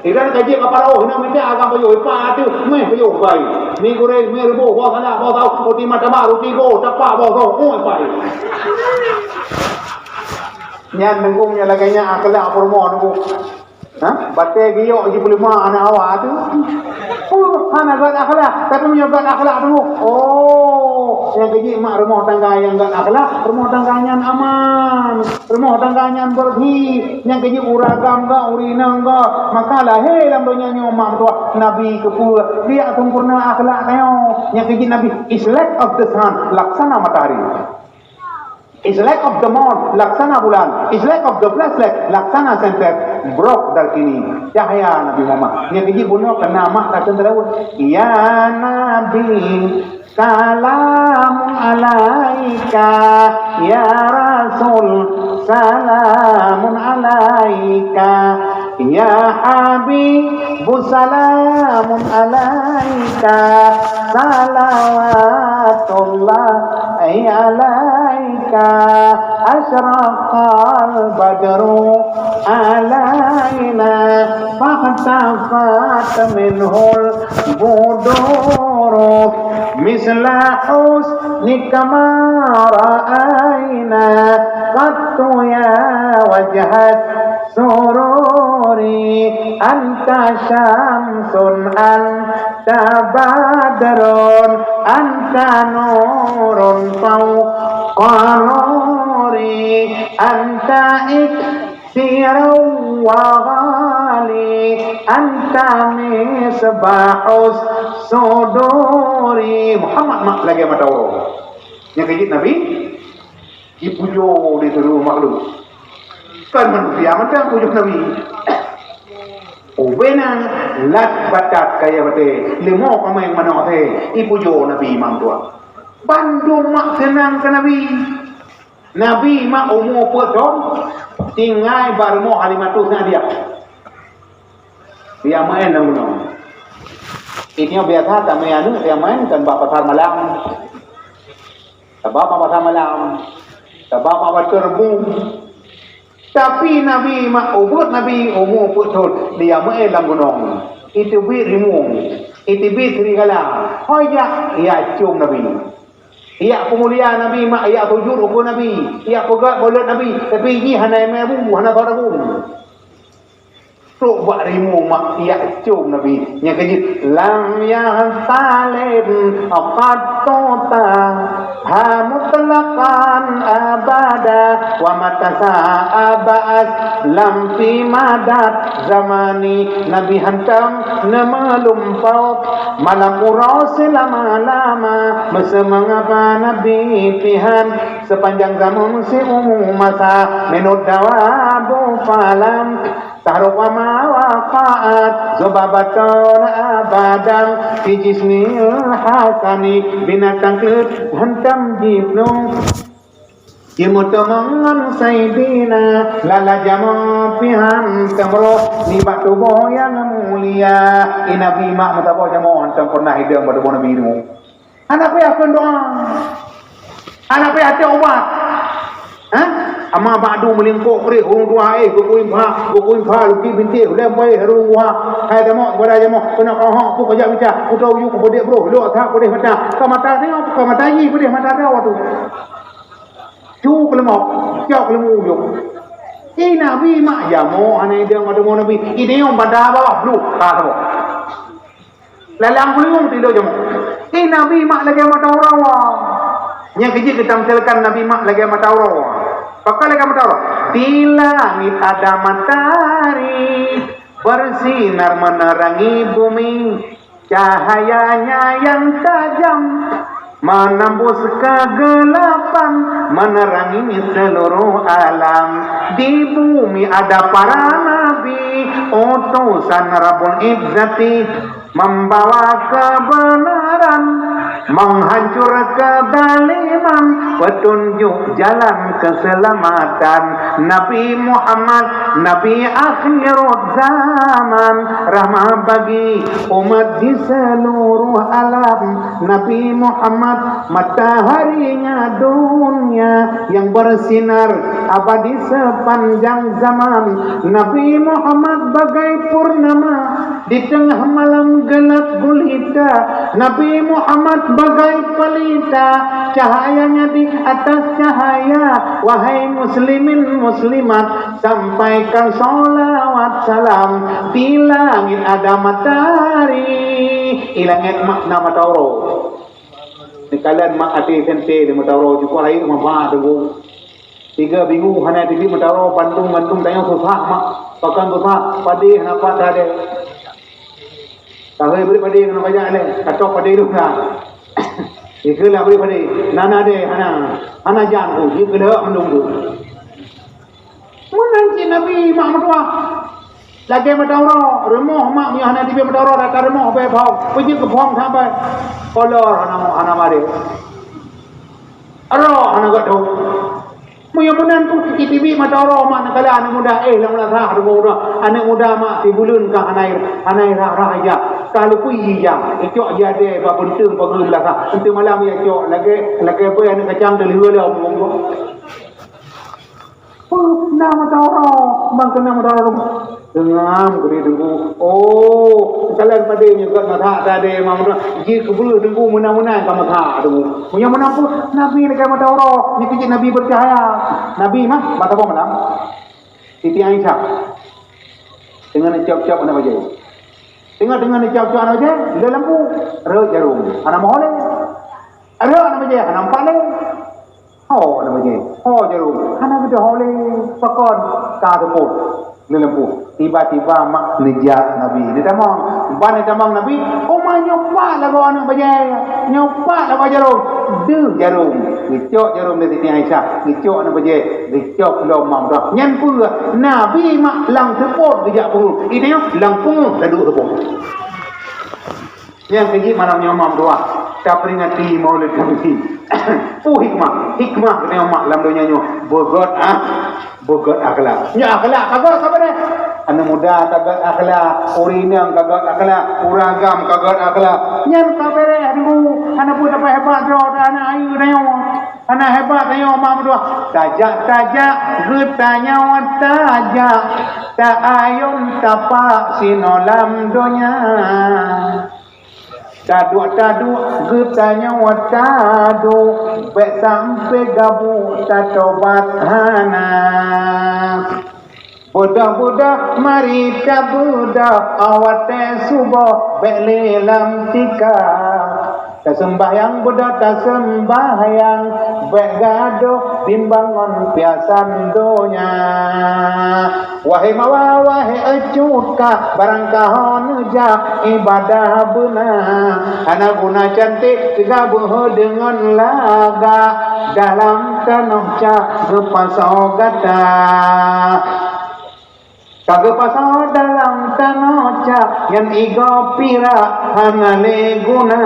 Idan ka jeuet ka parôh, hana minta agam payoh, ipa ateueh, meuh payoh bai. Mi goreng, mi reubôh, boh salak, boh saus, roti martabak, roti goe, tapak, boh goe, meuh pai. Nyan teungku nyan lagèe nyan akhlak peurumoh teungku. Ha? Batèe geuyok jipeuleumah aneuk awak tu. Oh, hana gèt akhlak. Tapi meunyoe gèt akhlak teungku. Oh, nyang keu jih mak rumoh tangga nyang gèt akhlak, rumoh tangga nyan aman. Rumoh tangga nyan beureusi. Nyang keu jih ureueng agam gèt, ureueng inong gèt. Maka lahé lam donya nyoe mak meutuah Nabi keupeue. Biak sempurna akhlak tanyoe. Nyang keu jih Nabi is light of the sun, laksana matahari. Is light of the moon, laksana bulan. Is light of the flashlight, laksana senter. Brok darkini. Cahya Nabi Muhammad. Nyang keu jih bunoe keu na mak ka teuntèe. Ya Nabi, salamun alaika. Ya Rasul, salamun alaika. Ya Habibu, salamun alaika, salawatullahi alaika, asyraqal badru alaina, fakhtafat minhul buduru, misla husnika ma ra'aina qattu ya wajhat sururi, anta syamsun, anta badrun, anta nurun fauqa nuri, anta iksirun wa ghali, anta misbahus suduri. Muhammad mak lagèe mata uroe. Nyang keu jih Nabi dipujoe di seuluruh makhluk. Kon manusia mantong pujoe Nabi. Ubena lat batat kayèe batèe, leumo kaméng manok asèe, ipujoe Nabi mak tuan. Bandum mak seunang keu Nabi. Nabi mak umu peuet thon, tinggai bak rumoh Halimatus Sa'diyah. Dia main lam gunong. Ini biasa tamè aneuk dia main kan bak pasar malam. Sabab bak pasar malam, sabab bak bateue reubung. Tapi Nabi mak ubit Nabi umu peuet thon, dia meu'en lam gunong. Iteubiet rimueng, iteubiet serigala. Ho jak, jak com Nabi. Jak peumulia Nabi mak, jak sujut ukeue Nabi, jak peugöt bacut Nabi. Tapi jih hana meu'en bu, hana saut dagueng. Trok bak rimueng mak jak com Nabi. Nyang keujeuet, lam yahtalif qattu taha mutlaqan abada, wa mata sa'aba aslam fi madad zamani. Nabi hantom neumeulumpok malam uroe seulama-lama. Meuseumeungapa Nabi pihan sepanjang zaman siumu masa, minut dawabu falam tahruk wa ma waqa'at, zubabatun abadan fi jismil hasani, binatang kleuet hantom jiplueng. Jimeuteumong ngon Saidina, lala jamoe pih hantom roh nibak tuboh nyang mulia. I Nabi mak meusaboh jamoe hantom peureunah idong bak tuboh Nabi nyoe. Hana payah kheun doa. Hana payah teuh ubat. Ha? Amma ba'du meulingkok kreh ureueng tuha, eh, geukuim pha, geukuim pha, lukik bintéh, ulèe pai hareueng tuha. Hai tamong, ibadah jamoe, keunoe keuhok, peue kajak mita, kuto uju, kupeudek broh, lok that peudeh mata. Ka mata nyoe, ka mata jih, peudeh mata droe tu. Cu keuleumok, cok keuleumok ujoe. Eh, Nabi mak jamoe, hana idong mata Nabi. Idong pada bawah, lu, ka saboh. Lalang beuleung tido jamoe. Eh, Nabi mak lagèe mata uroe. Nyang keujeuet geutamsilkan Nabi mak lagèe mata uroe. Pakon lagèe mata uroe? Di langit ada matahari, Bersinar menerangi bumi, cahayanya yang tajam menembus kegelapan, menerangi seluruh alam. Di bumi ada para nabi, utusan Rabbul Izzati, membawa kebenaran, menghancur kezaliman, petunjuk jalan keselamatan. Nabi Muhammad, Nabi akhirul zaman, rahmat bagi umat di seluruh alam. Nabi Muhammad, mataharinya dunia yang bersinar abadi sepanjang zaman. Nabi Muhammad bagai purnama di tengah malam gelap gulita. Nabi Muhammad bagai pelita, cahayanya di atas cahaya. Wahai muslimin muslimat, sampaikan salawat salam, di langit ada matahari. Di langit mak na mata uroe. Di kalan mak até sente di mata uroe, jukuk rayeuk meuba teungku. Tiga minggu hana teubiet mata uroe, bandum-bandum tanyoe susah mak. Pakon susah, padé hana pat teuadé. Tahôi bri padé ngon bajak lé, katok padé dum na. Ikeu lah bri padé, na na dé hana, hana jan ku, ikeu lheueh mandum tu. Meunan cit Nabi mak meutuah. Lagèe mata uroe, rumoh mak meunyoe hana teubiet mata uroe, rata rumoh bèe phom, peujeuet keu phom sampé. Kolor hana, hana marit. Arok hana geuet dong. Meunyoe meunan pun, iteubiet mata uroe mak neukala aneuk muda, eh, lam meunasah rumoh uroe. Aneuk muda mak sibuleuen ka hana, hana rhah-rhah ija. Ka leupie ija. Icok jadèe bak beunteng pageue meunasah. Enteuk malam icok lagèe, lagèe bèe aneuk kacang teulheueh lom. Peue na mata uroe, ban keunan mata uroe. Seungam keudéh teungku. Oh, kalon padé nyoe gèt mata teuadé mak meutuah. Jih keubeuleuh teungku meunan-meunan ka mata teungku. Meunyoe meunan pun Nabi lagèe mata uroe, nyoe keuh jih Nabi bercahaya. Nabi mah mata boh malam. Siti Aisyah. Teungoh neucop-cop aneuk bajèe. Teungoh-teungoh neucop-cop aneuk bajèe, lé lampu. Rhot jarum. Hana meuho lé. Rhot aneuk bajèe, hana meupat lé. Ho aneuk bajèe, ho jarum, hana geudoh ho lé, pakon ka teupot lé lampu. Tiba-tiba mak neujak Nabi. Neutamong, ban neutamong Nabi, "Oma nyoe pat lagoe aneuk bajèe, nyoe pat lagoe jarum." Deuh jarum, geucok jarum lé Siti Aisyah, geucok aneuk bajèe, geucok lom mak meutuah. Nyan peue? Nabi mak lam teupot geujak peue? Itu nyoe lam peungeuh taduek teupot. Nyang keujih malam nyoe mak meutuah, taperingati Maulid Nabi. Peue hikmah? Hikmah keuneuk mak lam donya nyoe beugöt ah, beugöt akhlak. Nyoe akhlak ka göt sabe deh. Aneuk muda ka göt akhlak, ureueng inong ka göt akhlak, ureueng agam ka göt akhlak. Nyan ka beureh dulu, hana peue sabe hebat droe dan aneuk ayeue tanyoe. Hana hebat tanyoe mak meutuah. Tajak-tajak geutanyoe tajak, ta ayôn tapak sinoe lam donya. Taduek-taduek geutanyoe taduek, bèk sampoe gabuk tatobat hana. Beudôh-beudôh mari tabeudôh, 'oh watèe suboh bèk lé lam tika. Taseumbahyang beudôh taseumbahyang, bèk gadôh bimbang ngon piasan donya. Wahé mawa, wahé cut kah, barang ka ho neujak ibadah beuna. Hana guna canték teuga beuhe deungon lagak, dalam tanoh cak geupasoe gata. Ka geupasoe dalam tanoh cak nyan igoe pirak hana lé guna.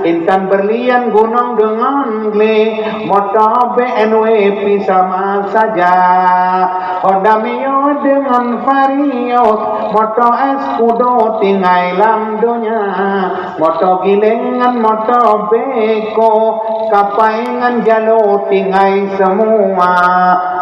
Intan beurlian gunong deungon glé, moto B M W pih sama saja. Honda Mio deungon Vario, moto Scudo tinggai lam donya. Moto giléng ngon moto beko, kapai ngon jalo tinggai seumua.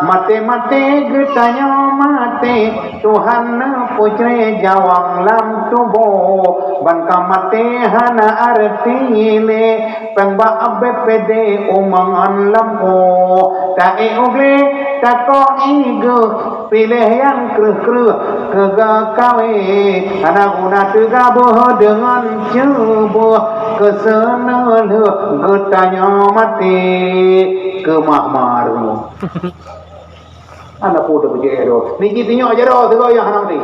Maté-maté geutanyoe maté, Tuhan neupeucré jawang lam tuboh. Ban ka maté hana areuti lé, péng bak B P D umong ngon lampôh. Taék u glé, takoh ié geuh, piléh nyang kreueh-kreueh keu geukawé. Hana guna teuga beuhe deungon ceubeueh, keuseuneulheueh geutanyoe maté keumah maru. Hana peue teupeujeuet droe. Niji tinyok jaroe sigoe nyang hana maté.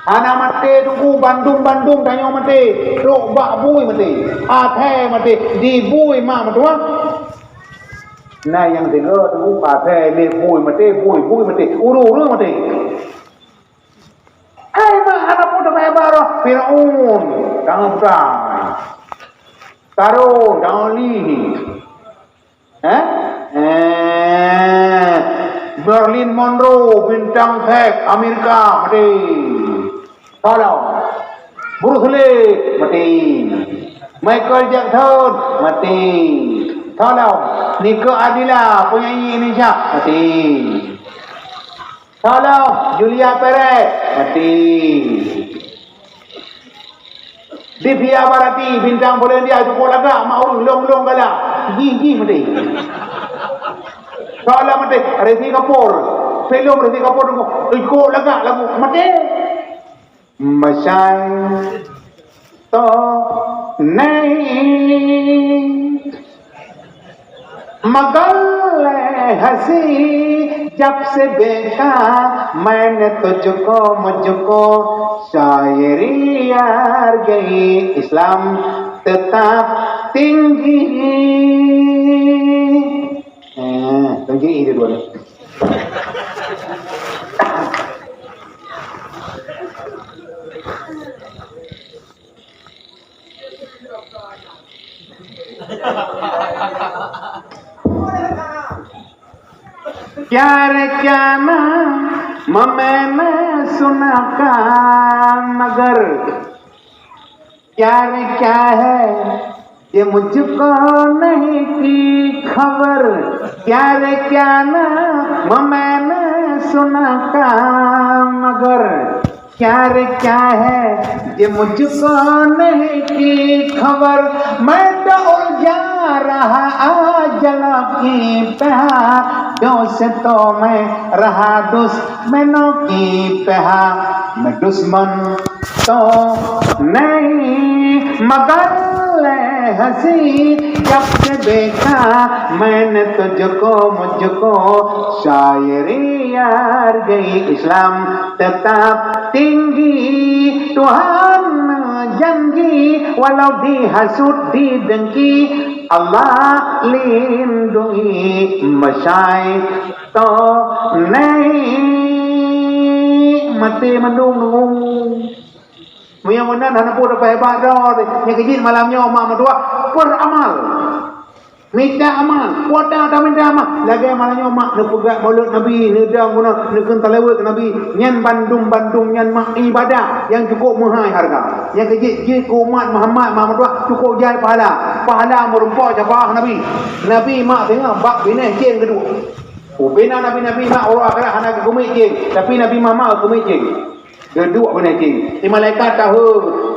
Hana maté Teungku, bandum-bandum tanyoe maté. Trok bak bui maté. Athée maté, di bui mak meutuah. Na nyang sidroe Teungku, athée lé bui maté, bui, bui maté. Ureuëng-ureuëng maté. Hai mak, hana peue teuma baroe. Firaun, tangan putai. Karun, tangan lih. Eh? Eh, Marilyn Monroe, bintang seks Amerika, maté. Tolong. Bruce Lee, maté. Michael Jackson, maté. Tolong. Nika Ardilla, penyanyi Indonesia, maté. Tolong. Julia Perez, maté. Divya Bharati, bintang Polandia, cukup lagak, mak ureuëng lom-lom galak. Jih-jih maté. Soalan maté, Rishi Kapoor. Filem Rishi Kapoor tu, cukup lagak lagu, maté. Masai to nahi. मगर ले हंसी जब से देखा मैंने तुझको, मुझको शायरी यार गई, इस्लाम tetap tinggi. Eh, tinggi itu dua. क्या रे क्या ना, म-, मैंने सुना का, मगर क्या रे क्या है, ये मुझको नहीं की खबर। क्या रे क्या ना, म-, मैंने सुना का, मगर क्या रे क्या है, ये मुझको नहीं की खबर। मैं तो उलझा रहा आज जला की पहा, दोस्त तो मैं रहा दुश्मनों की पहा। मैं दुश्मन तो नहीं, मगर ले हंसी जब से देखा मैंने तुझको, मुझको शायरी यार गई, इस्लाम tetap tinggi. Tuhan janji, walau dihasut, didengki, Allah lindungi. Masai to nahi. Maté mandum nunggu. Meunyoe meunan hana peue teupeuhebat droe, nyang keujeuet malam nyoe mak meutuah beramal. Mita amal, kuasa taminta amal. Lagée malam nyoe mak neupeugah maulud Nabi, neudong bunoe, neukheun salawat keu Nabi. Nyan bandum-bandum nyan mak ibadah nyang cukup meuhai hareuga. Nyang keujeuet jeuet keu umat Muhammad mak meutuah cukup jai pahala. Pahala meurumpok syafa'ah Nabi. Nabi mak singoh bak binéh céng geuduek. Ubena nabi-nabi mak uroe akhirat hana geukeumiet céng, tapi Nabi Muhammad geukeumiet céng. Geuduek binéh céng. Di malaikat tahu,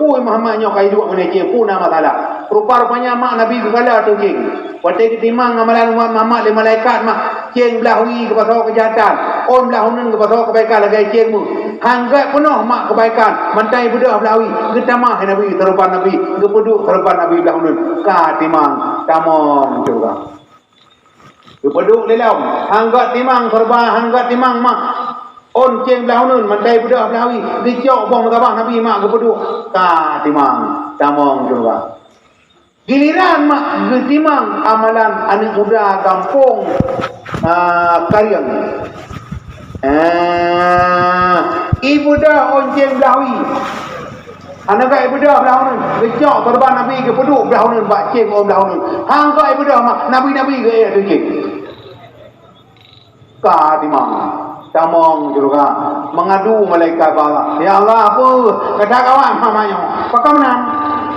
"Ui Muhammad nyoe ka iduek binéh céng, peue na masalah?" Rupa-rupanya mak Nabi geukalon ateueh céng. Watée geutimang amalan umat Muhammad lé malaikat mak, céng blaih wie geupasoe keujahatan, ôn blaih uneun geupasoe keubaikan lagée céng meuh. Hán gét peunoh mak keubaikan, mantong ibeudôh blaih wie, geutamah Nabi, seuruban Nabi, geupeuduek seuruban Nabi blaih uneun. Ka timang, tamong syeuruga. Geupeuduek lé lom, hán gét timang keureuba, hán gét timang mak. Ôn céng blaih uneun, mantong ibeudôh blaih wie, geucok boh meutabah Nabi mak geupeuduek. Ka timang, tamong syeuruga. Giliran mak geutimang amalan aneuëk muda gampông, ah, Karieng. Ah, ibeudôh ôn céng blaih wie. Hana gét ibeudôh blaih uneun, geucok keureuba Nabi geupeuduek blaih uneun bak céng ôn blaih uneun. Hán gét ibeudôh mak, nabi-nabi geuék ateueh céng. Ka timang, tamong syeuruga, meungadu malaikat bak Allah, "Ya Allah, peue kata kawan Muhammad nyoe? Pakon meunan?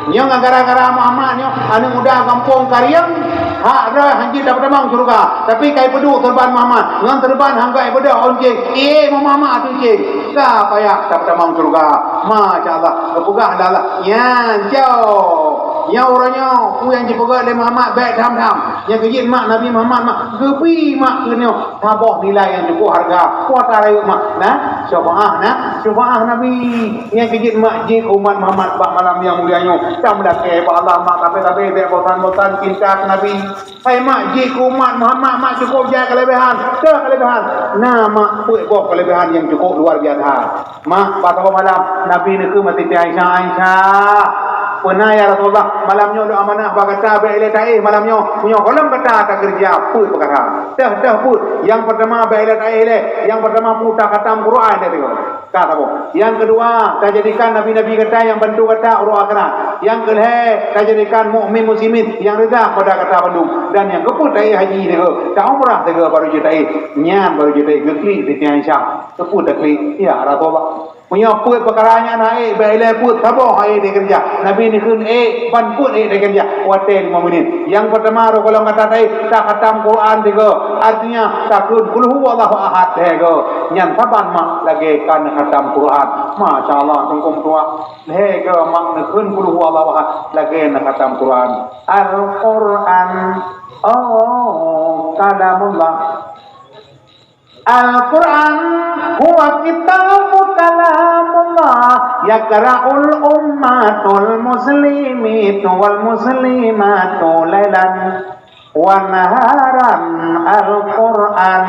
Nyoe ngon gara-gara Muhammad nyoe, aneuëk muda gampông Karieng, hak droe hana jeuet tapeutamong syeuruga, tapi ka ipeuduek seuruban Muhammad, ngon seuruban hán gét ibeudôh ôn céng, ié Muhammad ateueh céng." Ka payah tapeutamong syeuruga. Masya Allah. Geupeugah lé Allah, "Nyan cok." Nyoe uroe nyoe, peue nyang jipeugah lé Muhammad bèk tham-tham. Nyang keujeuet mak Nabi Muhammad mak geubi mak keu nyoe saboh nilai nyang cukup hareuga. Kuasa rayeuk mak. Nah, syafaah nah, syafaah Nabi. Nyang keujeuet mak jih keu umat Muhammad bak malam nyang mulia nyoe. Tam lakèe bak Allah mak, tapi-tapi bèk bosan-bosan cinta keu Nabi. Hai mak jih keu umat Muhammad, mak cukup jai keuleubehan. Teuh keuleubehan. Na mak peuet boh keuleubehan nyang cukup luar biasa. Mak, bak saboh malam, Nabi neukheun bak Siti Aisyah, "Aisyah, peue na ya Rasulullah, malam nyoe lôn amanah bak gata bèk ilèe taéh malam nyoe. Meunyoe gohlom gata takeureuja peuet peukara. Teuh, teuh peuet. Nyang peurtama bèk ilèe taéh ilèe. Nyang peurtama peuet takhatam Quran ilèe tiga." Ka saboh. Nyang keudua, tajadikan nabi-nabi gata nyang bantu gata uroe akhirat. Nyang keulhèe, tajadikan mukmin muslimin nyang rida kepada gata bandum. Dan nyang keupeuet taéh haji tiga, ta umrah tiga baru jeuet taéh. Nyan baru jeuet taéh. Geuklik Siti Aisyah. Teupeu taklik, ya Rasulullah. Meunyoe peuet peukara nyan hana ék, bèk ilèe peuet saboh hana ék dikeureuja. Nabi neukheun ék, ban peuet ék dikeureuja. Watèe lima menit. Nyang peurtama roh gohlom gata taéh, takhatam Quran tiga. Artinya, takheun Qul huwallahu ahad tiga. Nyan saban mak lagèe ka neukhatam Quran. Masya Allah, teungku meutuah. Lhèe go mak neukheun Qul huwallahu ahad lagèe neukhatam Quran. Al-Quran, oh, kalamullah. Al-Quran huwa kitabu kalamullah, yaqra'ul ummatul muslimatu wal muslimatu lailan wa naharan. Al-Quran,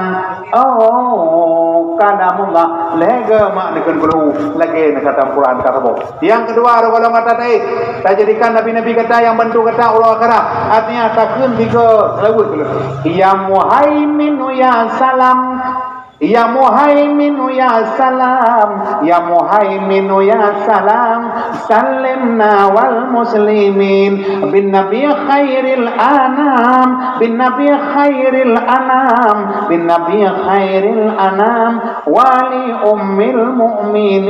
oh, kalamullah. Lhèe go mak neukheun Qul hu lagèe neukhatam Quran ka saboh. Nyang keudua, roh gohlom gata taéh, tajadikan nabi-nabi gata nyang bantu gata uroe akhirat. Artinya, takheun tiga seulaweuet dulu. Ya Muhaiminu ya Salam, ya Muhaiminu ya Salam, ya Muhaiminu ya Salam, salimna wal muslimin, bin Nabi khairil anam, bin Nabi khairil anam, bin Nabi khairil anam, wali ummil mukminin.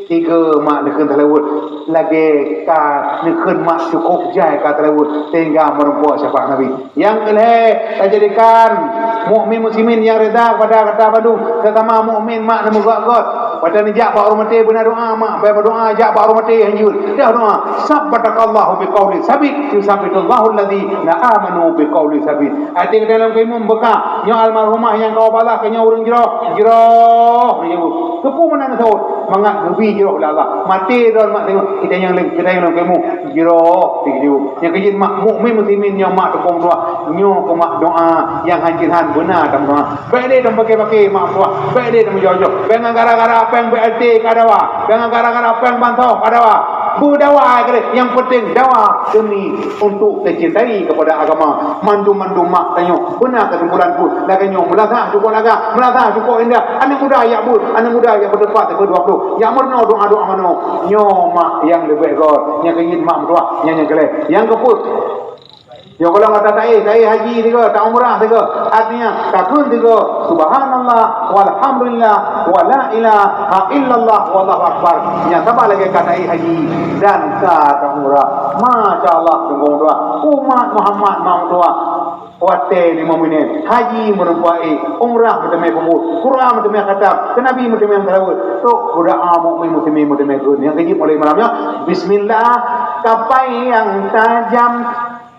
Tiga mak neukheun seulaweuet, lagèe ka neukheun mak cukup jai ka seulaweuet sehingga meureumpok syafaat Nabi. Nyang keulhèe, tajadikan mukmin muslimin nyang rida kepada gata bandum, seusama mukmin mak neumeugot-got. Watèe neujak bak ureueng maté beuna doa mak, bèk meudoa jak bak ureueng maté hanjeuet. Dah doa, sabbatakallahu biqaulin sabit, yusabbitullahu alladzina amanu biqaulin sabit. Até geutanyoe lom keu imum beuka, nyoe almarhumah nyang ka balaih keu nyoe ureueng jroh, jroh. Keupeue meunan saut? Mangat geubi jroh lé Allah. Maté droe mak tengok, geutanyoe lom, geutanyoe lom keu imum, jroh. Nyang keujeuet mak mukmin muslimin nyoe mak teupông tuah, nyoe keu mak doa nyang hanjeuet han beuna tameudoa. Bèk lé tameupaké-paké mak tuah, bèk lé tameujoh-joh. Bèk ngon gara-gara péng B L T ka dawa, bèk ngon gara-gara péng bansos ka dawa. Beudawa keu lé, nyang penting dawa demi untuk teucintai kepada agama. Mandum-mandum mak tanyoe beuna kesimpulan pun lagèe nyoe, meulasah cukup lagak, meulasah cukup indah. Aneuk muda jak beuet, aneuk muda jak beuteumpat sibeue dua ploh. Jak meurunoe doa-doa manoe. Nyoe mak nyang leubeh göt, nyang keujeuet mak meutuah, nyang nyang keulhèe. Nyang keupeuet, nyoe gohlom gata taéh, taéh haji tiga, ta umrah tiga. Artinya, takheun tiga, subhanallah, walhamdulillah, wa la ilaha illallah, wallahu akbar. Nyang saban lagèe ka taéh haji dan ka ta umrah. Masya Allah, teungku meutuah. Umat Muhammad mak meutuah. Watèe lima menit, haji meureumpok ék, umrah meuteumé peubuet, Quran meuteumé khatam, keu Nabi meuteumé seulaweuet, trok beudoa mukmin muslimin meuteumé kheun. Nyang keujeuet mulai malam nyoe, bismillah, kapai nyang tajam,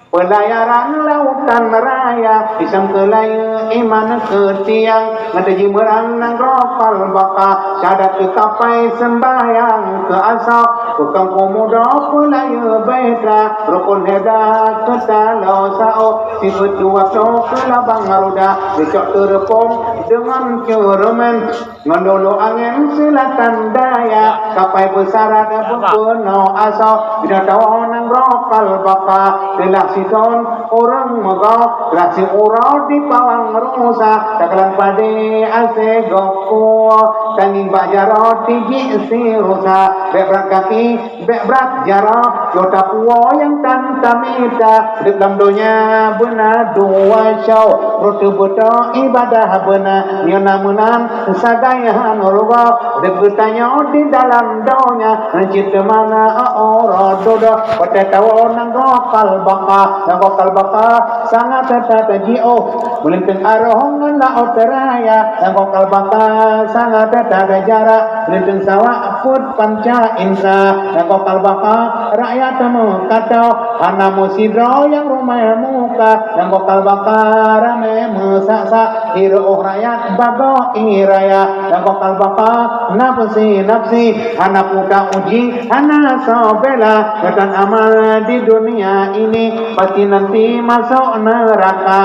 pelayaran lautan raya, pisang keulayeue iman keu tiang, ngon teujimeurang nanggroe Kalbaka, syahadat keu kapai seumbahyang keu asoe, peukong peumuda peulayeue bahtera, rukon heda keu taloe saôh, sifeuet dua ploh keu labang roda, geucok teureupông deungon ceureumen, ngon lolo angén seulatan daya, kapai beusarat beupeunoh asoe, binatang nanggroe Kalbaka, teulah sithon ureueng meugoe, teulah siuroe di pawang rusa, takalon padé asèe gob kuwoe, tangieng bak jaroe tijik sirusa, bèk brat gaki, bèk brat jaroe, yoh tapuwoe nyang tan tamita, udép lam donya beuna dua shoe, rot teubeutôi ibadah beuna, nyoe na meunan sagai han rugoe, udép geutanyoe di dalam donya, cit teuma na uroe dudoe, watèe tawoe nanggroe Kalbaka, nanggroe Kalbaka sangat that-that jiôh. Meulintang aroh ngon laôt raya, nyang kokal baka sangat tada jarak. Meulintang sawak peuet panca indra, nyang kokal baka rakyat meukato. Hana meusidroe nyang rumah muka, nyang kokal baka ramé meusak-sak. Hiroh rakyat bagoe raya, nyang kokal baka nafsi-nafsi. Hana puta uji, hana soe bela, gatan amal di dunia ini, pasti nanti masuk neraka.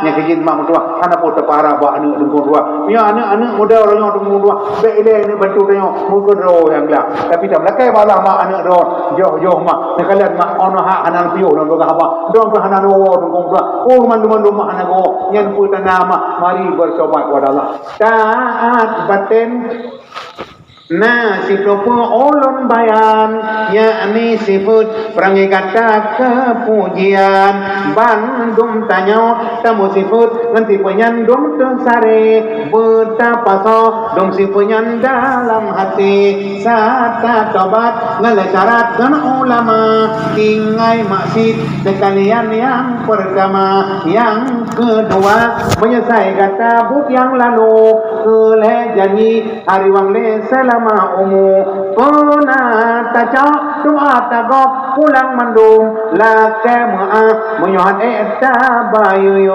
Nyang keujeuet mak meutuah, hana peue tapara bak aneuk teungku dua. Nyoe aneuk-aneuk muda uroe nyoe teungku dua, bèk ilèe aneuk bantu tanyoe, meukeudroe nyang gleh. Tapi tameulakèe bak Allah mak aneuk droe, joh-joh mak. Neukalon mak, ono hak hana piôh lom peugah haba. Droe pun hana neuwoe teungku dua. Oh, mandum-mandum mak hana geuwoe. Nyan peue tanda mak, mari bertobat kepada Allah. Taat batin na sipeuphon ulôn bayan, yakni sifeuet peuranggai gata keupujian. Bandum tanyoe tameusifeuet ngon sifeuet nyan dum teusaré. Beutapasoe dum sifeuet nyan dalam hati, sata tobat ngon lé syarat ngon ulama. Tinggai maksiet seukalian nyang peurtama, nyang keudua meunyeusai gata buet nyang lalu. Keu lhèe janji hari wang lé seulama umu. Peuna tacok doa tagob pulang mandum, lakèe meu'ah meunyoe han ék tabayuem.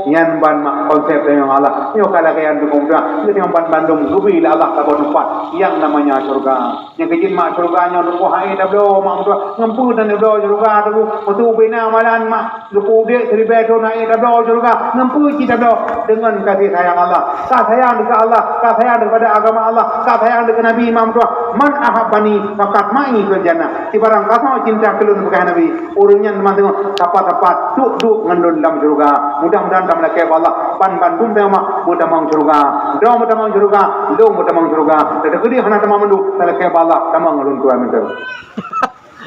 Nyan ban mak konsep teunyong Allah. Nyoe ka lagèe nyan teungku dua, nyoe ban bandum geubi lé Allah saboh teumpat nyang namanya syurga. Nyang keujeuet mak syurga nyoe teungku hai tabloe mak meutuah. Ngon peue tan tabloe syurga teungku? Meuseu ubena malam mak. Geupeuudép siribèe thôn hai tabloe syurga, ngon peue cit tabloe? Deungon kasih sayang Allah. Ka sayang keu Allah, ka sayang keupada agama Allah, ka sayang keu Nabi Muhammad. Man ahabbani faqad ma'i fil jannah. Sibarang kasoe cinta keu lôn, peugah Nabi, ureueng nyan teuma teungoh sapat-sapat duek-duek ngon lôn lam syurga. Mudah-mudahan tameulakèe bak Allah ban bandum teuma beutamong syurga. Droe beutamong syurga, lôn beutamong syurga. Teukeudi hana tamong mandum, talakèe bak Allah tamong ngon lôn tuan mantong.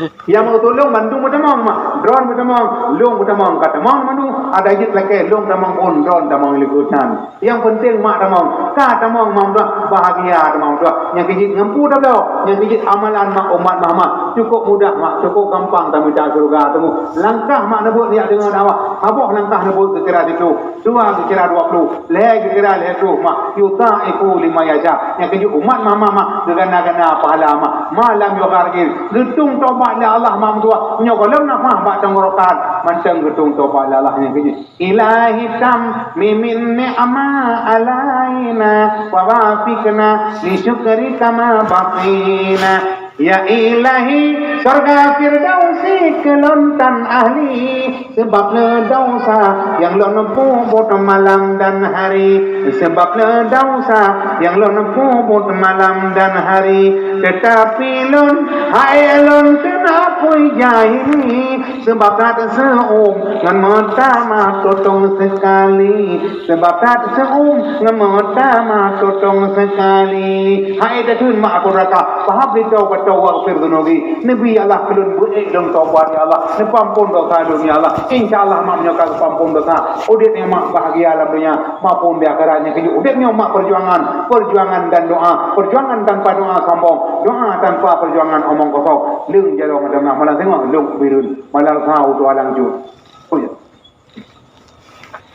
Nyang meutulông mandum meutamong mak, droen meutamong, lôn meutamong, ka tamong mandum, ada jeuet lakèe lôn tamong phôn, droen tamong likot nyan. Nyang peunteng mak tamong, ka tamong mak meutuah, bahagia tamong meutuah. Nyang keujeuet ngon peue tabloe, nyang keujeuet amalan mak umat Muhammad. Cukup mudah mak, cukup gampang tamita syurga teungku. Langkah mak neubeuet jak deungon Allah, saboh langkah neubeuet keu kira siplôh. Dua geukira dua ploh, lhèe geukira lhèe ploh mak, yudha'ifu liman yasha. Nyang keujeuet umat Muhammad mak, geugana-gana pahala mak. Ma lam yugharghir, geutueng tobat lé Allah mak meutuah. Nyoe gohlom nafah bak tenggorokan, mantong geutueng tobat lé Allah nyang keujeuet. Ilahi tammimin ni'ma alaina, wa wafiqna li syukrika ma baqina. Ya Ilahi, syurga Firdausi keu lôn tan ahli, sabab lé desya nyang lôn peubuet malam dan hari, sabab lé desya nyang lôn peubuet malam dan hari. Teutapi lôn, hai lôn keuneuk peujahili, sabab that seu'uem ngon meutamah tutong seukali. Sabab that seu'uem ngon meutamah tutong seukali. Hai takheun mak aku raka, fahab li taubat taubat fir dunubi. Nabi Allah keu lôn beuék lôn tobat ya Allah. Neupeuampon dosa lôn ya Allah. Insya Allah mak meunyoe ka geupeuampon dosa, udép nyoe mak bahagia lam donya maupun di akhirat nyang keujeuet. Udép nyoe mak perjuangan, perjuangan dan doa. Perjuangan tanpa doa sombong, doa tanpa perjuangan omong kosong. Leung jaroe mata meunan malam singoh lôn bireuen. Malam sa utoe alang jeuet. Oh ya.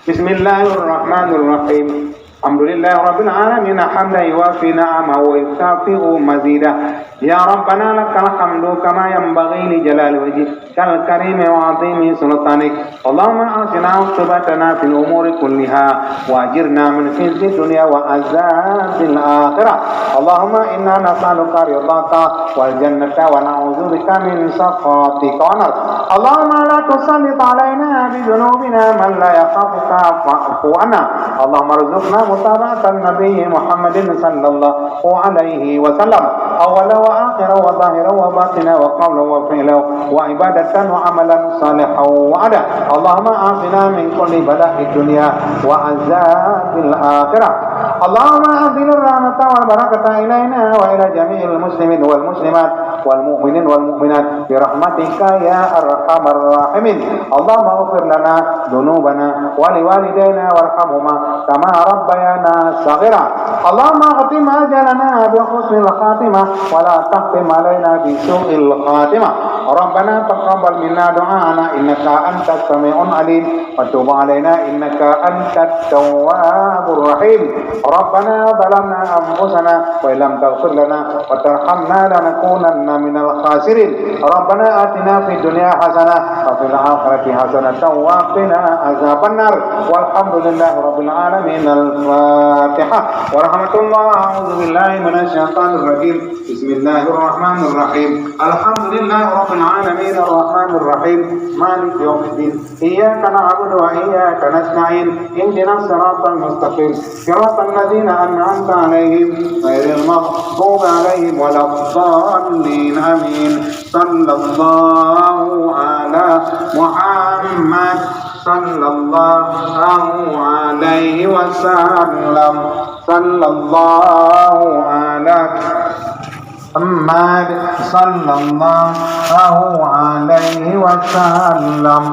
Bismillahirrahmanirrahim. Alhamdulillahirabbil alamin, hamdan yuwafi ni'amahu wa yukafi'u mazidah. Ya Rabbana lakal hamdu kama yanbaghi li jalali wajhikal karimi wa azimi sultanik. Allahumma ahsin aqibatana fil umuri kulliha wa ajirna min khizyid dunya wa azabil akhirah. Allahumma inna nas'aluka ridhaka wal jannata wa na'udzubika min sakhatika wan nar. Allahumma la tusallit alaina bi dzunubina man la yakhafuka fa'fu anna. Allahumma rzuqna mutaba'atan nabiyyi Muhammadin sallallahu alaihi wasallam, awwalan wa akhiran wa zahiran wa batinan wa qaulan wa fi'lan wa ibadatan wa amalan salihan wa ada. Allahumma afina min kulli bala'id dunya wa azabil akhirah. اللهم أنزل الرحمة والبركة إلينا وإلى جميع المسلمين والمسلمات والمؤمنين والمؤمنات برحمتك يا أرحم الراحمين. اللهم اغفر لنا ذنوبنا ولوالدينا وارحمهما كما ربيانا صغيرا. اللهم اختم أجلنا بحسن الخاتمة ولا تختم علينا بسوء الخاتمة. ربنا تقبل منا دعاءنا إنك أنت السميع العليم وتب علينا إنك أنت التواب الرحيم. ربنا ظلمنا أنفسنا وإن لم تغفر لنا وترحمنا لنكونن من الخاسرين. ربنا آتنا في الدنيا حسنة وفي الآخرة حسنة وقنا عذاب النار. والحمد لله رب العالمين. الفاتحة. ورحمة الله. أعوذ بالله من الشيطان الرجيم. بسم الله الرحمن الرحيم. الحمد لله رب العالمين. الرحمن الرحيم. مالك يوم الدين. إياك نعبد وإياك نستعين. اهدنا الصراط المستقيم. صراط الذين أنعمت عليهم غير المغضوب عليهم ولا الضالين. آمين. صلى الله على محمد. صلى الله عليه وسلم. صلى الله على محمد. صلى الله عليه وسلم.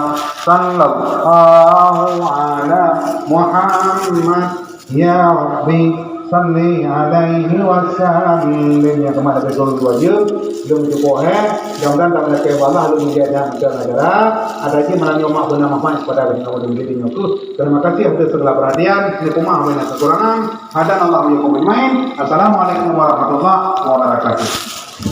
صلى الله على محمد. Ya Rabbi, salli alaihi wasallim. Nyang keumah lagèe lôn dua jeuem, lôn cukup, eh. Mudah-mudahan dalam lagèe bala lôn menjadi acara. Ada je malam nyoe mak beuna manfaat kepada lôn jadi nyoe. Terima kasih atas segala perhatian. Ni kumah banyak kekurangan. Hadanallahu wa iyyakum ajmain. Assalamualaikum warahmatullahi wabarakatuh.